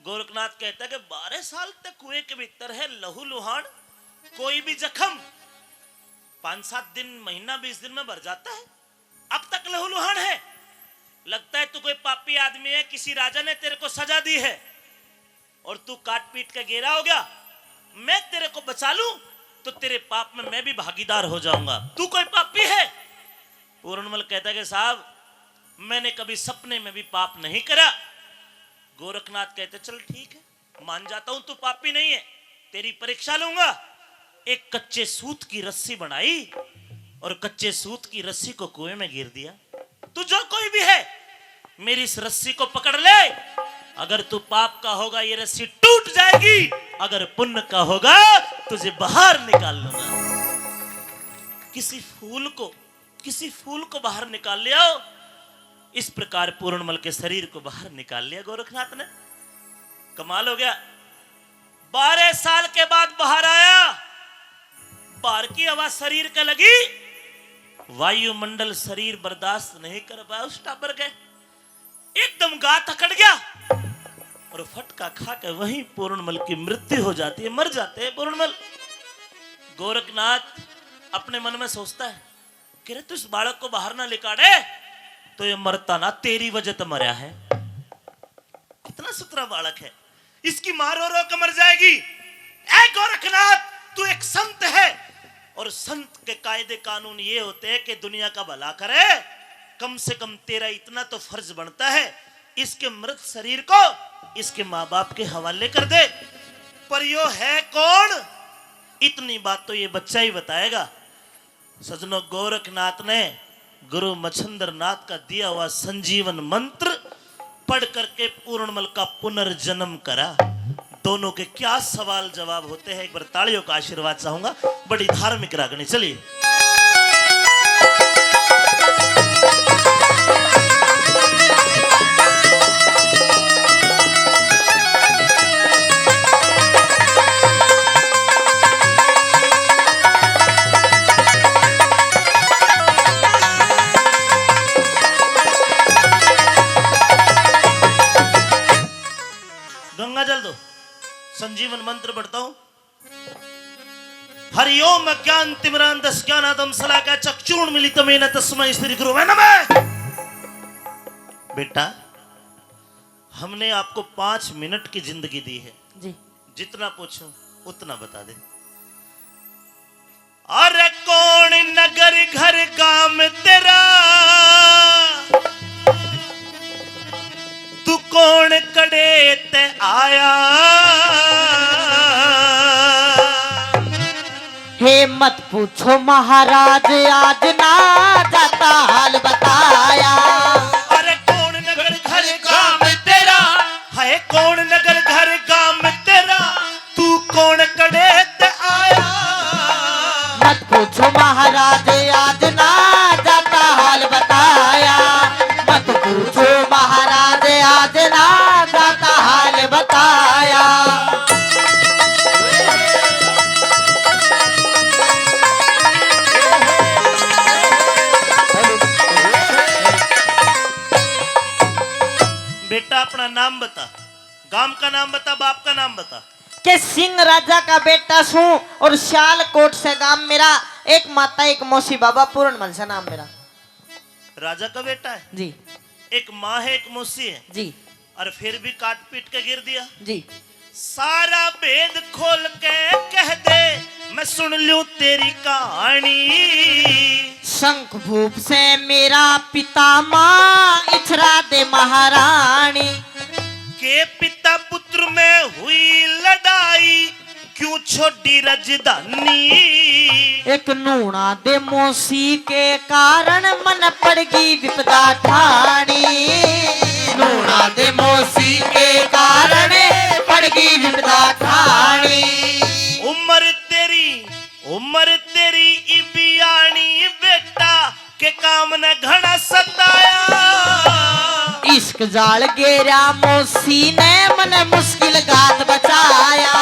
गोरखनाथ कहता है कि बारह साल तक कुएं के भीतर है, लहू लुहान, कोई भी जख्म पांच सात दिन, महीना, बीस दिन में भर जाता है, अब तक लहू लुहान है। लगता है तू कोई पापी आदमी है, किसी राजा ने तेरे को सजा दी है और तू काट पीट के गेरा हो गया। मैं तेरे को बचा लूं तो तेरे पाप में मैं भी भागीदार हो जाऊंगा। तू कोई पापी है? पूरणमल कहता है कि साहब, मैंने कभी सपने में भी पाप नहीं करा। गोरखनाथ कहते, चल ठीक है, मान जाता हूं तू पापी नहीं है, तेरी परीक्षा लूंगा। एक कच्चे सूत की रस्सी बनाई और कच्चे सूत की रस्सी को कुएं में गिर दिया। तू जो कोई भी है, मेरी इस रस्सी को पकड़ ले। अगर तू पाप का होगा, ये रस्सी टूट जाएगी, अगर पुण्य का होगा, तुझे बाहर निकाल लूंगा। किसी फूल को, किसी फूल को बाहर निकाल ले आओ। इस प्रकार पूरणमल के शरीर को बाहर निकाल लिया गोरखनाथ ने। कमाल हो गया। बारह साल के बाद बाहर आया, बाहर की हवा शरीर के लगी, वायुमंडल शरीर बर्दाश्त नहीं कर पाया उस टाबर के, एकदम गात अकड़ गया और फटका खा के वहीं पूरणमल की मृत्यु हो जाती है, मर जाते हैं पूरणमल। गोरखनाथ अपने मन में सोचता है, कह रहे, "तू इस बालक को बाहर ना निकाले तो ये मरता ना, तेरी वजह तो मरया है।" कितना सुथरा बालक है, इसकी माँ रो रो के मर जाएगी। ऐ गोरखनाथ, तू एक संत है और संत के कायदे कानून ये होते हैं कि दुनिया का भला करे, कम से कम तेरा इतना तो फर्ज बनता है, इसके मृत शरीर को इसके माँ बाप के हवाले कर दे। पर यो है कौन, इतनी बात तो ये बच्चा ही बताएगा। सजनों, गोरखनाथ ने गुरु मच्छंद्रनाथ का दिया हुआ संजीवन मंत्र पढ़ करके पूर्णमल का पुनर्जन्म करा। दोनों के क्या सवाल जवाब होते हैं, एक बार तालियों का आशीर्वाद चाहूंगा। बड़ी धार्मिक रागनी, चलिए। गंगा जल दो, संजीवन मंत्र पढ़ता हूं। हरि ओम अज्ञान तिमिरांधस्य ज्ञानानंद शलाकया चक्षुर्मीलितमेन तस्मै श्री गुरुवे नमः। बेटा, हमने आपको पांच मिनट की जिंदगी दी है, जी। जितना पूछूं उतना बता दे। अरे कौन नगर घर गाम तेरा, तू कौन कड़े ते आया? हे मत पूछो महाराज, आज ना जाता हाल बताया। अरे कौन नगर घर गाम तेरा, है कौन नगर घर गाम तेरा, तू कौन कड़े ते आया? मत पूछो महाराज, आज ना जाता हाल बताया। मत पूछो महाराज, आज ना जाता हाल बताया। बेटा, अपना नाम बता, गांव का नाम बता, बाप का नाम बता। के सिंह राजा का बेटा सूं और सियालकोट से गांव मेरा, एक माता एक मौसी, बाबा पूरन मल से नाम मेरा। राजा का बेटा है? जी। एक माँ है, एक मौसी है। जी। और फिर भी काट पीट के गिर दिया। जी। सारा भेद खोल के कह दे, मैं सुन लूं तेरी कहानी। शंख भूप से मेरा पिता माँ इछरा दे महारानी। के पिता पुत्र में हुई लड़ाई, क्यों छोड़ी राजधानी। एक नूणा दे मौसी के कारण मन पड़गी विपदा ठाणी। नूणा दे मौसी के कारण पड़गी विपदा ठाणी। उम्र तेरी, उम्र तेरी इबियानी बेटा, के काम ने घना सताया। इश्क जाल गेरा मौसी ने मने मुश्किल गात बचाया।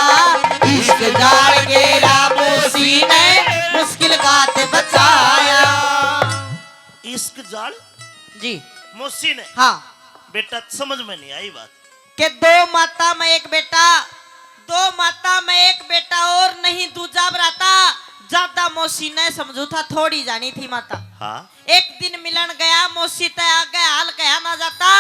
इश्क जाल गेरा मौसी ने मुश्किल गात बचाया। इश्क जाल जी। मौसी ने। हाँ। बेटा, समझ में नहीं आई बात। के दो माता में एक बेटा, दो माता में एक बेटा और नहीं दूजा भराता। ज्यादा मौसी ने समझू था, थोड़ी जानी थी माता। हाँ। एक दिन मिलन गया मौसी ते, आगे हाल कहा ना जाता।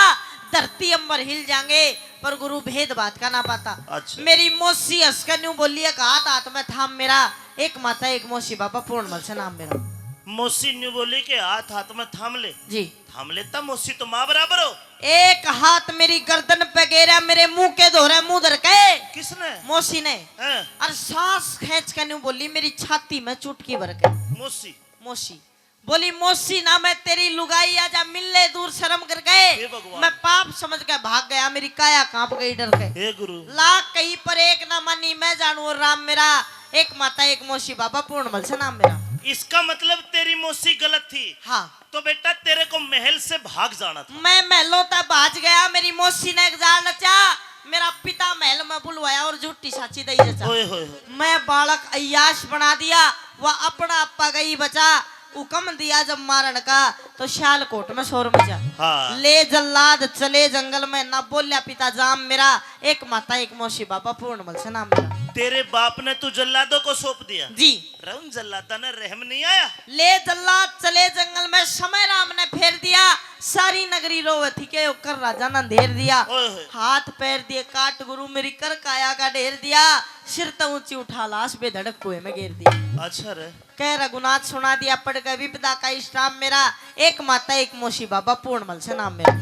धरती अंबर हिल जाएंगे, पर गुरु भेद बात का ना पाता। अच्छा। मेरी मौसी हंस के न्यू बोली, एक हाथ हाथ में थाम मेरा, एक माता एक मौसी बाबा पूर्णमल से नाम मेरा। मौसी न्यू बोली के हाथ हाथ में थाम ले। जी। थाम लेता, मौसी तो माँ बराबर हो। एक हाथ मेरी गर्दन पे गेरा, मेरे मुंह के धोरे मुंह धर के। किसने? मौसी ने। हैं? और सांस खींच के न्यू बोली, मेरी छाती में चुटकी भर के। मौसी। मौसी। बोली, मौसी ना मैं तेरी लुगाई, आजा मिल ले दूर शर्म कर गए। हे भगवान। मैं पाप समझ के भाग गया, मेरी काया कांप गई डर के। हे गुरु। लाख कहीं पर एक ना मानी, मैं जानू और राम मेरा। एक माता एक मौसी बाबा पूर्णमल से नाम मेरा। इसका मतलब तेरी मौसी गलत थी। हाँ। तो बेटा, तेरे को महल से भाग जाना था। मैं महलों तक भाज गया, मेरी मौसी ने एक जाल रचा, मेरा पिता महल में बुलवाया और झूठी साची दई रचा। होए, होए, होए। मैं बालक अय्याश बना दिया, वह अपना आपा गई बचा। हुक्म दिया जब मारण का, तो सियालकोट में शोर मचा। हाँ। ले जल्लाद चले जंगल में, ना बोल्या पिता जाम मेरा, एक माता एक मौसी बाबा पूर्णमल से नाम मेरा। तेरे बाप ने तू जल्लादों को सौंप दिया। जी। उन जल्लादा ने रहम नहीं आया। ले जल्लाद चले जंगल में, समय राम ने फेर दिया। सारी नगरी रोवे थी के कर राजा ने अंधेर दिया। ओए होए। हाथ पैर दिए काट गुरु, मेरी कर काया का ढेर दिया। सिर तो ऊंची उठा लाश बेधड़क कुएं में गेर दिया। अच्छा रे। कह रघुनाथ सुना दिया पढ़ के विपदा का इस्टाम मेरा। एक माता एक मौसी बाबा पूर्णमल से नाम मेरा।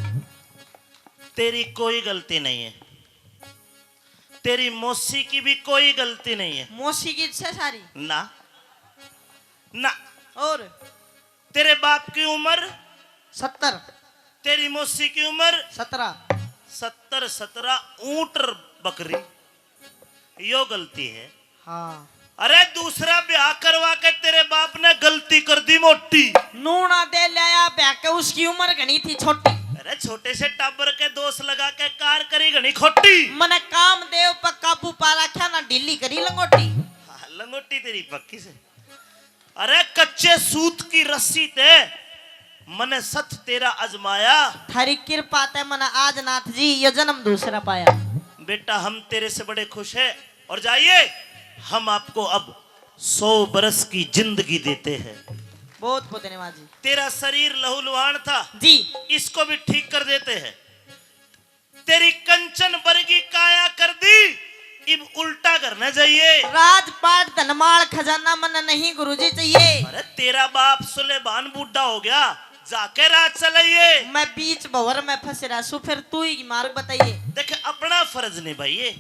तेरी कोई गलती नहीं है, तेरी मौसी की भी कोई गलती नहीं है। मौसी की से सारी। ना, ना। और तेरे बाप की उम्र सत्तर। तेरी मौसी की उम्र सत्रह। सत्तर, सत्रह ऊंट और बकरी, यो गलती है। हाँ। अरे, दूसरा ब्याह करवा के तेरे बाप ने गलती कर दी मोटी। नूना दे लाया ब्याह के, उसकी उम्र घणी थी छोटी। अरे, छोटे से टाबर के दोष लगा के कार करी घणी खोटी। मने कामदेव पर काबू पा रखा ना, ढीली करी लंगोटी। हाँ, लंगोटी तेरी पक्की से। अरे, कच्चे सूत की रस्सी ते मने सत तेरा आजमाया। थारी कृपा ते मने आज नाथ जी ये जन्म दूसरा पाया। बेटा, हम तेरे से बड़े खुश हैं। और जाइए, हम आपको अब सौ बरस की जिंदगी देते हैं। बहुत बहुत धन्यवाद जी। तेरा शरीर लहूलुहान था, जी। इसको भी ठीक कर देते हैं। तेरी कंचन वर्गी काया कर दी, इब उल्टा घर न जाइए। राजपाट धनमाल खजाना मने नहीं गुरुजी चाहिए। अरे, तेरा बाप सुलेमान बूढ़ा हो गया, जाके राज चलाइए। मैं बीच भंवर में फंस रहा सू, फिर तू ही मार्ग बताइए। देख, अपना फर्ज निभाइए,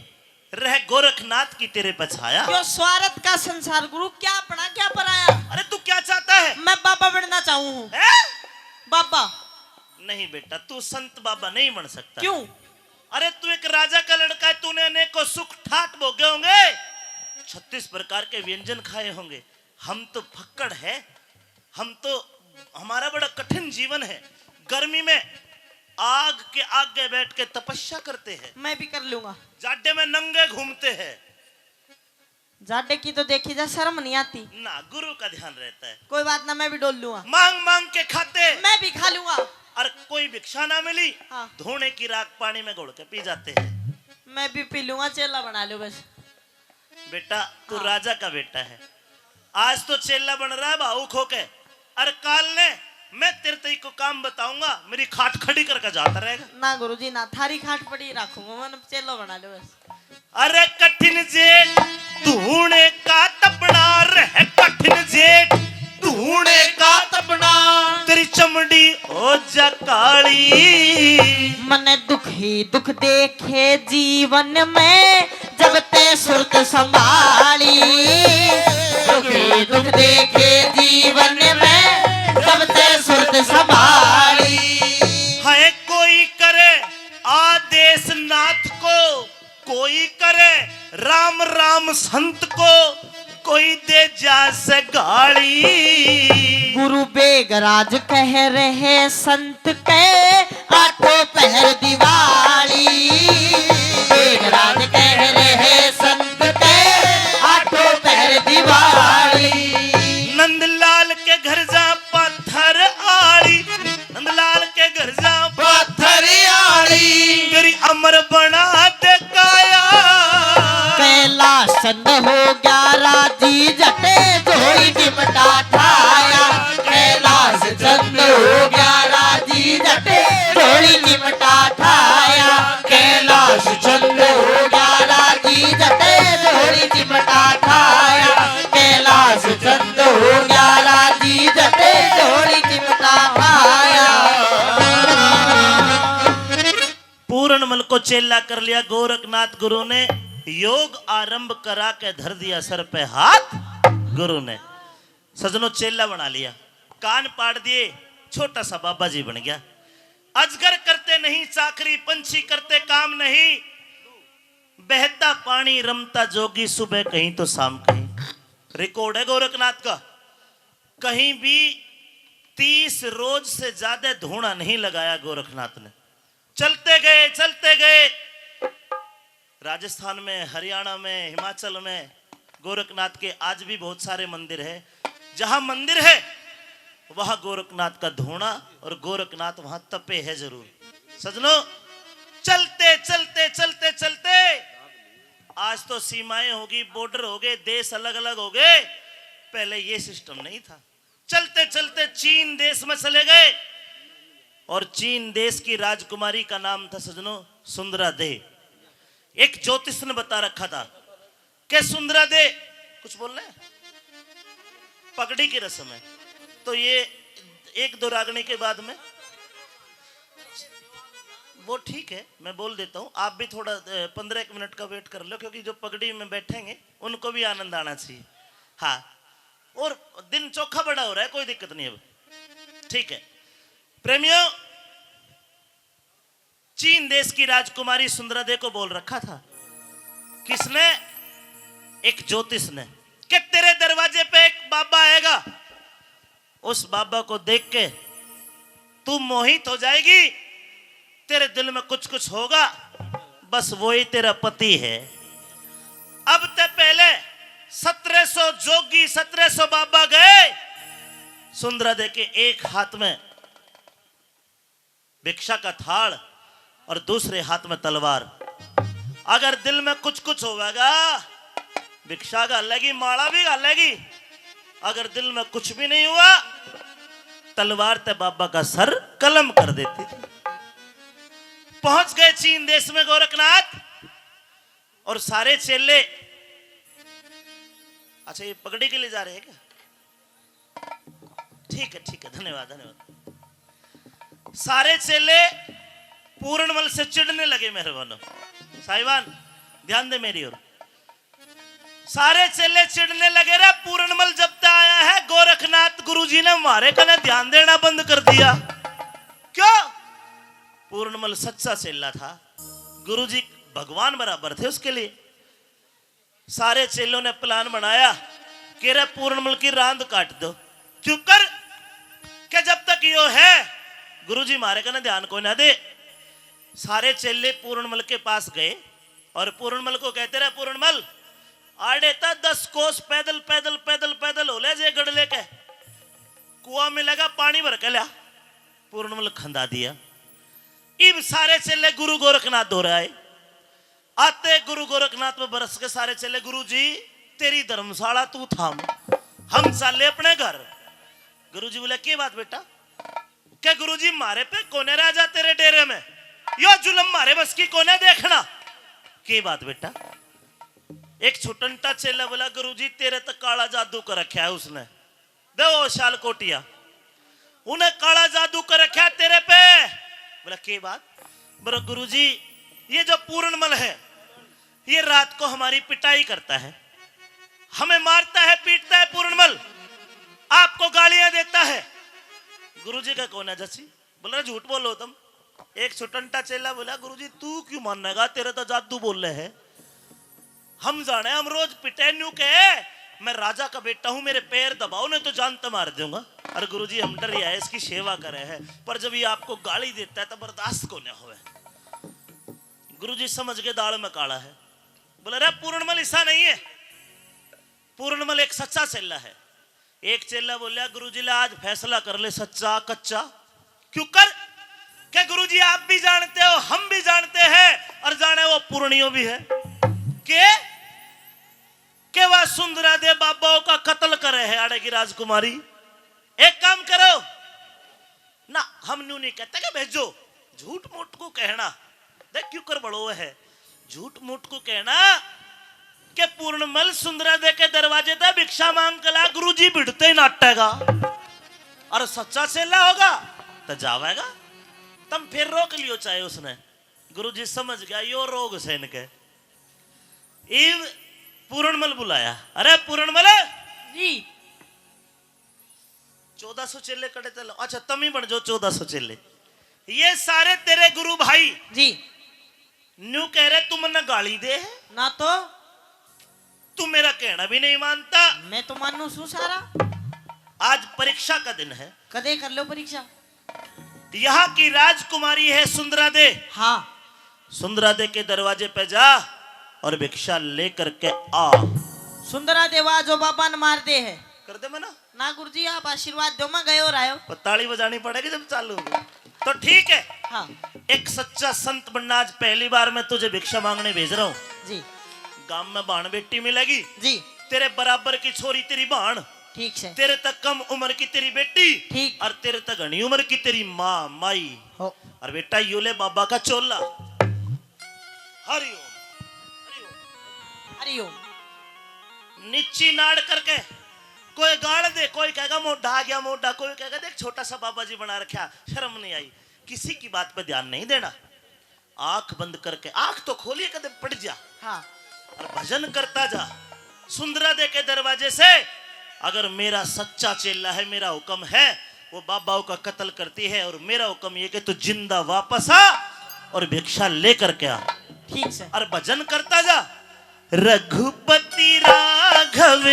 रह गोरखनाथ की तेरे पे छाया। यो स्वार्थ का संसार गुरु, क्या अपना क्या पराया। अरे, तू क्या चाहता है? मैं बाबा बनना चाहूँ हूँ। हैं? बाबा। नहीं बेटा, तू संत बाबा नहीं बन सकता। क्यों? अरे, तू एक राजा का लड़का है, तूने अनेकों सुख ठाट भोगे होंगे, छत्तीस प्रकार के व्यंजन खाए होंगे। हम तो फक्कड़ है, हम तो, हमारा बड़ा कठिन जीवन है। गर्मी में आग के आगे बैठ के तपस्या करते हैं, मैं भी कर लूंगा। जाडे में नंगे घूमते हैं। जाडे की तो देखी जा, शर्म नहीं आती। ना, गुरु का ध्यान रहता है। कोई बात ना, मैं भी डोल लूंगा। मांग मांग के खाते। मैं भी खा लूंगा। और कोई भिक्षा ना मिली, हाँ। धोने की राख पानी में घोल के पी जाते हैं। मैं भी पी लूंगा, चेला बना लो बस। बेटा, तू हाँ। राजा का बेटा है, आज तो चेला बन रहा है भावुक होके, और काल ने मैं तेरे ते को काम बताऊंगा, मेरी खाट खड़ी करके जाता रहेगा। ना गुरुजी ना, थारी खाट पड़ी रखूंगा, मन चेलो बना लो बस। अरे कठिन जेठ धूणे का तपना रह, कठिन जेठ धूणे का तपना, तेरी चमड़ी हो जा काली। मने दुख ही दुख देखे जीवन में, जब ते सुरत संभाली। दुख ही दुख देखे जीवन में, जब ते सुरत संभाली। है कोई करे आदेश नाथ को, कोई करे राम राम संत को, कोई दे जा से गाली। गुरु बेगराज कह रहे संत के, आठों पहर दिवाली। बेगराज कह रहे संत के, आठों पहर दिवाली। नंदलाल के घर जा पत्थर आली, नंदलाल के घर जा पत्थर आली, तेरी अमर बना दे काया। कैलाश चंद हो गया राजी, जटे झोली चिमटा ठाया। कैलाश चंद हो गया राजी, जटे झोली चिमटा ठाया। कैलाश चंद हो गया राजी, जटे झोली चिमटा ठाया। कैलाश चंद हो गया राजी, जटे झोली चिमटा ठाया। पूरणमल को चेला कर लिया गोरखनाथ गुरु ने, योग आरंभ करा के धर दिया सर पे हाथ गुरु ने। सजनों, चेला बना लिया, कान पाड़ दिए, छोटा सा बाबा जी बन गया। अजगर करते नहीं चाकरी, पंछी करते काम नहीं, बहता पानी रमता जोगी, सुबह कहीं तो शाम कहीं। रिकॉर्ड है गोरखनाथ का, कहीं भी तीस रोज से ज्यादा धूणा नहीं लगाया गोरखनाथ ने। चलते गए, चलते गए, राजस्थान में, हरियाणा में, हिमाचल में गोरखनाथ के आज भी बहुत सारे मंदिर है। जहां मंदिर है, वहां गोरखनाथ का धूणा, और गोरखनाथ वहां तपे है जरूर। सजनों, चलते, चलते, चलते, चलते, आज तो सीमाएं होगी, बॉर्डर हो गए, देश अलग अलग हो गए। पहले ये सिस्टम नहीं था। चलते चलते चीन देश में चले गए, और चीन देश की राजकुमारी का नाम था, सजनों, सुंदरा दे। एक ज्योतिष ने बता रखा था कि सुंदरा दे, कुछ बोल रहे हैं, पगड़ी की रस्म है, तो ये एक दो रागनी के बाद में, वो ठीक है, मैं बोल देता हूँ, आप भी थोड़ा, अ, पंद्रह एक मिनट का वेट कर लो, क्योंकि जो पगड़ी में बैठेंगे उनको भी आनंद आना चाहिए। हाँ, और दिन चोखा बड़ा हो रहा है, कोई दिक्कत नहीं। अब ठीक है प्रेमियों, चीन देश की राजकुमारी सुंदरा दे को बोल रखा था। किसने? एक ज्योतिष ने, कि तेरे दरवाजे पे एक बाबा आएगा, उस बाबा को देख के तू मोहित हो जाएगी, तेरे दिल में कुछ कुछ होगा, बस वही तेरा पति है। अब ते पहले सत्रह सौ जोगी, सत्रह सौ बाबा गए, सुंदरा दे के एक हाथ में भिक्षा का थाल और दूसरे हाथ में तलवार। अगर दिल में कुछ कुछ होवेगा, भिक्षा घालेगी, माला भी घालेगी। अगर दिल में कुछ भी नहीं हुआ, तलवार ते बाबा का सर कलम कर देती थी। पहुंच गए चीन देश में गोरखनाथ, और सारे चेले, अच्छा, ये पगड़ी के लिए जा रहे हैं क्या? ठीक है, ठीक है, धन्यवाद, धन्यवाद। सारे चेले पूरणमल से चिढ़ने लगे, मेहरबानो। साहिबान, ध्यान दे मेरी ओर। सारे चेले चिढ़ने लगे, रे पूरणमल जब तक आया है, गोरखनाथ गुरुजी ने हमारे कने ध्यान देना बंद कर दिया। क्यों? पूरणमल सच्चा चेला था, गुरुजी भगवान बराबर थे उसके लिए। सारे चेलों ने प्लान बनाया कि रे पूरणमल की रांद काट दो, क्यों कर के जब तक यो है, गुरुजी मारे कने ध्यान कोई ना दे। सारे चेले पूरणमल के पास गए और पूरणमल को कहते रहे, पूरणमल, आड़े ता दस कोस पैदल, पैदल, पैदल, पैदल हो ले जे गड़ले के, कुआ मिलेगा, पानी भर के ल्या। पूरणमल खंदा दिया। इब सारे चेले गुरु गोरखनाथ धोरे आए। आते गुरु गोरखनाथ में बरस के सारे चेले, "गुरु जी, तेरी धर्मशाला तू थाम, हम चाले अपने घर।" गुरु जी बोले, "के बात बेटा?" के गुरुजी, मारे पे कोने राजा तेरे डेरे में, यो जुल्म मारे बस की कोने देखना। के बात बेटा? एक छुटंटा चेला बोला, गुरुजी, तेरे तो काला जादू कर रखा है उसने। दे वो शाल कोटिया, उन्हें काला जादू कर रखा है तेरे पे। बोला, के बात? बोला, गुरुजी, ये जो पूर्णमल है, ये रात को हमारी पिटाई करता है, हमें मारता है, पीटता है पूर्णमल, आपको गालियां देता है। गुरुजी का कौन है जसी? बोला, झूठ बोलो तुम। एक छुटंटा चेला बोला, गुरुजी, तू क्यों मानेगा, तेरे तो जादू बोले है। हम जाने, हम रोज पिटे न्यू के, मैं राजा का बेटा हूं, मेरे पैर दबाओ, नहीं तो जान तो मार दूंगा। अरे गुरुजी, हम डर आए, इसकी सेवा करे है, पर जब ये आपको गाली देता है तो बर्दाश्त को नहीं होवे। गुरुजी समझ के दाल में काला है। बोले, अरे पूर्णमल ऐसा नहीं है, पूर्णमल एक सच्चा चेला है। एक चेला बोलिया, गुरुजी ला आज फैसला कर ले, सच्चा कच्चा। क्यों कर? क्या गुरुजी, आप भी जानते हो, हम भी जानते हैं, और जाने वो पूर्णियो भी है। के के वह सुंदरा दे बाबाओं का कत्ल करे है आड़े की राजकुमारी। एक काम करो ना, हम न्यू नहीं कहते कि भेजो, झूठ मूठ को कहना। देख क्यों कर बड़ो है, झूठ मूठ को कहना कि पूर्णमल सुंदरा दे के दरवाजे ते भिक्षा मांग के ला, गुरुजी भिड़ते ही नाटेगा। और सच्चा चेला होगा तो जावेगा। तुम फिर रोक लियो चाहे उसने। गुरुजी समझ गया, यो रोग से इनके। इब पूरणमल बुलाया। अरे पूरणमल, जी। चौदह सौ चेले कड़े ते लो। अच्छा, तमी बन जाओ चौदह सौ चेले। ये सारे तेरे गुरु भाई जी। न्यू कह रहे, तू मन्ने गाली दे है। ना तो। तू मेरा कहना भी नहीं मानता। मैं तो मानू सू सारा। आज परीक्षा का दिन है। कदे कर लो परीक्षा। यहाँ की राजकुमारी है सुंदरा दे। हाँ। सुंदरा दे के दरवाजे पे जा और भिक्षा लेकर के आ। सुंदरा दे वा जो बाबा ने मार दे है। कर दे मना। ना गुरुजी, आप आशीर्वाद दो, मैं गयो और आयो। पर ताली बजानी पड़ेगी जब चालू होगी। तो ठीक है। हाँ। एक सच्चा संत बनना, आज पहली बार मैं तुझे भिक्षा मांगने भेज रहा हूँ। जी। गांव में भाण बेटी मिलेगी। जी। तेरे बराबर की छोरी तेरी भाण। ठीक से। तेरे तक कम उम्र की तेरी बेटी। ठीक। और तेरे तक घनी उम्र की तेरी माँ, माई। हो। और बेटा, यो ले बाबा का चोला। हरिओम। हरिओम। नीची नाड़ करके कोई गाल दे, कोई कहेगा मोटा आ गया मोटा, कोई कहेगा देख छोटा सा बाबा जी बना रखा, शर्म नहीं आई। किसी की बात पे ध्यान नहीं देना। आंख बंद करके, आंख तो खोलिए, कदे पड़ जा। हाँ। और भजन करता जा। सुंदरा दे के दरवाजे से, अगर मेरा सच्चा चेला है, मेरा हुक्म है, वो बाबाओं का कत्ल करती है, और मेरा हुक्म ये कि तू जिंदा वापस आ और भिक्षा लेकर के आ। ठीक से। और भजन करता जा। रघुपति राघव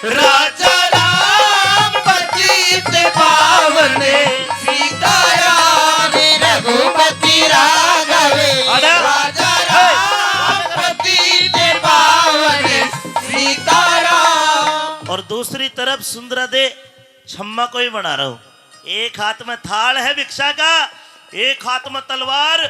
राजा राम पतित पावन सीताराम। रघुपति राघव अरे। राजा राम पतित पावन सीताराम। और दूसरी तरफ सुंदरा दे छम्मा कोई बना रहा हो, एक हाथ में थाल है भिक्षा का, एक हाथ में तलवार।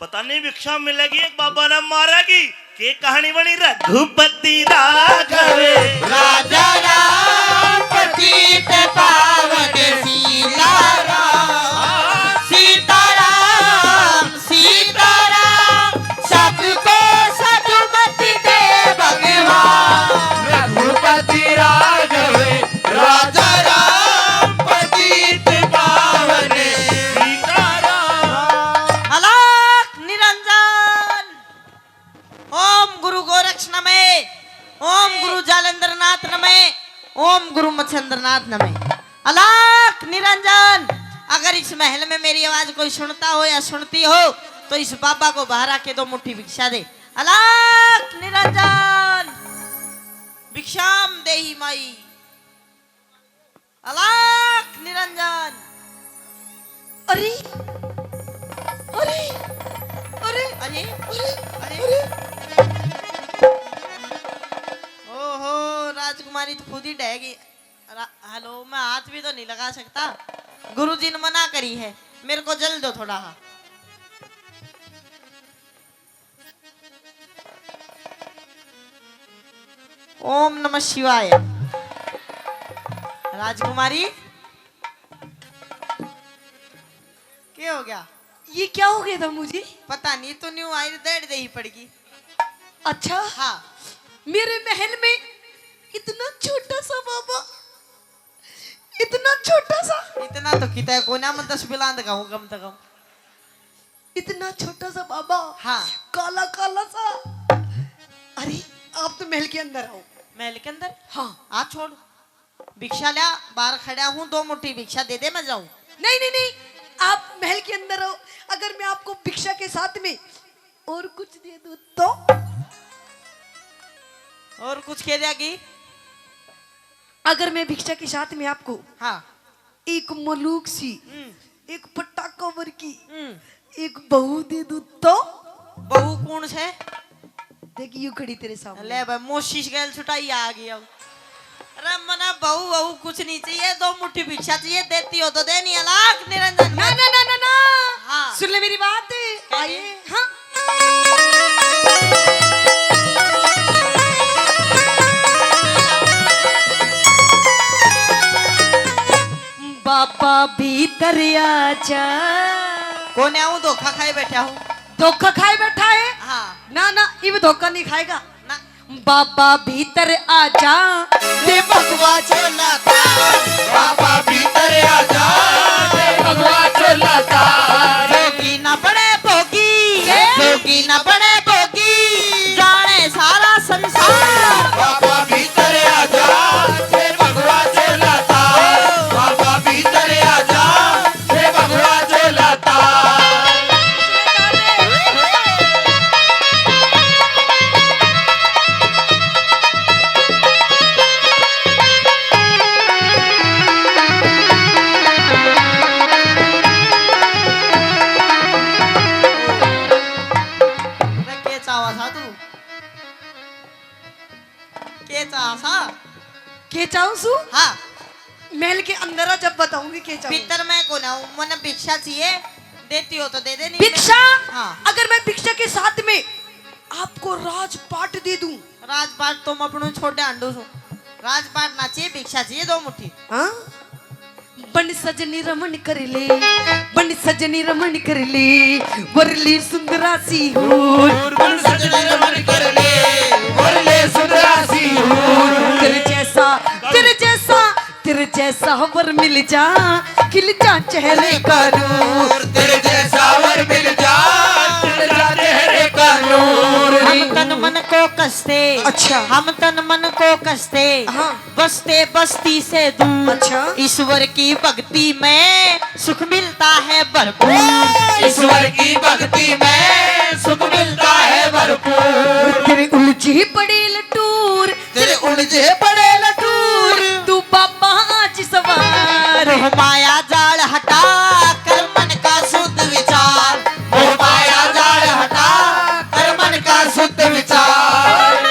पता नहीं भिक्षा मिलेगी, एक बाबा ने मारेगी। के कहानी बनी? रघुपति राघव राजा राम पतित पावन सीताराम। सीताराम सीताराम सबको सदगति दे भगवान। रघुपति राघव राजा राम पतित पावन सीताराम। अलख निरंजन। ओम गुरु गोरक्ष नमः। ओम गुरु जालंधरनाथ नमः। ओम गुरु मच्छंद्रनाथ नमः। अलख निरंजन। अगर इस महल में मेरी आवाज कोई सुनता हो या सुनती हो तो इस बाबा को बाहर आके दो मुट्ठी भिक्षा दे। अलख निरंजन। भिक्षाम देही माई। अलख निरंजन। अरे, अरे, अरे, अरे, अरे, अरे। ओहो, राजकुमारी तो खुद ही डह गई। रा-, हेलो, मैं हाथ भी तो नहीं लगा सकता। गुरुजी ने मना करी है, मेरे को जल दो थोड़ा। हाँ। ओम नमः शिवाय। राजकुमारी, हो गया? ये क्या हो गया था मुझे? पता नहीं, तो न्यू आई डेढ़ दे ही पड़ गई। अच्छा। हाँ। मेरे महल में इतना छोटा सा बाबा, इतना छोटा सा। इतना तो किता है कोना, मैं दस बिलांद का हूँ कम से कम। इतना छोटा सा बाबा। हाँ। काला काला सा। अरे, आप तो महल के अंदर आओ। महल के अंदर? हाँ। आ छोड़, भिक्षा ल्या, बाहर खड़ा हूँ, दो मुट्ठी भिक्षा दे दे, मैं जाऊँ। नहीं, नहीं, नहीं, आप महल के अंदर आओ। अगर मैं आपको भिक्षा के साथ में और कुछ दे दूँ तो? और कुछ कह देगी? अगर मैं भिक्षा के साथ में आपको हाँ। एक मलूक सी, हम्म। एक पटाखा वर्गी, हम्म। एक बहू दे दूँ तो? बहू कौन से? देख, यू खड़ी तेरे सामने। ले भाई, मोशिश गैल छुटाई आ गई अब। अरे मना बहू, बहू कुछ नहीं चाहिए, दो मुट्ठी भिक्षा चाहिए, देती हो तो दे, नहीं हलाक निरंजन। ना, ना, ना, ना, ना। हाँ। सुन ले मेरी बात। कह दे। आइए, हाँ। बाबा भीतर आजा। कोने आऊं, धोखा खाए बैठा हूँ। धोखा खाए बैठा है? हाँ। ना, ना, इब धोखा नहीं खाएगा। ना। बाबा भीतर आजा। दे भगवा झोला था। बाबा भीतर आजा। दे भगवा झोला था। जोगी ना बने भोगी। ए? जोगी ना बने भोगी। जाने सारा संसार। बाबा भीतर आजा। दे भगवा झोला था। बाबा भीतर आजा। हे भगवा झोला था। के चावा सा तू? के चाह सा? के चाहूं सू? हाँ। महल के अंदर आ, जब बताऊंगी के चाहूं। भीतर मैं को ना हूं, मने भिक्षा चाहिए, देती हो तो दे दे, नहीं भिक्षा? मैं हाँ। अगर मैं भिक्षा के साथ में आपको राजपाट दे दूं? राजपाट तो मैं अपनों छोड़े आंडू सू। राजपाट ना चाहिए, भिक्षा चाहिए दो मुट्ठी। हाँ? बन सजनी रमन कर ले, बन सजनी रमन कर ले, वरली सुंदरा सी हूर। बन सजनी रमन कर ले, वरली सुंदरा सी हूर। तेरे जैसा, तेरे जैसा, तेरे जैसा वर मिल जा, खिल जा चेहरे का नूर। तेरे जैसा वर मिल जा, खिल जा चेहरे का नूर। हम तन मन को कसते, अच्छा। हम तन मन को कसते, हाँ। बसते बस्ती से दूर। अच्छा। ईश्वर की भक्ति में सुख मिलता है भरपूर। ईश्वर की भक्ति में सुख मिलता है भरपूर। तेरे उलझे पड़े लटूर। तेरे उलझे पड़े लटूर। तू बाबा आज सवार। मोह माया जाल हटा कर मन का शुद्ध विचार। मोह माया जाल हटा कर मन का शुद्ध विचार।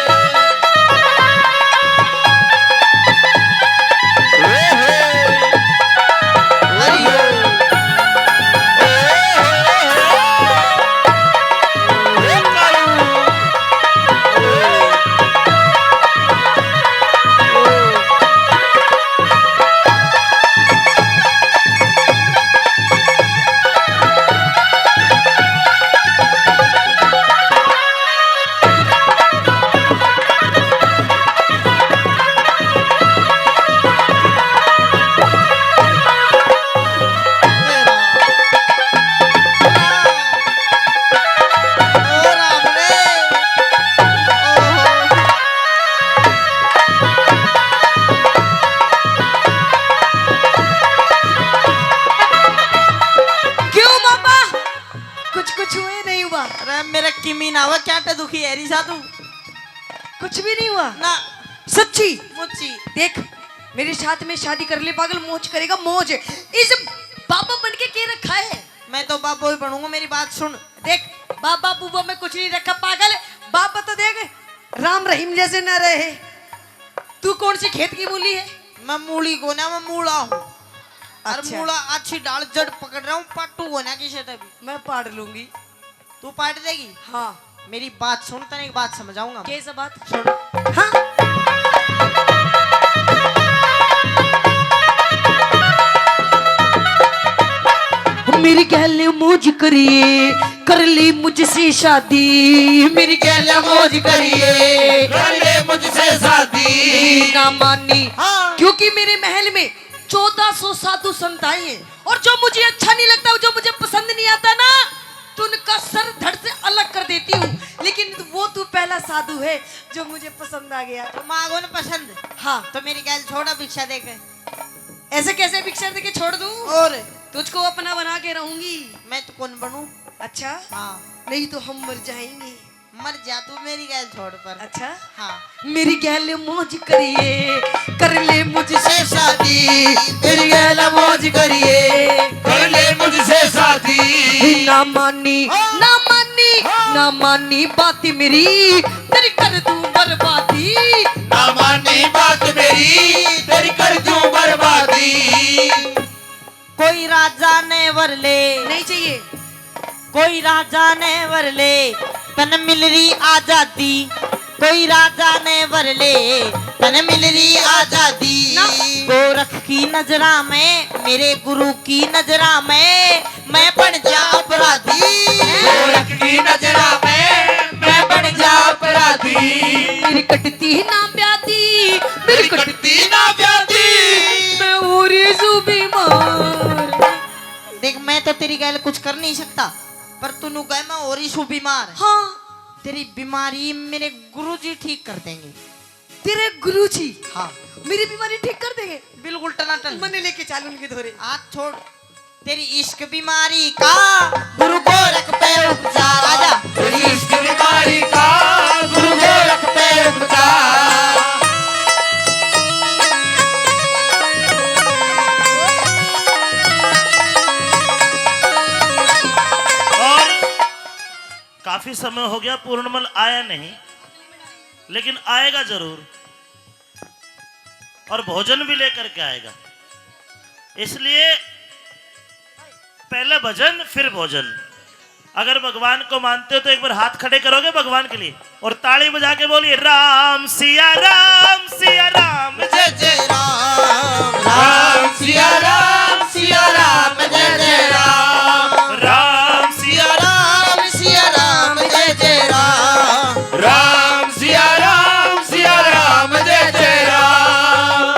क्यों बाबा? कुछ, कुछ हुए नहीं हुआ? अरे मेरा किमी ना हुआ, क्या टे दुखी है री साधु? कुछ भी नहीं हुआ ना। सच्ची? मुच्ची। देख, मेरे साथ में शादी कर ले पागल, मौज करेगा मौज। इस बाबा बन के के रखा है? मैं तो बाबा ही बनूंगा, मेरी बात सुन। देख, बाबा बूबा में कुछ नहीं रखा पागल। बाबा तो देख, राम रहीम जैसे ना रहे। तू कौन सी खेत की मूली है? मैं मूली को ना, मैं मूला हूँ। और अच्छा। मूला अच्छी डाल जड़ पकड़ रहा हूँ, पाटू को ना किसे तभी। मैं पाड़ लूंगी। तू पाट देगी? हाँ। मेरी बात सुन, तने एक बात समझाऊंगा मैं। कैसे बात? सुन। हाँ। मेरी गैल मौज करिए, कर ले मुझसे शादी। मेरी गैल मौज करिए, कर ले मुझसे शादी। ना मानी। हाँ। क्योंकि मेरे महल में चौदह सौ साधु संत आए हैं, और जो मुझे अच्छा नहीं लगता, जो मुझे पसंद नहीं आता ना, तो उनका सर धड़ से अलग कर देती हूँ। लेकिन वो तू पहला साधु है जो मुझे पसंद आ गया। तो मांगो ना पसंद। हाँ। तो मेरी गैल छोड़ा, भिक्षा देके। ऐसे कैसे भिक्षा देके छोड़ दूँ? और? तुझको अपना बना के रहूंगी। मैं तो कौन बनूं? अच्छा। हाँ। नहीं तो हम मर जाएंगे। मर जा तू, मेरी गैल छोड़ पर। अच्छा। हाँ। मेरी गैल मौज करिए, कर ले मुझसे शादी। मेरी गैल मौज करिए, कर ले मुझसे शादी। ना मानी, हाँ। ना मानी, हाँ। ना मानी बात मेरी, तेरी कर दूं बर्बादी। ना मानी बात मेरी, तेरी कर दूं बर्बादी। कोई राजा ने वर ले। नहीं चाहिए। कोई राजा ने वर ले, तन मिल रही आजादी। कोई राजा ने वर ले, तन मिल रही आजादी। ना। गोरख की नजरा में, मेरे गुरु की नजरा में, मैं बन जा अपराधी। गोरख की नजरा में मैं बन जा अपराधी। मेरी कटती ना ब्याधी, मेरी मेरी कटती ना ब्याधी। मैं हो रही सू बीमार। देख, मैं तो तेरी गैल कुछ कर नहीं सकता, पर तू नु कहे मैं हो रही सू बीमार। हाँ। तेरी बीमारी मेरे गुरुजी ठीक कर देंगे। तेरे गुरुजी? हाँ। मेरी बीमारी ठीक कर देंगे? बिल्कुल टनाटन। मने लेके चाल उनके धोरे। हाथ छोड़। तेरी इश्क बीमारी का गुरु गोरख पे उपचार। आजा। तेरी इश्क बीमारी का गुरु गोरख पे उपचार। और काफी समय हो गया, पूर्णमल आया नहीं, लेकिन आएगा जरूर, और भोजन भी लेकर के आएगा। इसलिए पहले भजन, फिर भोजन। अगर भगवान को मानते हो तो एक बार हाथ खड़े करोगे भगवान के लिए और ताली बजा के बोलिए, राम सिया राम, सिया राम, जय जय राम। राम सिया राम, सिया राम, जय जय राम। राम सिया राम, सिया राम, जय जय राम। राम सिया राम, सिया राम, जय जय राम।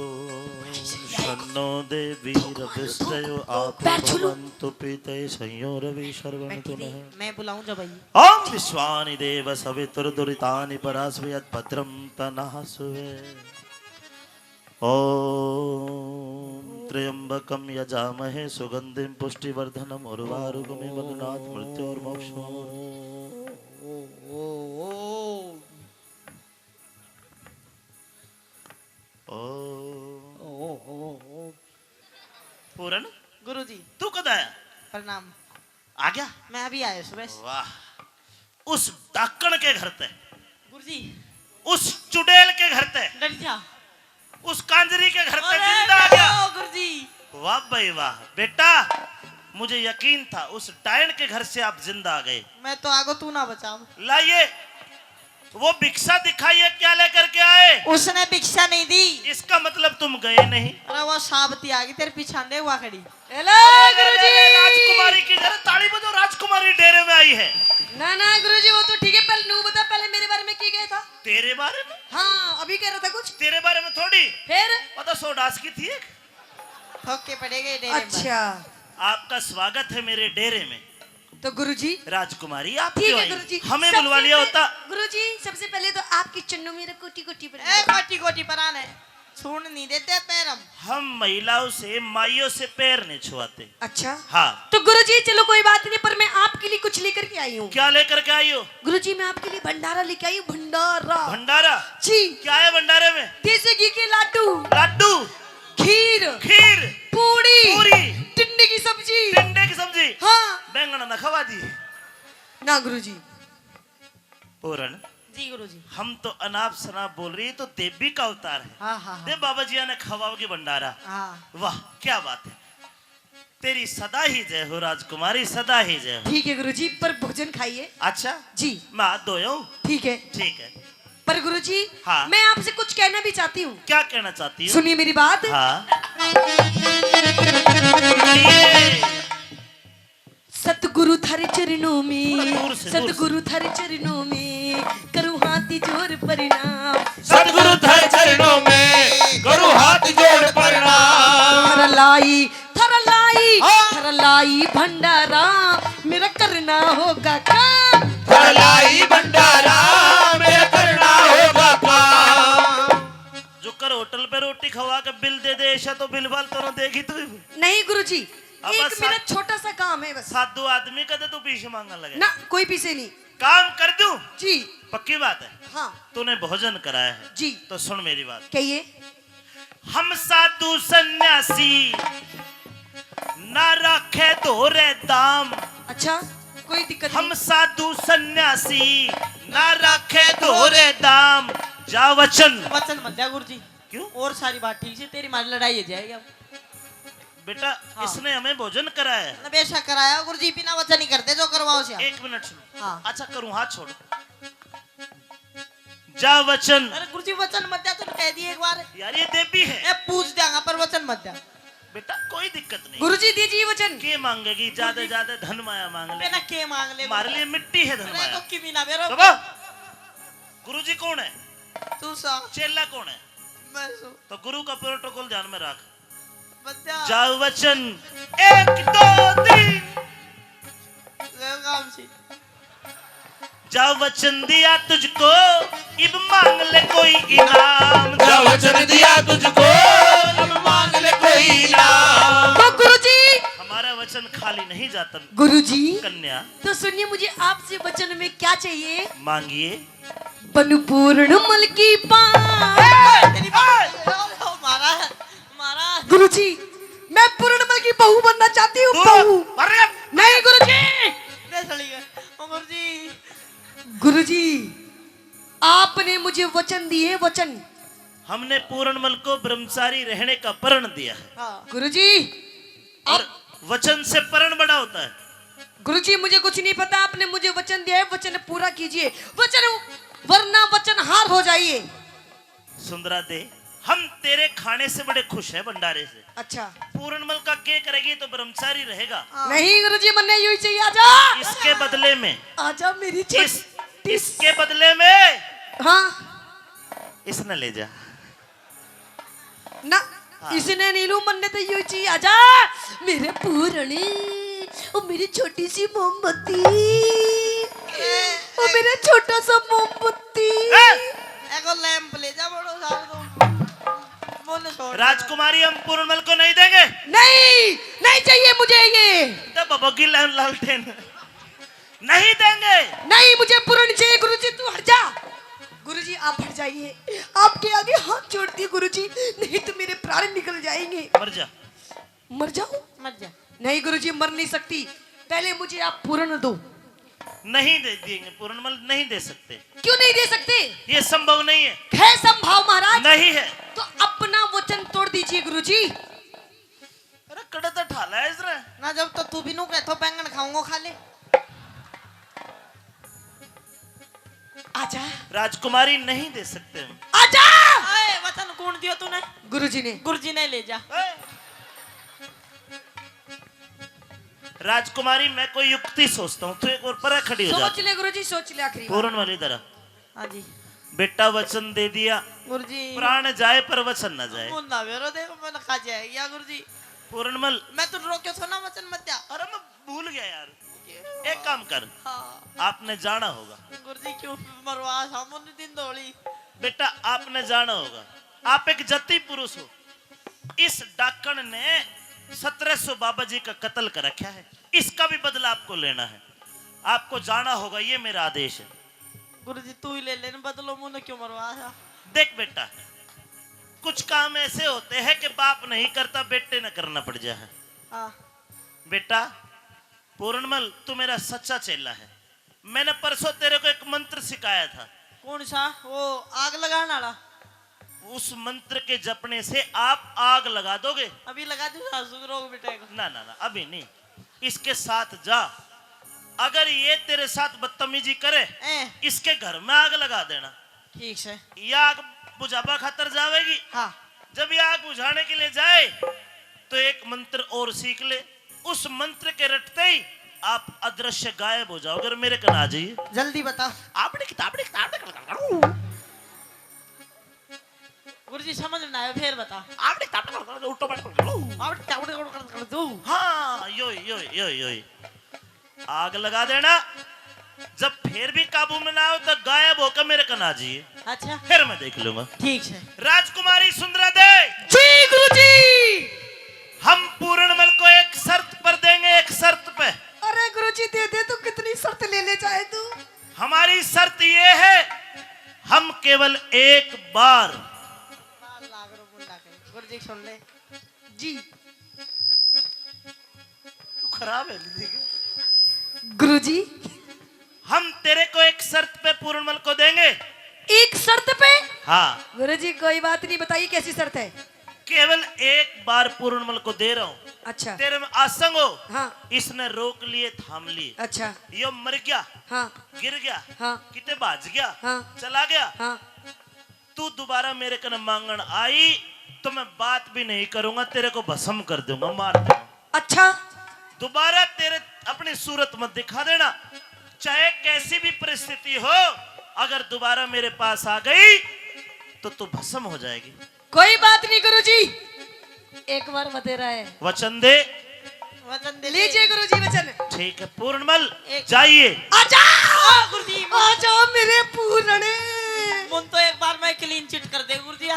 ओम शन्नो देवी रविस्तयो आपो पैर छू लो। भवन्तु पीते संयो रवि शर्वण बैठी तुनः। रही, मैं बुलाऊं जब आई। ओम विश्वानि देव सवितुर्दुरितानि परास्वयद्भद्रं तनः सुवे। ओम त्र्यंबकम यजामहे सुगंधिम पुष्टिवर्धनम उर्वारुकमिव बन्धनात् मृत्योर्मोक्षम। ओम। पूरन, गुरुजी। तू कद आया? प्रणाम। आ गया? मैं अभी आया सुबह से। वाह, उस डाकण के घर ते, गुरुजी। उस चुड़ैल के घर ते, डर जा। उस कांजरी के घर ते अरे जिंदा आ गया। लो, गुरुजी। वाह भाई वाह। बेटा, मुझे यकीन था उस डायन के घर से आप जिंदा आ गए। मैं तो आगो, तू ना बचाओ। लाइए, वो भिक्षा दिखाइए, क्या लेकर के आए? उसने भिक्षा नहीं दी। इसका मतलब तुम गए नहीं। अरे वो साबती आ गई तेरे पीछे, आंधे हुआ खड़ी। हेलो अरे, अरे, गुरुजी। अरे, राजकुमारी की, अरे ताली बजाओ, राजकुमारी डेरे में आई है। ना ना गुरुजी, वो तो ठीक है, पहले नू बता, पहले मेरे बारे में की गया था? तेरे बारे में? हाँ, अभी कह रहा था कुछ। तेरे बारे में थोड़ी। फिर? पता सौ डास की थी एक। ठोक के पड़े गए डेरे में। अच्छा। आपका स्वागत है मेरे डेरे में। तो गुरुजी? राजकुमारी, आप ठीक क्यों है आई? गुरुजी। हमें सबसे बुलवा लिया पह-, होता। गुरुजी, सबसे पहले तो आपकी चुन्नू मेरा कोटि कोटि प्रणाम। ए, कोटि कोटि प्रणाम है। छूण नहीं देते पैर हम। हम महिलाओं से, माइयों से पैर नहीं छुआते। अच्छा। हाँ। तो गुरुजी, चलो कोई बात नहीं, पर मैं आपके लिए कुछ लेकर के आई हूँ। क्या लेकर के आई हो? गुरुजी, मैं आपके लिए भंडारा लेके आई हूँ, भंडारा। भंडारा? जी। क्या है भंडारे में? देसी घी के लाडू। लाडू? खीर। खीर। पूड़ी। पूरी। टिंडे की सब्जी। टिंडे की सब्जी। हाँ। बैंगन ना खवा दी। ना गुरुजी। पूरन, जी गुरुजी। हम तो अनाप शनाप बोल रही, तो देवी का अवतार है। हाँ, हाँ, हाँ। दे बाबा जी ने खवाओगी भंडारा। हाँ। वाह, क्या बात है। तेरी सदा ही जय हो राजकुमारी, सदा ही जय हो। ठीक है गुरुजी, पर भोजन खाइए। अच्छा? जी। मैं हाथ धोया हूँ। ठीक है। ठीक है। पर गुरुजी, हाँ। मैं आपसे कुछ कहना भी चाहती हूँ। क्या कहना चाहती हूँ? सुनिए मेरी बात। हाँ। सतगुरु थारे चरणों में, थोड़ा दूर से, दूर से। सतगुरु थारे चरणों में करूँ हाथ जोड़ प्रणाम। सतगुरु थारे चरणों में करूँ हाथ जोड़ प्रणाम। थारा लाई, थारा लाई, हाँ। थारा लाई भंडारा, मेरा करना होगा काम। थारा लाई भंडारा, मेरा करना होगा काम। जो कर होटल पे रोटी खवा के बिल दे दे, ऐसा तो बिल बाल तो ना देगी तू। नहीं गुरुजी, अब एक बस मेरा सा-, छोटा सा काम है बस। साधु आदमी कदे तू पीछे मांगने लगे? ना, कोई पीछे नहीं। काम कर दूं? जी। पक्की बात है? हाँ। तूने भोजन कराया है। जी। तो सुन मेरी बात। कहिए। हम साधु सन्यासी ना राखे धोरे दाम। अच्छा, कोई दिक्कत हम नहीं। साधु सन्यासी ना राखे धोरे दाम। जा वचन। वचन मत द्या गुरुजी। क्यों? और सारी बात ठीक से, तेरी मारी लड़ाई हो जाएगी अब। बेटा, हाँ। इसने हमें भोजन कराया है। ना बेशक कराया गुरुजी, बिना वचन ही करते जो करवाओ से। एक मिनट सुनो। हाँ। अच्छा करूँ, हाथ छोड़। जा वचन। अरे गुरुजी, वचन मत द्या, तूने कह दिया एक बार। यार, ये देवी है। ए, पूछ देंगा, पर वचन मत द्या। बेटा, कोई दिक्कत नहीं। गुरुजी, दीजिए वचन। के मांगेगी? ज्यादा, गुरुजी। ज्यादा धन माया मांग ले। बेटा, के मांग ले? मारे लिए मिट्टी है धन अरे, माया। तो किमी ना बेरो। बाबा, गुरुजी कौन है? तू सा। चेला कौन है? मैं सू। तो गुरु का प्रोटोकॉल ध्यान में रख। बच्चा। जा वचन, एक, दो, तीन। ले काम सी। जा वचन दिया तुझको, इब मांग ले कोई इनाम। जा वचन दिया तुझको, अब मांग ले कोई इनाम। तो गुरुजी, हमारा वचन खाली नहीं जाता। गुरुजी, कन्या। तो सुनिए, मुझे आपसे वचन में क्या चाहिए? मांगिए। बनू पूर्ण मल की पा। ए, तेरी बात। ओ, ओ, मारा, मारा। गुरुजी, मैं पूर्ण मल की बहू बनना चाहती हूँ, तू बहू। मर गया। नहीं गुरुजी। ले सड़ी गए। ओ गुरुजी। गुरुजी, आपने मुझे वचन दिए, वचन। हमने पूरणमल को ब्रह्मचारी रहने का प्रण दिया है। हाँ। गुरुजी, और आप वचन से प्रण बड़ा होता है। गुरुजी, मुझे कुछ नहीं पता, आपने मुझे वचन दिया है, वचन पूरा कीजिए, वचन, वरना वचन हार हो जाइए। सुंदरा दे, हम तेरे खाने से बड़े खुश हैं, भंडारे से। अच्छा। पूरणमल का के करेगी तो ब्रह्मचारी रहेगा। हाँ। नहीं गुरुजी, मन्ने यू ही चाहिए, आजा। इसके बदले में, आजा मेरी छो-, इस, इसके बदले में हाँ। इसने ले जा। ना, हाँ। इसने नहीं लूं, मन्ने तो यू ही चाहिए, आजा मेरे पूरणी, ओ मेरी छोटी सी मोमबत्ती, ओ मेरा छोटा सा मोमबत्ती। ए! एगो लैंप ले जा, बड़ो साहब, तो मोने छोड़। राजकुमारी, हम पूरणमल को नहीं देंगे। नहीं, नहीं चाहिए मुझे ये। तो बाबा की लाल-, लालटेन। नहीं देंगे। नहीं, मुझे पूरण चाहिए। गुरुजी, तू हट जा। गुरुजी, आप हट जाइए। आपके आगे हाथ जोड़ती हूँ गुरुजी, नहीं तो मेरे प्राण निकल जाएंगे। मर जा। मर जाऊं? मर जा। नहीं गुरुजी, मर नहीं सकती। पहले मुझे आप पूरण दो। नहीं दे देंगे, पूरणमल नहीं दे सकते। क्यों नहीं दे सकते? ये संभव नहीं है। है संभव महाराज। नहीं है। तो अपना वचन तोड़ दीजिए गुरुजी। अरे कड़े तो ठाला है इसने। ना जब तो तू भी नू कहतो बैंगन खाऊंगा खा ले। आजा। राजकुमारी नहीं दे सकते हम। आजा। ए, वचन कौन दियो तूने? गुरुजी ने। गुरुजी ने ले जा। ए। राजकुमारी, मैं कोई युक्ति सोचता हूँ, तू एक और परे खड़ी हो जा। सोच ले गुरुजी, सोच ले आखिरी बार। पूरणमल इधर आ। हाँ जी। बेटा वचन दे दिया। गुरुजी। प्राण जाए पर वचन ना जाए। मुंह ना मेरो देखो, मैंने खा जाए या गुरुजी। पूरणमल। मैं तो रोक्यो थो ना वचन मत द्या। अरे मैं भूल गया यार। क्यों? एक काम कर। हाँ। आपने जाना होगा। गुरुजी क्यों मरवा सामुन दिन धोली। बेटा आपने जाना होगा। आप एक जती पुरुष हो। इस डाकण ने सत्रह सौ बाबा जी का कत्ल कर रखा है। इसका भी बदला आपको लेना है। आपको जाना होगा, ये मेरा आदेश है। गुरुजी तू ही ले लेना बदलो, मुन्ने क्यों मरवाया? देख बेटा, कुछ काम ऐसे होते हैं कि बाप नहीं करता, बेटे ने करना पड़ जाए। हाँ। बेटा पूरणमल, तू मेरा सच्चा चेला है। मैंने परसों तेरे को एक मंत्र सिखाया था। कौन सा? वो आग लगाने वाला? उस मंत्र के जपने से आप आग लगा दोगे। अभी लगा दूं सासू के रोग मिटेगा। ना ना ना, अभी नहीं। इसके साथ जा। अगर ये तेरे साथ बदतमीजी करे, ए। इसके घर में आग लगा देना। ठीक से। या आग बुझावा खातर जावेगी। हाँ। जब ये आग बुझाने के लिए जाए तो एक मंत्र और सीख ले। उस मंत्र के रटते ही आप अदृश्य गायब हो जाओगे। और मेरे कन आ जाइए। जल्दी बता। आपने किताब ने किताब ने गुरु जी, समझ में ना आया, फिर बता। आपने किताब ने उल्टो पाल्टो। आपने किताब ने कर दो। हाँ, यो यो यो यो। आग लगा देना। जब फिर भी काबू में ना हो तो गायब होकर मेरे कन आ जाइए। अच्छा। फिर मैं देख लूंगा। ठीक है। राजकुमारी सुंदरा दे। जी गुरुजी। हम पूरणमल को एक शर्त पर देंगे, एक शर्त पे। अरे गुरुजी, दे दे तू, कितनी शर्त ले ले चाहे तू। हमारी शर्त ये है, हम केवल एक बार। गुरुजी सुन ले। जी। तू खराब है, दीदी। गुरुजी। हम तेरे को एक शर्त पे पूरणमल को देंगे। एक शर्त पे? हाँ। गुरुजी, कोई बात नहीं, बताइए कैसी शर्त है? केवल एक बार पूरणमल को दे रहा हूँ। अच्छा। तेरे में आसंग हो, हाँ। इसने रोक लिए, थाम लिए। अच्छा। यो मर गया, हाँ। गिर गया, हाँ। किते भाज गया, हाँ। चला गया, हाँ। तू दोबारा मेरे कने मांगण आई तो मैं बात भी नहीं करूंगा, तेरे को भस्म कर दूंगा, मार दूंगा। अच्छा। दोबारा तेरे अपनी सूरत मत दिखा देना, चाहे कैसी भी परिस्थिति हो, अगर दोबारा मेरे पास आ गई तो तू भस्म हो जाएगी। कोई बात नहीं गुरुजी, एक बार बतेरा है। वचन दे। वचन दे। लीजिए गुरुजी वचन। ठीक है पूर्णमल, एक जाइए। आजा। आ, गुरुजी। आजा मेरे पूरण। मुन तो एक बार में क्लीन चिट कर दे गुरुजी।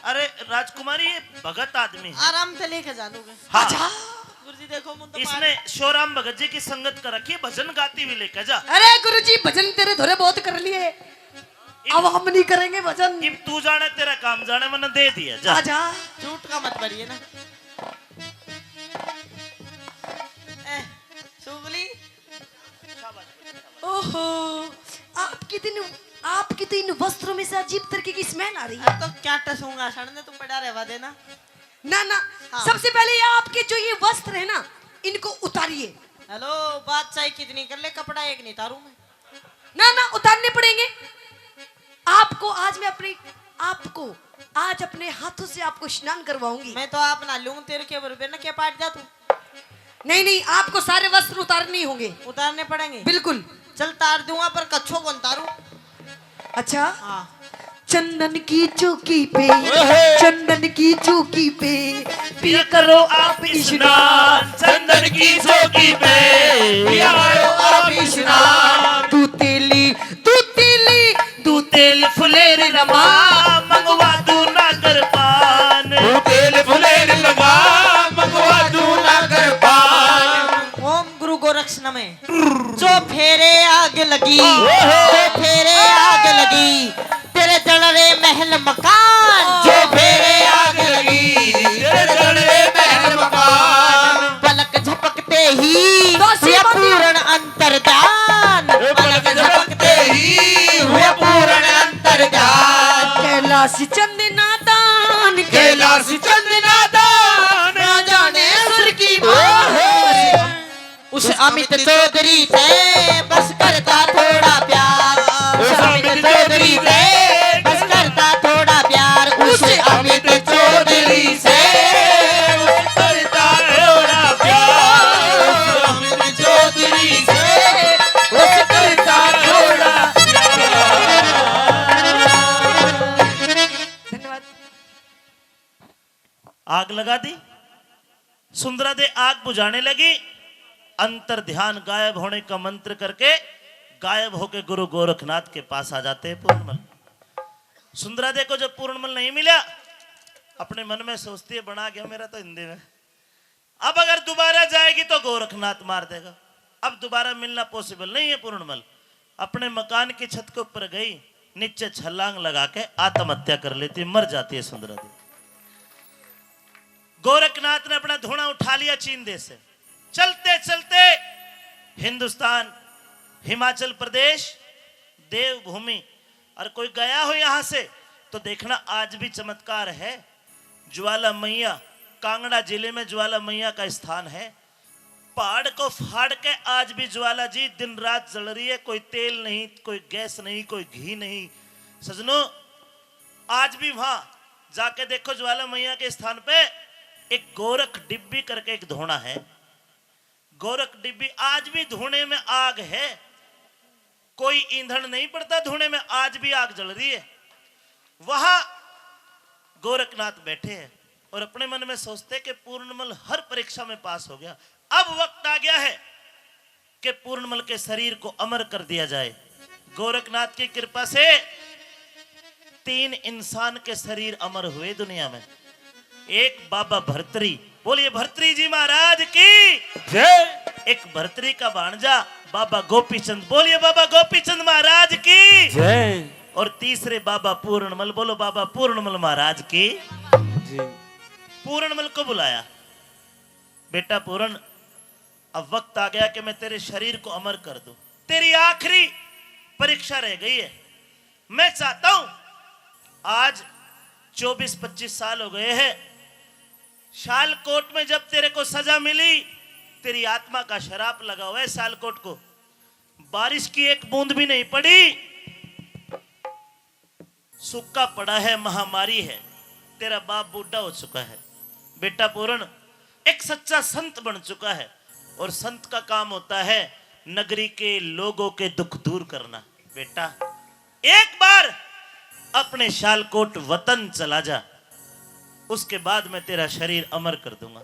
अरे राजकुमारी, ये भगत आदमी है। आराम से लेके जा लोगे। हाँ। आजा। गुरुजी देखो, मुन तो इसने शिवराम भगत जी की संगत कर रखी है, भजन गाती हुई लेके जा। अरे गुरुजी, भजन तेरे धोरे बहुत कर लिए। अब हम नहीं करेंगे भजन। इब तू जाने, तेरा काम जाने, मैंने दे दिया, जा। आजा। झूठ का मत भरिए ना। ए, सुगली। ओहो, आपकी दिन, आपकी तो इन वस्त्रों में से अजीब तरीके की स्मेल आ रही है। तो क्या टसूंगा, सड़ने तू पड़ा रहवा देना। ना, ना, हाँ। सबसे पहले ये आपके जो ये वस्त्र है ना, इनको उतारिए। हेलो, बात चाहे कितनी कर ले, कपड़ा एक नहीं उतारूं मैं। ना, ना, उतारने पड़ेंगे। आपको आज मैं अपने, आपको आज अपने हाथों से आपको स्नान करवाऊंगी। मैं तो आप ना लूं, तेरे के बरबे ना के पाट जा तू। नहीं, नहीं, आपको सारे वस्त्र उतारने ही होंगे। उतारने पड़ेंगे? बिल्कुल। चल, तार दूंगा, पर कच्छो कौन तारू? अच्छा। हाँ। चंदन की चौकी पे, ओहो। चंदन की चौकी पे, पिया करो आप स्नान। चंदन की चौकी पे, पिया करो आप स्नान। तू तेली, तू तेली, तू तेल फुलेर रमा, मंगवा दूं नागर पान। तू तेल फुलेर रमा, मंगवा दूं नागर पान। ओम गुरु गोरक्ष नमः। जो फेरे आग लगी, ओहो। जो फेरे आग लगी, तेरे जल रे महल मकान। जो फेरे आग लगी, तेरे जल रे महल मकान। पलक झपकते ही दोषी हुआ बंदी। पूर्ण अंतर ध्यान। पलक झपकते ही हुआ पूर्ण अंतर ध्यान। कैलाश चंद नादान, कैलाश चंद नादान, ना जाने सुर की बात। ओहो। उस अमित चौधरी से बस करता थोड़ा प्यार, उस अमित चौधरी से बस करता थोड़ा प्यार, उस अमित चौधरी से बस करता थोड़ा प्यार, उस अमित चौधरी से बस करता थोड़ा प्यार। धन्यवाद। आग लगा दी। सुंदरा दे आग बुझाने लगी। अंतर ध्यान गायब होने का मंत्र करके गायब होके गुरु गोरखनाथ के पास आ जाते हैं पूर्णमल। सुंदरा दे को जब पूर्णमल नहीं मिला, अपने मन में सोचती है, बना गया मेरा तो हिंदी में। अब अगर दोबारा जाएगी तो गोरखनाथ मार देगा। अब दोबारा मिलना पॉसिबल नहीं है पूर्णमल। अपने मकान की छत के ऊपर गई, नीचे छलांग लगा के आत्महत्या कर लेती, मर जाती है सुंदरा देवी। गोरखनाथ ने अपना धूणा उठा लिया चीन देश से। चलते चलते हिंदुस्तान, हिमाचल प्रदेश, देवभूमि। और कोई गया हो यहाँ से तो देखना, आज भी चमत्कार है। ज्वाला मैया, कांगड़ा जिले में ज्वाला मैया का स्थान है। पहाड़ को फाड़ के आज भी ज्वाला जी दिन रात जल रही है। कोई तेल नहीं, कोई गैस नहीं, कोई घी नहीं। सजनों, आज भी वहां जाके देखो, ज्वाला मैया के स्थान पे एक गोरख डिब्बी करके एक धोना है। गोरख डिब्बी आज भी धोने में आग है। कोई ईंधन नहीं पड़ता धोने में, आज भी आग जल रही है। वहां गोरखनाथ बैठे हैं और अपने मन में सोचते कि पूर्णमल हर परीक्षा में पास हो गया, अब वक्त आ गया है कि पूर्णमल के शरीर को अमर कर दिया जाए। गोरखनाथ की कृपा से तीन इंसान के शरीर अमर हुए दुनिया में। एक बाबा भरतरी, बोलिए भरतरी जी महाराज की। जय। एक भरतरी का भांजा बाबा गोपीचंद, बोलिए बाबा गोपीचंद महाराज की। जय। और तीसरे बाबा पूर्णमल, बोलो बाबा पूर्णमल महाराज की। जी। पूर्णमल को बुलाया, बेटा पूर्ण, अब वक्त आ गया कि मैं तेरे शरीर को अमर कर दूं। तेरी आखिरी परीक्षा रह गई है। मैं चाहता हूं, आज चौबीस पच्चीस साल हो गए हैं, शालकोट में जब तेरे को सजा मिली, तेरी आत्मा का शराप लगा हुआ है शालकोट को। बारिश की एक बूंद भी नहीं पड़ी, सूखा पड़ा है, महामारी है, तेरा बाप बूढ़ा हो चुका है। बेटा पूर्ण एक सच्चा संत बन चुका है और संत का काम होता है नगरी के लोगों के दुख दूर करना। बेटा, एक बार अपने शालकोट वतन चला जा, उसके बाद मैं तेरा शरीर अमर कर दूंगा।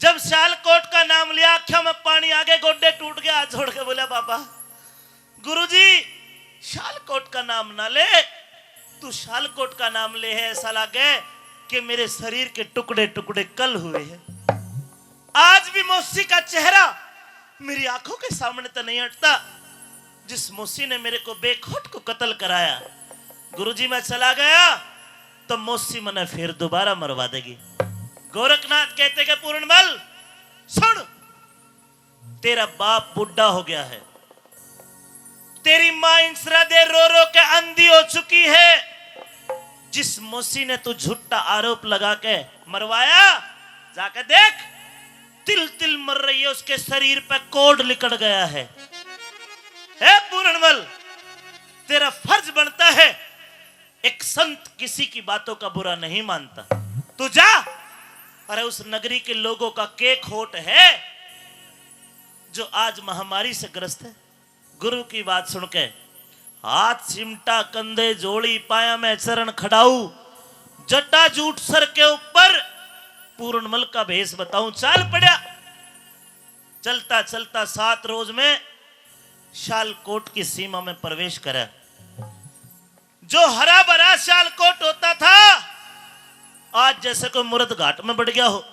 जब शालकोट का नाम लिया, आंखों में पानी आ गए, गोडे टूट गए, हाथ जोड़ के बोला, बाबा, गुरुजी, शालकोट का नाम ना ले, तू शालकोट का नाम ले है, ऐसा लगे कि मेरे शरीर के टुकड़े टुकड़े कल हुए हैं। आज भी मौसी का चेहरा मेरी आंखों के सामने तो नहीं हटता, जिस मौसी ने मेरे को बेखौट को कत्ल कराया। गुरुजी, मैं चला गया तो मौसी मने फिर दोबारा मरवा देगी। गोरखनाथ कहते कि पूर्णमल, सुन, तेरा बाप बूढ़ा हो गया है, तेरी माँ इंसरा दे रो रो के अंधी हो चुकी है। जिस मौसी ने तू झूठा आरोप लगा के मरवाया, जाके देख, तिल तिल मर रही है, उसके शरीर पे कोढ़ लिकड़ गया है। हे पूरणमल, तेरा फर्ज बनता है, एक संत किसी की बातों का बुरा नहीं मानता। तू जा, अरे उस नगरी के लोगों का के खोट है जो आज महामारी से ग्रस्त है। गुरु की बात सुन के हाथ चिमटा, कंधे जोड़ी, पाया में चरण खड़ाऊ, जटा जूट सर के ऊपर, पूरणमल का भेष बताऊं, चाल पड़ा। चलता चलता सात रोज में शालकोट की सीमा में प्रवेश करे। जो हरा भरा शालकोट होता था, आज जैसे कोई मुर्द घाट में बड़ गया हो।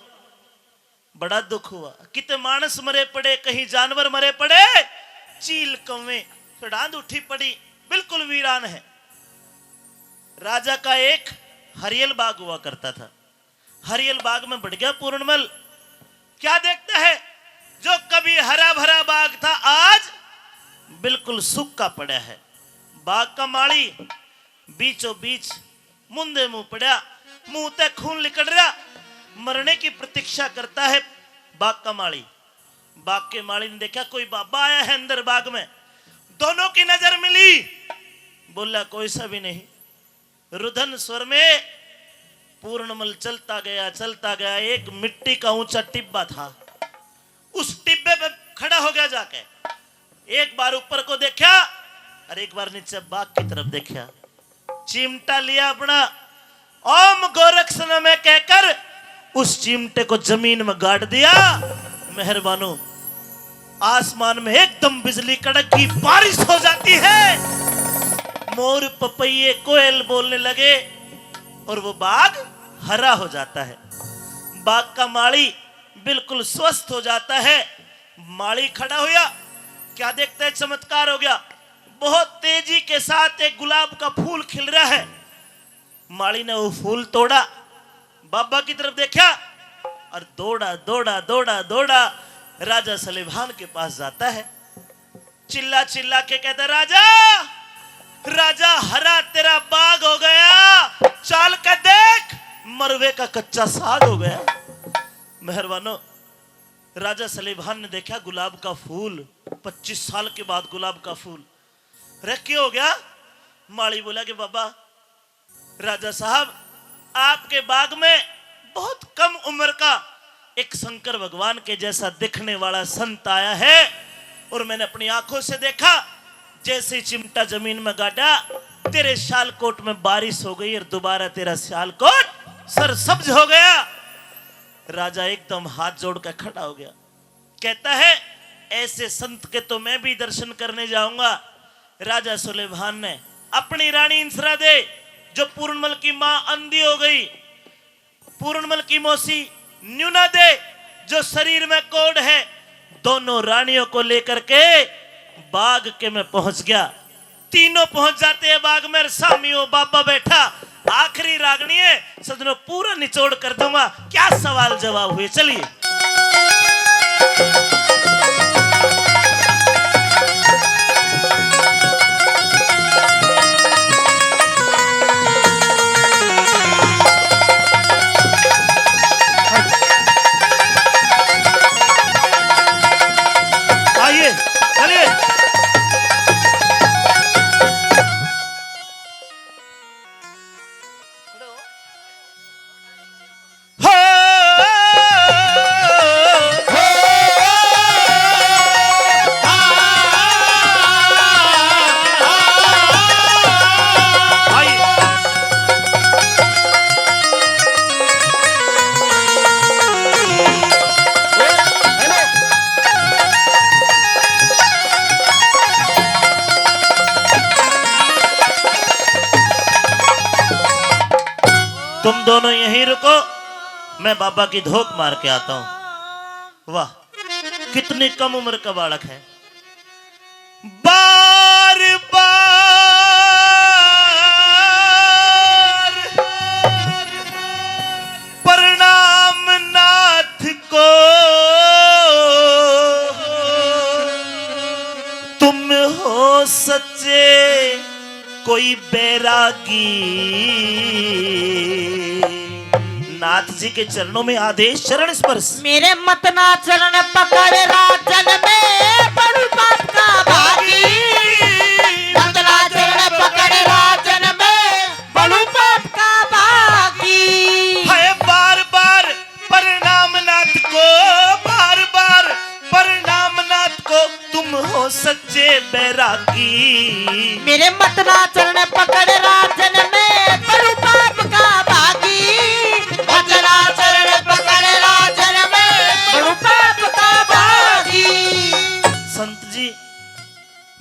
बड़ा दुख हुआ। किते मानस मरे पड़े, कहीं जानवर मरे पड़े, चील कौवे, सड़ांध उठी पड़ी, बिल्कुल वीरान है। राजा का एक हरियल बाग हुआ करता था। हरियल बाग में बढ़ गया पूरणमल। क्या देखता है, जो कभी हरा भरा बाग था, आज बिल्कुल सूखा पड़ा है। बाग का माली बीचों बीच मुंदे मुंह पड़ा, मुंह ते खून लिकड़ रहा, मरने की प्रतीक्षा करता है बाग का माली। बाग के माली ने देखा, कोई बाबा आया है अंदर बाग में। दोनों की नजर मिली, बोला, कोई सा भी नहीं। रुदन स्वर में पूर्णमल चलता गया, चलता गया। एक मिट्टी का ऊंचा टिब्बा था, उस टिब्बे पे खड़ा हो गया जाके। एक बार ऊपर को देखा और एक बार नीचे बाग की तरफ देखा। चिमटा लिया अपना, ओम गोरक्ष नमः कहकर उस चिमटे को जमीन में गाड़ दिया। मेहरबानो, आसमान में एकदम बिजली कड़क की बारिश हो जाती है। मोर, पपैये, कोयल बोलने लगे और वो बाग हरा हो जाता है। बाग का माली बिल्कुल स्वस्थ हो जाता है। माली खड़ा होया, क्या देखता है, चमत्कार हो गया। बहुत तेजी के साथ एक गुलाब का फूल खिल रहा है। माली ने वो फूल तोड़ा, बाबा की तरफ देखा और दौड़ा, दौड़ा, दौड़ा, दौड़ा राजा सलेमान के पास जाता है। चिल्ला चिल्ला के कहता, राजा, राजा, हरा तेरा बाग हो गया, चाल के देख, मरवे का कच्चा साग हो गया। मेहरबानो, राजा सलेमान ने देखा गुलाब का फूल, पच्चीस साल के बाद गुलाब का फूल। रे, क्या हो गया? माली बोला कि बाबा, राजा साहब, आपके बाग में बहुत कम उम्र का एक शंकर भगवान के जैसा दिखने वाला संत आया है और मैंने अपनी आंखों से देखा, जैसे ही चिमटा जमीन में गाड़ा, तेरे शालकोट में बारिश हो गई और दोबारा तेरा शालकोट सरसब्ज हो गया। राजा एकदम हाथ जोड़कर खड़ा हो गया। कहता है, ऐसे संत के तो मैं भी दर्शन करने जाऊंगा। राजा सुलेमान ने अपनी रानी इंसरा दे, जो पूर्णमल की मां अंधी हो गई, पूर्णमल की मौसी न्यूना दे, जो शरीर में कोढ़ है, दोनों रानियों को लेकर के बाग के में पहुंच गया। तीनों पहुंच जाते हैं बाग में, और सामी वो बाबा बैठा। आखिरी रागनी है सजनों, पूरा निचोड़ कर दूंगा। क्या सवाल जवाब हुए, चलिए। आइए, चलिए। हो, हो, आइए। तुम दोनों यहीं रुको, मैं बाबा की धोक मार के आता हूं। वाह, कितनी कम उम्र का बालक है। बार बार प्रणाम नाथ को, तुम हो सच्चे कोई बैरागी। नाथ जी के चरणों में आदेश, चरण स्पर्श। मेरे मतना चरण पकड़ राजन में, बड़ू पाप का भागी। मतना चरण पकड़ राजन में, बड़ू पाप का भागी। है बार बार प्रणाम नाथ को, बार बार प्रणाम नाथ को, तुम हो सच्चे बैरागी। मेरे मतना चरण पकड़ राजन में, बड़ू पाप का भागी। मतना चरण पकड़ राजन में, बड़ू पाप का भागी। संत जी,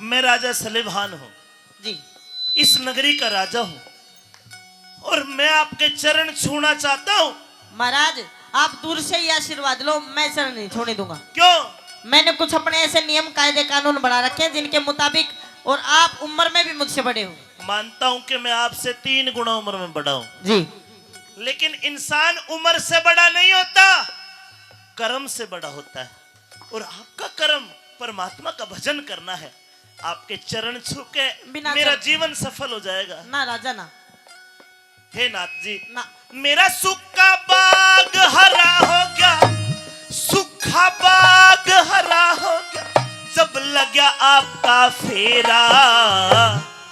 मैं राजा सलेभान हूँ, जी। इस नगरी का राजा हूँ और मैं आपके चरण छूना चाहता हूँ। महाराज, आप दूर से ही आशीर्वाद लो, मैं चरण नहीं छूने दूंगा। क्यों? मैंने कुछ अपने ऐसे नियम, कायदे, कानून बना रखे हैं जिनके मुताबिक, और आप उम्र में भी मुझसे बड़े हो। मानता हूँ कि मैं आपसे तीन गुना उम्र में बड़ा हूँ। जी। लेकिन इंसान उम्र से बड़ा नहीं होता, कर्म से बड़ा होता है। और आपका कर्म परमात्मा का भजन करना है। आपके चरण छू के बिना मेरा चरण जीवन सफल हो जाएगा। ना राजा ना। हे नाथ जी, ना। मेरा सूखा बाग हरा हो गया, सूखा बाग हरा हो गया, जब लग्या आपका फेरा।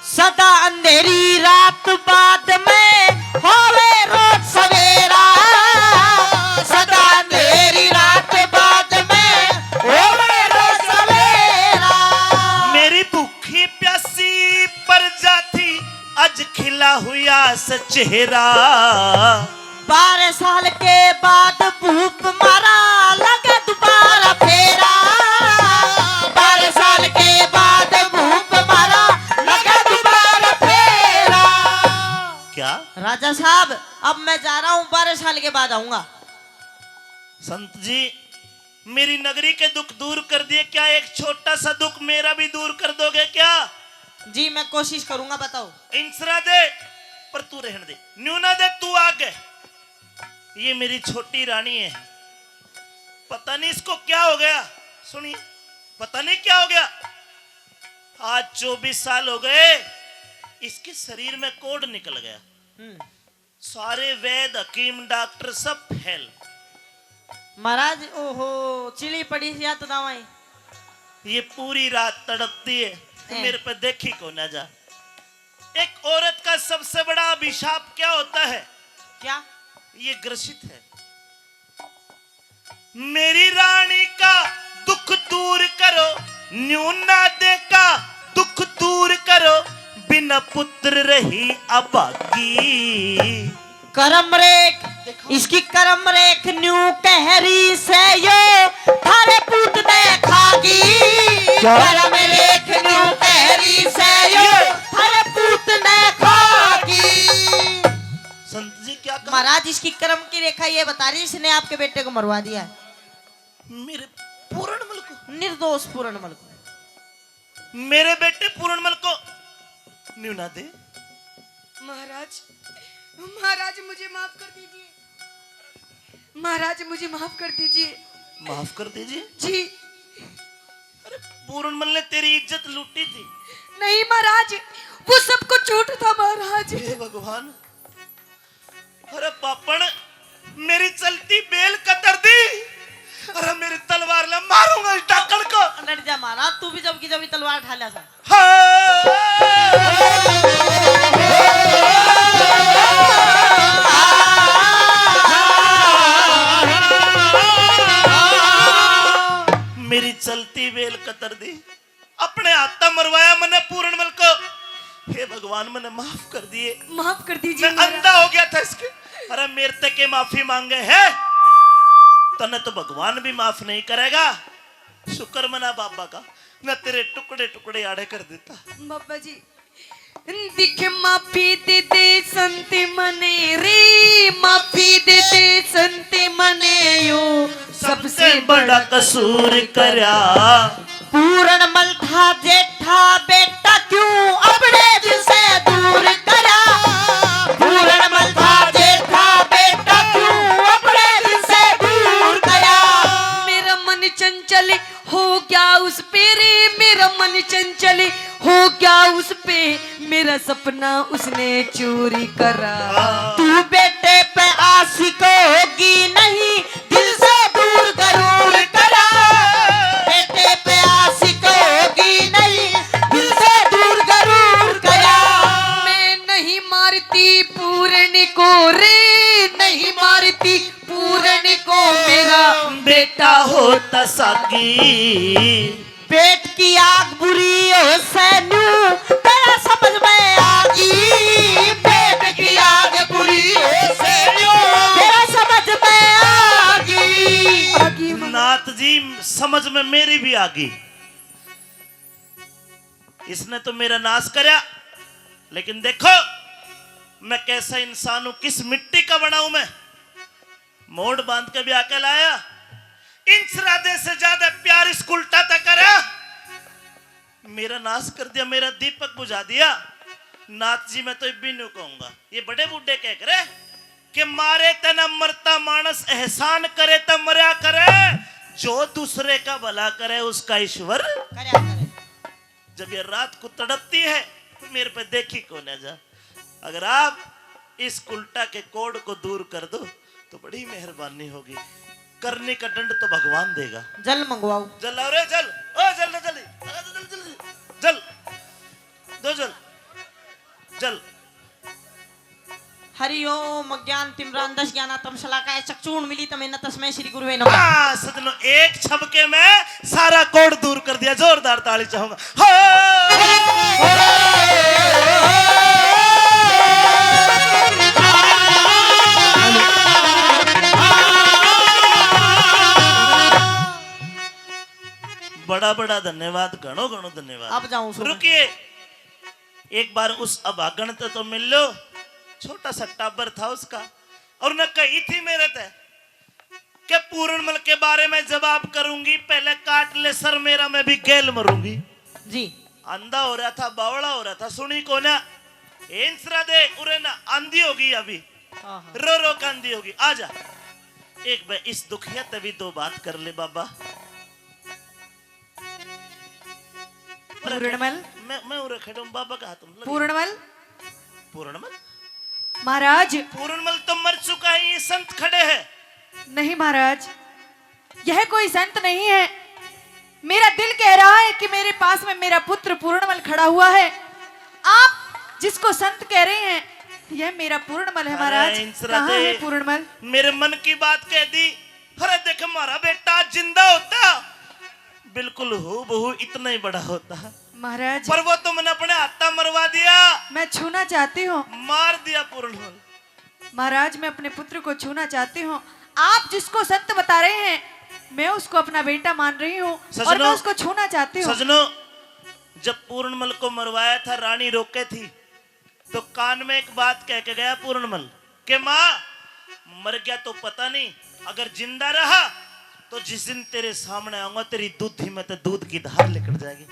सदा अंधेरी रात बाद में होवे रोज सवेरा। सदा अंधेरी रात बाद में होवे रोज सवेरा। मेरी भूखी प्यासी प्रजा थी, आज खिला हुआ सा चेहरा। बारह साल के बाद भूप मारा, लगे दोबारा फेरा। बारह साल के बाद भूप मारा, लगे दोबारा फेरा। क्या? राजा साहब, अब मैं जा रहा हूँ, बारह साल के बाद आऊंगा। संत जी, मेरी नगरी के दुख दूर कर दिए, क्या एक छोटा सा दुख मेरा भी दूर कर दोगे क्या? जी, मैं कोशिश करूंगा। बताओ। इंसरा दे, पर तू रहन दे। न्यूना दे, तू आगे। ये मेरी छोटी रानी है, पता नहीं इसको क्या हो गया। सुनिए, पता नहीं क्या हो गया। आज चौबीस साल हो गए, इसके शरीर में कोढ़ निकल गया। हम्म। सारे वैद, हकीम, डॉक्टर सब फेल। महाराज, ओहो, चिली पड़ी या तो दवाई। ये पूरी रात तड़पती है, हैं। मेरे पे देखी को ना जा। एक औरत का सबसे बड़ा अभिशाप क्या होता है? क्या? ये ग्रसित है। मेरी रानी का दुख दूर करो, न्यू नादे का दुख दूर करो, बिना पुत्र रही अभागी। करम रेख, देखो। इसकी करम रेख न्यू कह रही से यो, थारे पूत ने खागी। क्या? करम रेख न्यू कह रही से यो, ये। थारे पूत ने खागी। संत जी क्या कहा? महाराज, इसकी कर्म की रेखा ये बता रही, इसने आपके बेटे को मरवा दिया है। मेरे पूरणमल को? निर्दोष पूरणमल को। मेरे बेटे पूरणमल को न्यू ना दे। महाराज, महाराज, मुझे माफ कर दीजिए। महाराज, मुझे माफ कर दीजिए। माफ कर दीजिए? जी। अरे, पूरणमल ने तेरी इज्जत लूटी थी। नहीं महाराज, वो सब कुछ झूठ था महाराज। हे भगवान, अरे पापण, मेरी चलती बेल कतर दी। अरे मेरी तलवार ले मारूंगा इस डाकण को। डट जा महाराज, तू भी जब की जब तलवार उठा लिया था। हाँ। मेरी चलती बेल कतर दी। अपने हाथ तै मरवाया मन्ने पूरणमल को। हे भगवान, मन्ने माफ कर दिए। माफ कर दीजिए मैं महाराज। अंधा हो गया था इसके। अरे मेरे ते के माफी मांगे है? तन्ने तो भगवान भी माफ नहीं करेगा। शुक्र मना बाबा का, ना तेरे टुकड़े टुकड़े आड़े कर देता। बाबा जी, दिख माफी दे दे संत मने रे, माफी दे दे संत मने यो, सबसे सबसे बड़ा बड़ा कसूर करया। पूरणमल था जेठा बेटा, क्यों अपने दिल से दूर करया? पूरणमल था जेठा बेटा, क्यों अपने दिल से दूर करया? मेरा मन चंचल हो गया उस पे रे, मेरा मन चंचल हो गया उस पे, मेरा सपना उसने चोरी करा। तू बेटे पे आशिक होगी नहीं, दिल से दूर जरूर करा। बेटे पे आशिक होगी नहीं, दिल से दूर जरूर करा। मैं नहीं मारती पूरन को रे, नहीं मारती पूरन को, मेरा बेटा होता सागी। पेट की आग बुरी हो सै न्यू, तेरा समझ में आगी। पेट की आग बुरी हो सै न्यू, तेरा समझ में आगी। आगी। नाथ जी, समझ में मेरी भी आगी। इसने तो मेरा नाश करया, लेकिन देखो मैं कैसा इंसान हूं, किस मिट्टी का बना हूं मैं। मोड़ बांध के ब्याह के लाया, इंस राधे से ज्यादा प्यार इस कुलटा तक करा। मेरा नाश कर दिया, मेरा दीपक बुझा दिया। नाथ जी, मैं तो इब भी न्यू कहूंगा, ये बड़े बूढ़े कह करे कि मारे ते ना मरता मानस, एहसान करे ते मरया करे, जो दूसरे का भला करे उसका ईश्वर करया करे। जब ये रात को तड़पती है, मेरे पे देखी कोन्या जा। अगर आप इस कुलटा के कोढ़ को दूर कर दो, तो बड़ी मेहरबानी होगी। करनी का दंड तो भगवान देगा। जल मंगवाओ। जल लाओ रे, जल। ओ, जल रे, जल। जल, जल, जल, जल। जल। दो जल। जल। हरि ओम अज्ञान तिमिरांधस्य ज्ञानानंद शलाकया चक्षुरुन्मीलितं येन तस्मै श्री गुरुवे नमः। हाँ, सजनो, एक छबके में सारा कोढ़ दूर कर दिया। जोरदार ताली चाहूंगा। हो! बड़ा बड़ा धन्यवाद, घणो घणो धन्यवाद। अब जाऊं सो मैं। रुकिए, एक बार उस अभागण ते तो मिल लो। छोटा सा टाबर था उसका, और न कही थी मेरे ते कि पूरणमल के बारे में जब आप करूंगी, पहले काट ले सर मेरा, मैं भी गेल मरूंगी। जी। अंधा हो रहा था, बावला हो रहा था, सुनी कोन्या। इंस राधे, उरे ना आंधी होगी अभी। हाँ, हाँ। रो रो कांदी होगी। आ जा, एक बार इस दुखिया ते भी दो बात कर ले बाबा। पूरणमल। मैं, मैं उरे खड़ा हूँ, बाबा का हाथ में लगे। पूरणमल। पूरणमल? महाराज। पूरणमल तो मर चुका है, ये संत खड़े हैं। नहीं महाराज, यह कोई संत नहीं है। मेरा दिल कह रहा है कि मेरे पास में मेरा पुत्र पूरणमल खड़ा हुआ है। आप जिसको संत कह रहे हैं, यह मेरा पूर्णमल है। अरे महाराज, इंसरा कहाँ दे। है पूर्णमल? मेरे मन की बात कह दी। अरे देख, हमारा बेटा जिंदा होता, बिल्कुल हूबहू इतना ही बड़ा होता। महाराज, पर वो तो मैंने अपने हाथा मरवा दिया। मैं छूना चाहती हूँ। मार दिया पूर्णमल। महाराज, मैं अपने पुत्र को छूना चाहती हूँ। आप जिसको संत बता रहे हैं, मैं उसको अपना बेटा मान रही हूँ और सजनों, मैं उसको छूना चाहती हूँ। सजनों, जब पूर्णमल को मरवाया था, रानी रोके थी, तो कान में एक बात कह के गया पूर्णमल के, माँ, मर गया तो पता नहीं, अगर जिंदा रहा तो जिस दिन तेरे सामने आऊंगा, तेरी दूधी में तो दूध की धार निकल जाएगी।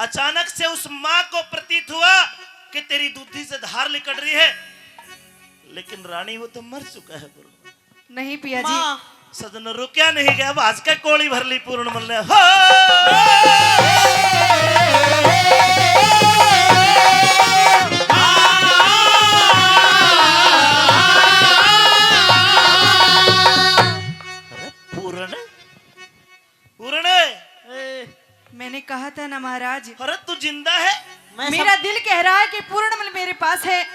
अचानक से उस माँ को प्रतीत हुआ कि तेरी दूधी से धार निकल रही है, लेकिन रानी, वो तो मर चुका है पूर्णमल। नहीं पिया जी। माँ। सजन, रुकया नहीं गया, भाज के कोली भर ली पूर्णमल ने। हो! अरे पूर्ण, पूर्ण। ए, मैंने कहा था ना महाराज। अरे तू जिंदा है? मैं सब मेरा दिल कह रहा है कि पूर्णमल मेरे पास है,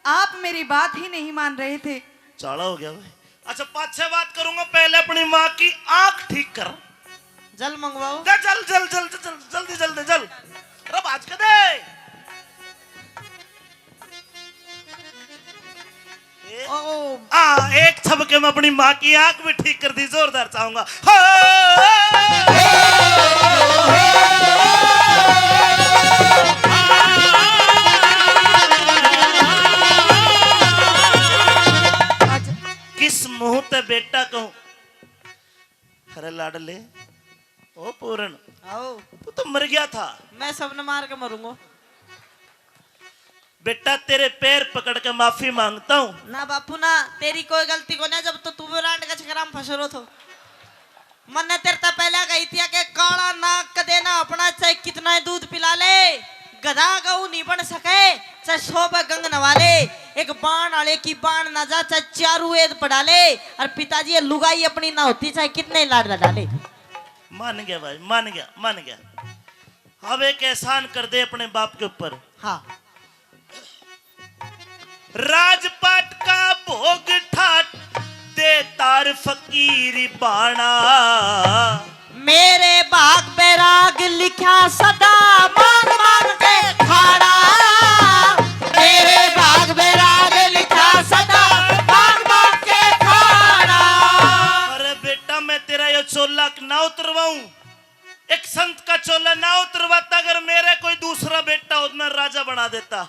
आप मेरी बात ही नहीं मान रहे थे। चाला हो गया भाई। अच्छा, पाछे बात करूंगा, पहले अपनी माँ की आंख ठीक कर। जल मंगवाओ। जा, जल, जल, जल, जल, जल्दी, जल्दी, जल। अरे, बाज के दे। ए, ओ, ओ। आ, एक छबके में अपनी माँ की आंख भी ठीक कर दी, जोरदार चाहूंगा। हो। अच्छा। किस मुंह ते बेटा कहूं? अरे लाडले, ओ पूरण, आओ। तू तो मर गया था। मैं सबने मार के मरूंगा। बेटा, तेरे पैर पकड़ के माफी मांगता हूँ। ना बापू ना, तेरी कोई गलती को ना, जब तो तू ब्रांड का चक्कर में फंस रहो थो। मन्ने तेरे ता पहले कही थी कि काला नाक कदे ना अपना, चाहे कितना ही दूध पिला ले, गधा गऊ नहीं बन सके, चाहे सौ पे गंग नवा ले, एक बाण आले की बाण ना जा, चाहे चारू वेद पढ़ा ले, और पिताजी ये लुगाई अपनी ना होती, चाहे कितने ही लाड लड़ा ले। मान गया भाई, मान गया, मान गया। अब एक एहसान कर दे अपने बाप के ऊपर। हाँ। राजपाट का भोग ठाट दे तार फकीरी बाणा। मेरे भाग बैराग लिखा सदा मांग मांग के खाना। मेरे भाग बैराग लिखा सदा मांग मांग के खाना। अरे बेटा, मैं तेरा ये चोला ना उतरवाऊं, एक संत का चोला ना उतरवाता, अगर मेरा कोई दूसरा बेटा होता, मैं राजा बना देता।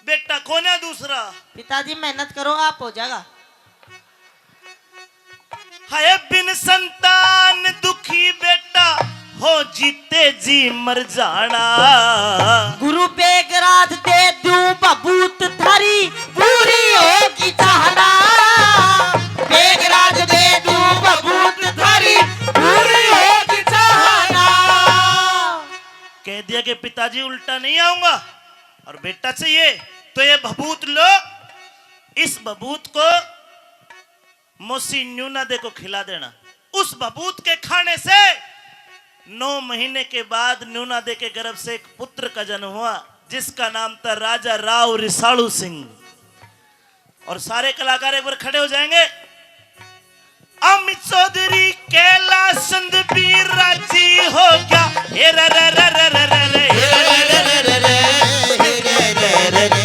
बेटा कोन्या दूसरा। पिताजी मेहनत करो, आप हो जाएगा। हाय बिन संतान दुखी बेटा, हो जीते जी मर जाना। गुरु बेगराज दे दूं बबूत थारी, पूरी होगी चाहना। बेगराज दे दूं बबूत थारी, पूरी होगी चाहना। कह दिया कि पिताजी उल्टा नहीं आऊंगा और बेटा चाहिए, तो ये बबूत लो, इस बबूत को मौसी नूना दे को खिला देना। उस बबूत के खाने से नौ महीने के बाद नूना दे के गर्भ से एक पुत्र का जन्म हुआ, जिसका नाम था राजा राव रिसालू सिंह। और सारे कलाकार एक बार खड़े हो जाएंगे। अमित चौधरी कैलाश चंद भी राजी हो गया। हे रे रे रे रे रे रे रे, हे रे रे रे रे रे, हे रे रे रे रे।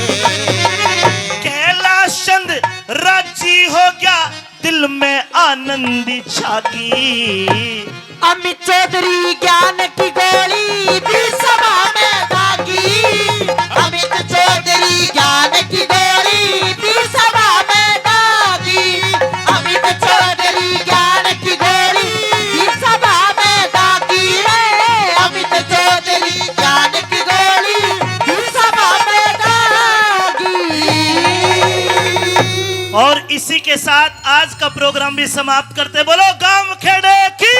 कैलाश चंद राजी हो गया, दिल में आनंद छा गई। अमित चौधरी ज्ञान की गोली भी सभा में दागी। अमित चौधरी ज्ञान की गोली भी सभा में दागी। अमित चौधरी ज्ञान की गोली भी सभा में दागी रे। अमित चौधरी ज्ञान की गोली भी सभा में दागी। और इसी के साथ आज का प्रोग्राम भी समाप्त करते। बोलो गांव खेड़े की।